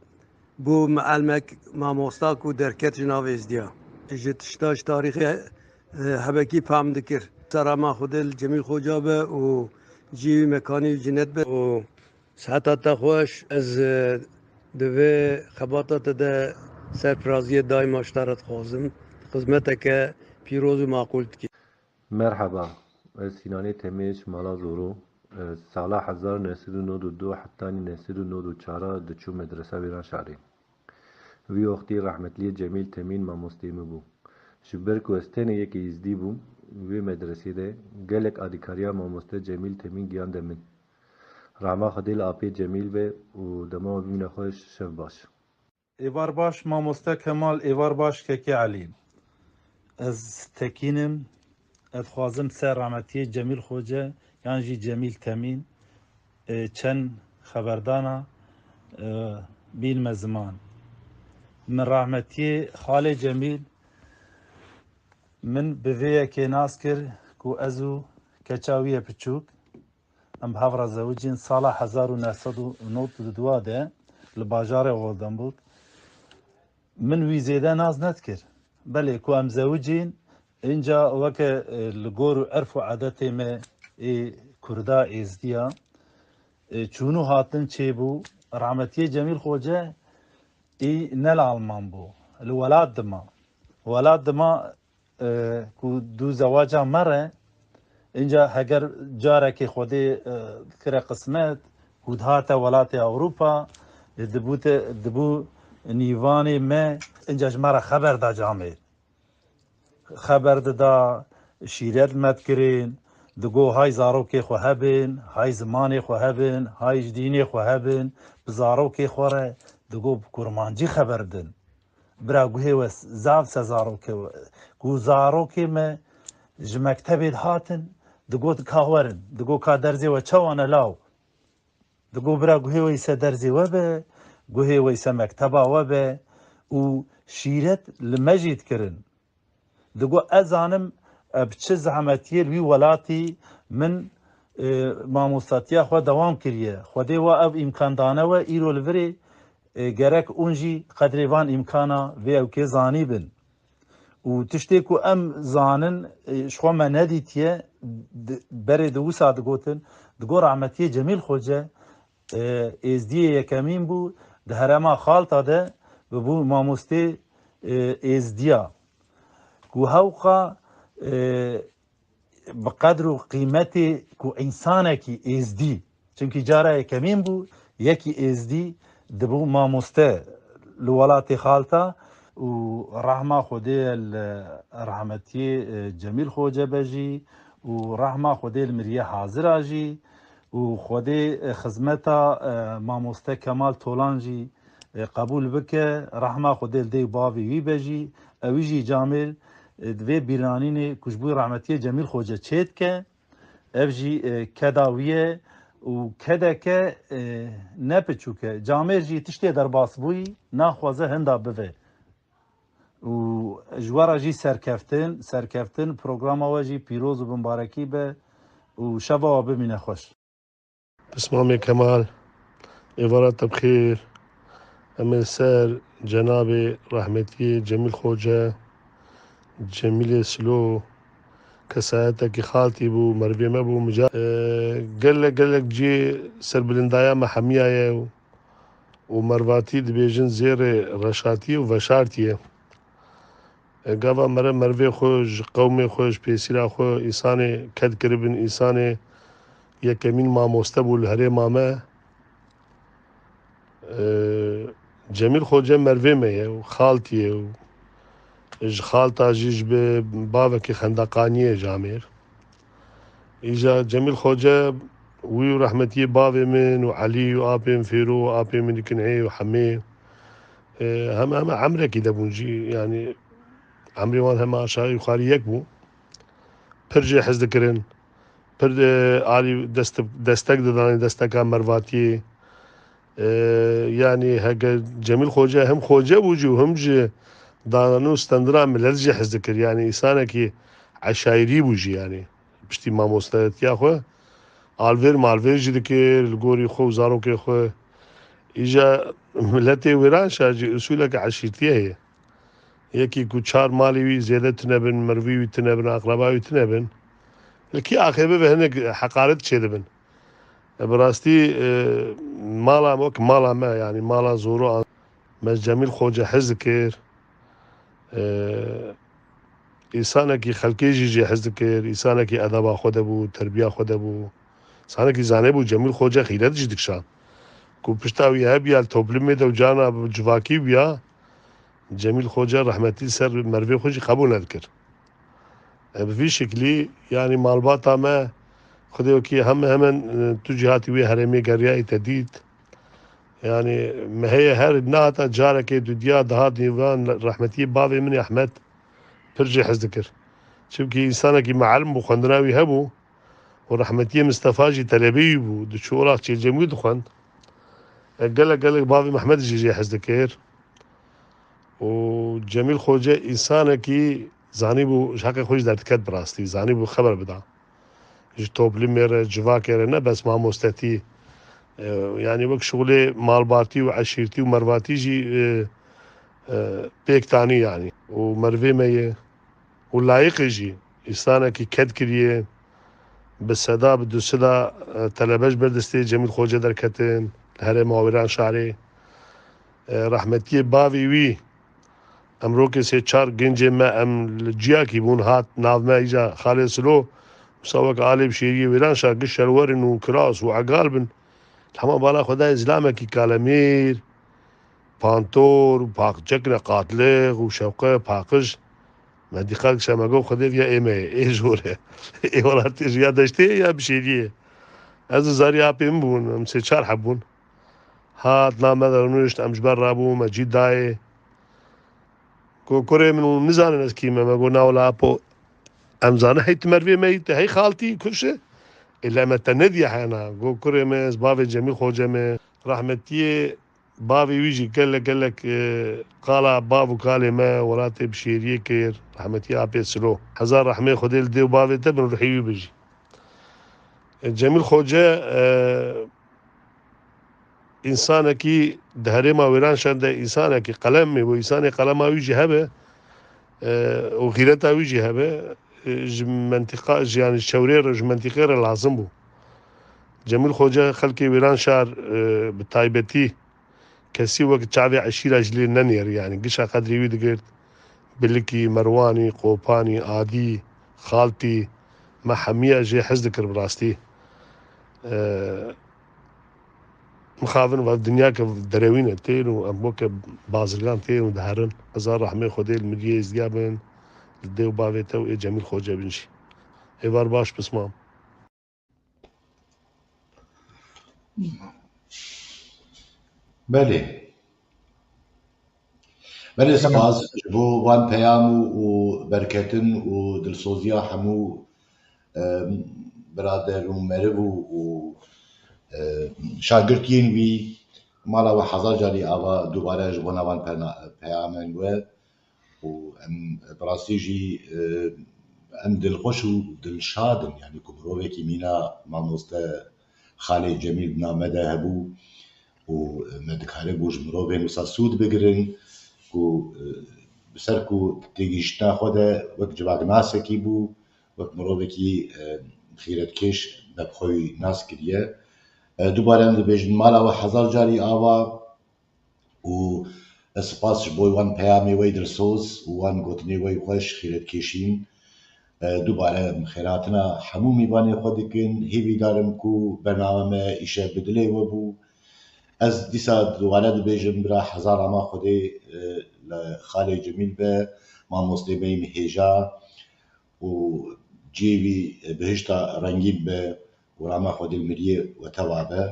bû mielmek, mamosta ku derket ji nav êzdiya. Ji tişta, ji tarîxê, e, hebekî fam dikir. Serama Xwedê li Cemîl Xoca be û cî wî mekanî wî cinet be û siheta te xweş. Ez, e, di vê xebata te de serfiraziyê daîma ji te re dixwazim. Xizmeteke pîroz û maqûl dikî. Merheba, ez Sînanê Temê ji mala Zoro. Ez sala hezar neh sed û nod û du hetanî neh sed û nod û çar diçû medresa Vîranşarê. Vî wextî rehmetliyê Cemîl Temîn mamosteyê min bû. Ji ber ku ez tenê yekê Êzdî bûm, wê medresê de gelek alîkariya mamoste Cemîl Temîn giyande min. Rehma Xwedê li apê Cemîl be û dema we bimîne xweş, şev baş. Êvar baş mamoste Kemal, êvar baş kekê Elî. Ez Tekîn im, ez dixwazim ser rahmetiyê Cemîl Xoce yan jî Cemîl Temîn, e, çend xeberdana, e, bînime ziman. Min rahmetiyê xalê Cemîl min bi vê yekê nas kir ku ez û keça wî ye piçûk, em bi hev re zewicîn. Sala hezar û neh sed û nod û du de li bajarê Oldenburg. Min wî zêde nas nedikir. Belê ku em zewicîn, înca weke, e, li gor û erf û edetê me ê Kurda Êzdiya, e, çûn û hatin çêbû. Rahmetiyê Cemîl Xoce ê ne li Alman bû, li welat dima. Welat dima, e, ku dû zewaca me re, înca heger carekê Xwedê, e, kire qismet, ku dihate welatê Ewropa, e, dibûte, dibû nîvanê me, înca ji me re xeber da camêr. Xeber dida, şîret me dikirin, digo hay zarokê xwe hebin, hay zimanê xwe hebin, hay ji dînê xwe hebin, bi zarokê xwe re, digo bi kurmancî xeber bidin. Bira guhê we zaf se zarokê we. Ku zarokê me ji mektebê dihatin, digot ka werin, digo ka derzê we çawa ne law. Digo bira guhê we îse derzê we be, guhê we îse mekteba we be û şîret li me jî dikirin. Digo ez zanim, e, bi çi zehmetiyê li wî welatî min, e, mamostatiya xwe dewam kiriye. Xwedê we ev îmkan dane we, îro li virê, e, gerek hûn jî qedrê van îmkana vê ewkê zanîbin. Û tiştê ku em zanin, e, ji xwe me nedîtiye, di, berê di wisa digotin, digo rahmetiyê Cemîl Xoce, e, êzdiyê yekemîn bû, di herêma Xalta de bibû mamostê, e, êzdiya. Ku hewqa, e, bi qedr û qîmetê ku însanekî êzdî, çimkî cara yekemîn bû, yekî êzdî dibû mamoste li welatê Xalta û rehma Xwedê li rehmetiyê, e, Cemîl Xoce be jî û rehma Xwedê li miriyê hazira jî û Xwedê, e, xizmeta, e, mamoste Kemal Tolan jî, e, qebûl bike, rehma Xwedê li dê û bavê wî be jî, ewî jî camêr, e, di vê bîranînê ku ji bo rehmetiyê Cemîl Xoce çêdike. Ev jî, e, keda wî ye û kedeke, e, ne piçûk e. Camêr jî tiştê derbasbûyî naxwaze hinda bive. Û ji we re jî serkeftin, serkeftin, programa we jî pîroz û bimbarekî be û şeva we bimîne xweş. Pismamê Kemal, êvara te bi xêr. Em ê ser cenabê rehmetiyê Cemîl Xoce, Cemîlê Silo, kesayetekî xaltî bû, merivê me bû, mica-, e, gelek, gelek cihê serbilindaya me hemiya ye û, û mervatî dibêjin zêrê reşatiyê û veşartiyê. E, gava mere merivê xwe, ji qewmê xwe, ji pêsîra xwe, însanê ked kiribin, însanê yekemîn mamoste bû li herêma me. E, Cemîl Xoce merivê me ye û xaltî ye û ji xalta jî ji bi bavekî xendeqaniyê camêr. Îja Cemîl Xoce wî û rehmetiyê bavê min û Elî û apê min Fêro û apê min Dikinê û Hemê, e, heme, heme emrekî de bûn jî, yanî emrê wan heme aşağı yukarı yek bû. Pir jê hez dikirin. Pir, e, alî dest-, destek didanê desteka mervatiyê. E, yanî heke Cemîl Xoce hem Xoce bû jî û hem ji dananû stendira milet jî hez dikir. Yanî însanekî eşayirî bû jî yanî. Piştî mamosteyetiya xwe alvêr malvêr jî dikir, li gorî xwe û zarokê xwe. Îja miletê Wêranşar jî usûleke eşîrtiyê heye. Yekî ku çar malê wî zêde tune bin, merivî wî tune bin, aqreba wî tune bin, li kî axê bibe hinek heqaret çêdibin. E, bi rastî, e, mala me wek mala me, yanî mala Zoro an-, me Cemîl Xoce hez dikir. E, Însanekî xelkê jî jê hez dikir, însanekî edeba xwe de bû, terbiya xwe de bû. Însanekî zanebû, Cemîl Xoce xîret jî dikişand. Ku pişta wî hebiya li toplumê de û cana bi civakî bûya, Cemîl Xoce rehmetî ser merivê xwe jî qebûl nedikir. E, bi vî şiklî, yanî malbata me, Xwedê wekî heme hemen, e, tu jî hatî wê herêmê geriyayî te dît. Yanî me heye her nehata carekê dudiya dihat nêvan rehmetiyê bavê min ê Ehmed pir jê hez dikir. Çimkî însanekî mealim bû, xwendina wî hebû û rehmetiyê Mistefa jî telebê wî bû, diçû Oraqçê cem wî dixwend. E, gelek gelek bavê Mehmed jî jê hez dikir. Û Cemîl Xoce însanekî zanîbû ji heqê xwe jî derdiket bi rastî, zanîbû xeber bida. Ji toplumê re, civakê re, ne bes mamostetî, e, yanî wek şixulê malbatî û eşîrtî û mervatî jî, e, e, pêk tanî yanî. Û merivê me ye. Û layiqê jî, însanekî ked kiriye, bi seda, bi du seda, e, telebe ji ber destê Cemîl Xoce derketin, li herêma Wêranşarê. E, rehmetiyê bavê wî, Emrokê sê çar gencê me em li ciyakî bûn, hat nav me îca Xalê Silo, wisa wek alê bi şêriyê Wêranşar giş şerwerin û kiras û egal bin. Li hema bala xwe dayê zilamekî kalemêr, pantor û paqçekine qatlix û şewqe paqij. Me dîqat kişa me got, Xwedê viya ê me ye, ê jor e. Ê welatê jî ya deştê ye ya bi şêriyê. Ez û zarî apê min bûn, em sê çar heb bûn. Hat nav me de rûnişt, em ji ber rabûn, me cî dayê. Got, kurê min, hûn nizanin ez kî me? Me got, na wela apo, em zanin hey tu mervê me yî, tu hey xaltî kuş e. Ê, lê me te nediye hena. Got, kurê min, ez bavê Cemîl Xoce me. Rehmetiyê bavê wî jî gelek gelek, e, qala bav û kalê me welatê bi şêriyê kir. Rehmetiyê apê Silo. Hezar rehmê Xwedê li dê û bavê te bin, ruhî wî bijî. E, Cemîl Xoce, e, însanekî di herêma Wêranşar de însanekî qelemê bû, însanê qelema wî jî hebe, e, û xîreta wî jî hebe, e, ji mentiqa, ji, yanî ji çewrê re, ji mentîqê re lazim bû. Cemîl Xoce xelkê Wêranşar, e, bi taybetî kesî wek çavê eşîra ji lê nenêr, yanî gişa qedrê wî digirt. Bilikî, Merwanî, Qopanî, Adî, Xaltî, me hemiya jê hez dikir bi rastî. E, mixabin va dinya ke derewîne tên û em weke bazirgan tên û diherin. Hezar rehmê Xwedê li miriyê êzdiya bin, li dê û bavê te û ê Cemîl Xoce bin jî. Êvar baş, pismam. Belê. Belê, spas ji bo van peyam û, û berketin û dilsoziya hemû, e, birader û meriv û, û, e, şagirtiyên wî. Mala we hezar carî ava dubare ji bona van pena-, peyamen we. Û em bi rastî jî, e, em dilxweş û dilşad in, yanî ku mirovekî mîna mamoste Xalê Cemîl di nav me de hebû û me dikaribû ji mirovên wisa sûd bigirin ku, e, bi ser ku têgihiştina xwe de wek civaknasekî bû, wek mirovekî, e, xîretkêş me bi xwe wî nas kiriye. E, dubare em dibêjin mala we hezar carî ava. Û ez spas ji bo wan peyamê we yî dilsoz û wan gotinê we yî xweş, xîretkêşîn. E, dubare em xêrhatina hemû mêvanê xwe dikin. Hêvîdar im ku bername me îşev bi dilê we bû. Ez dîsa dubare dibêjim, bira hezar rama Xwedê, e, li Xalê Cemîl be, mamostê me yî hêja û cihê wî, e, bihişta rengîn be û rama Xwedê li miriyê we teva be.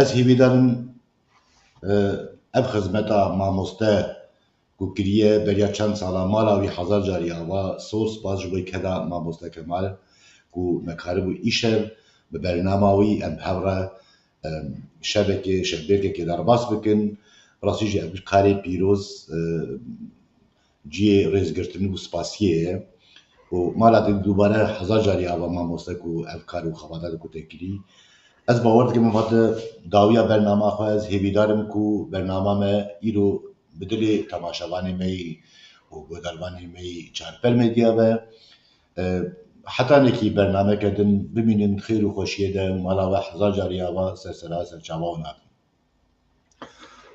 Ez hêvîdar im, e, ev xizmeta mamoste ku kiriye beriya çend sala, mala wî hezar carî ava, sor spas ji bo keda mamoste Kemal ku me karibû îşev bi bernama wî em hev re, em, şevekê, şevbêrkekê derbas bikin. Rastî jî ev karê pîroz, e, cihê rêzgirtin û spasiyê ye. Û mala te dubare hezar carî ava mamoste ku ev kar û xebata te ku te kirî. Ez bawer dikim em hate dawiya bernama xwe, ez hêvîdar im ku bernama me îro bi dilê temaşevanê me yî û guhdarvanê me yî Çarper Medya be. E, hetanekî bernameke din bimînin xêr û xweşiyê de, mala we hezar carî ava ser sera ser çava we nabin.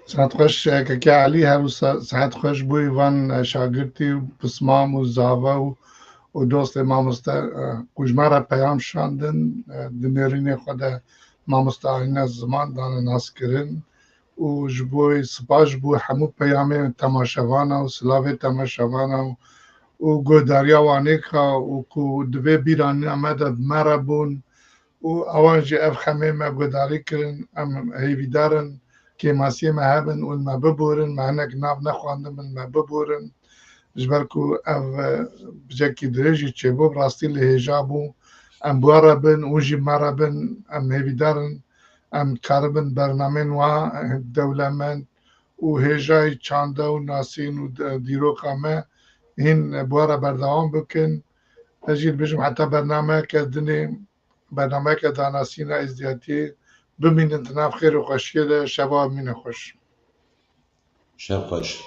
Saet xweş, Keke Elî, her wisa saet xweş bû van, e, şagirtî û pismam û zave û, û dostê mamoste, e, ku ji me re peyam şandin, e, di nêrînê xwe de mamoste Ayne Ziman dane naskirin û ji bo spas ji bo hemû peyamê temaşevana û silavê temaşevana û, û guhdariya wanêka û ku divê bîranîna me de bi me re bûn, û ewan jî ev xemê me guhdarî kirin. Em hêvîdar in kêmasiyê me hebin û li me biborin, me hinek nav nexwandin, min me biborin. Ji ber ku ev, e, bicekî dirêj jî çêbû, bi rastî li hêja bû. Em bi we re bin, hûn jî bi me re bin. Em hêvîdar in em karibin bernamên wa, e, dewlemend û hêjayî çanda û nasîn û de-, dîroka me hîn bi we re berdewam bikin. Ez jî dibêjim heta bernameyeke dinê, bernameyeke danasîna êzdiyatiyê bimînin di nav xêr û xweşiyê de. Şeva bimîne xweş. Şev xweş.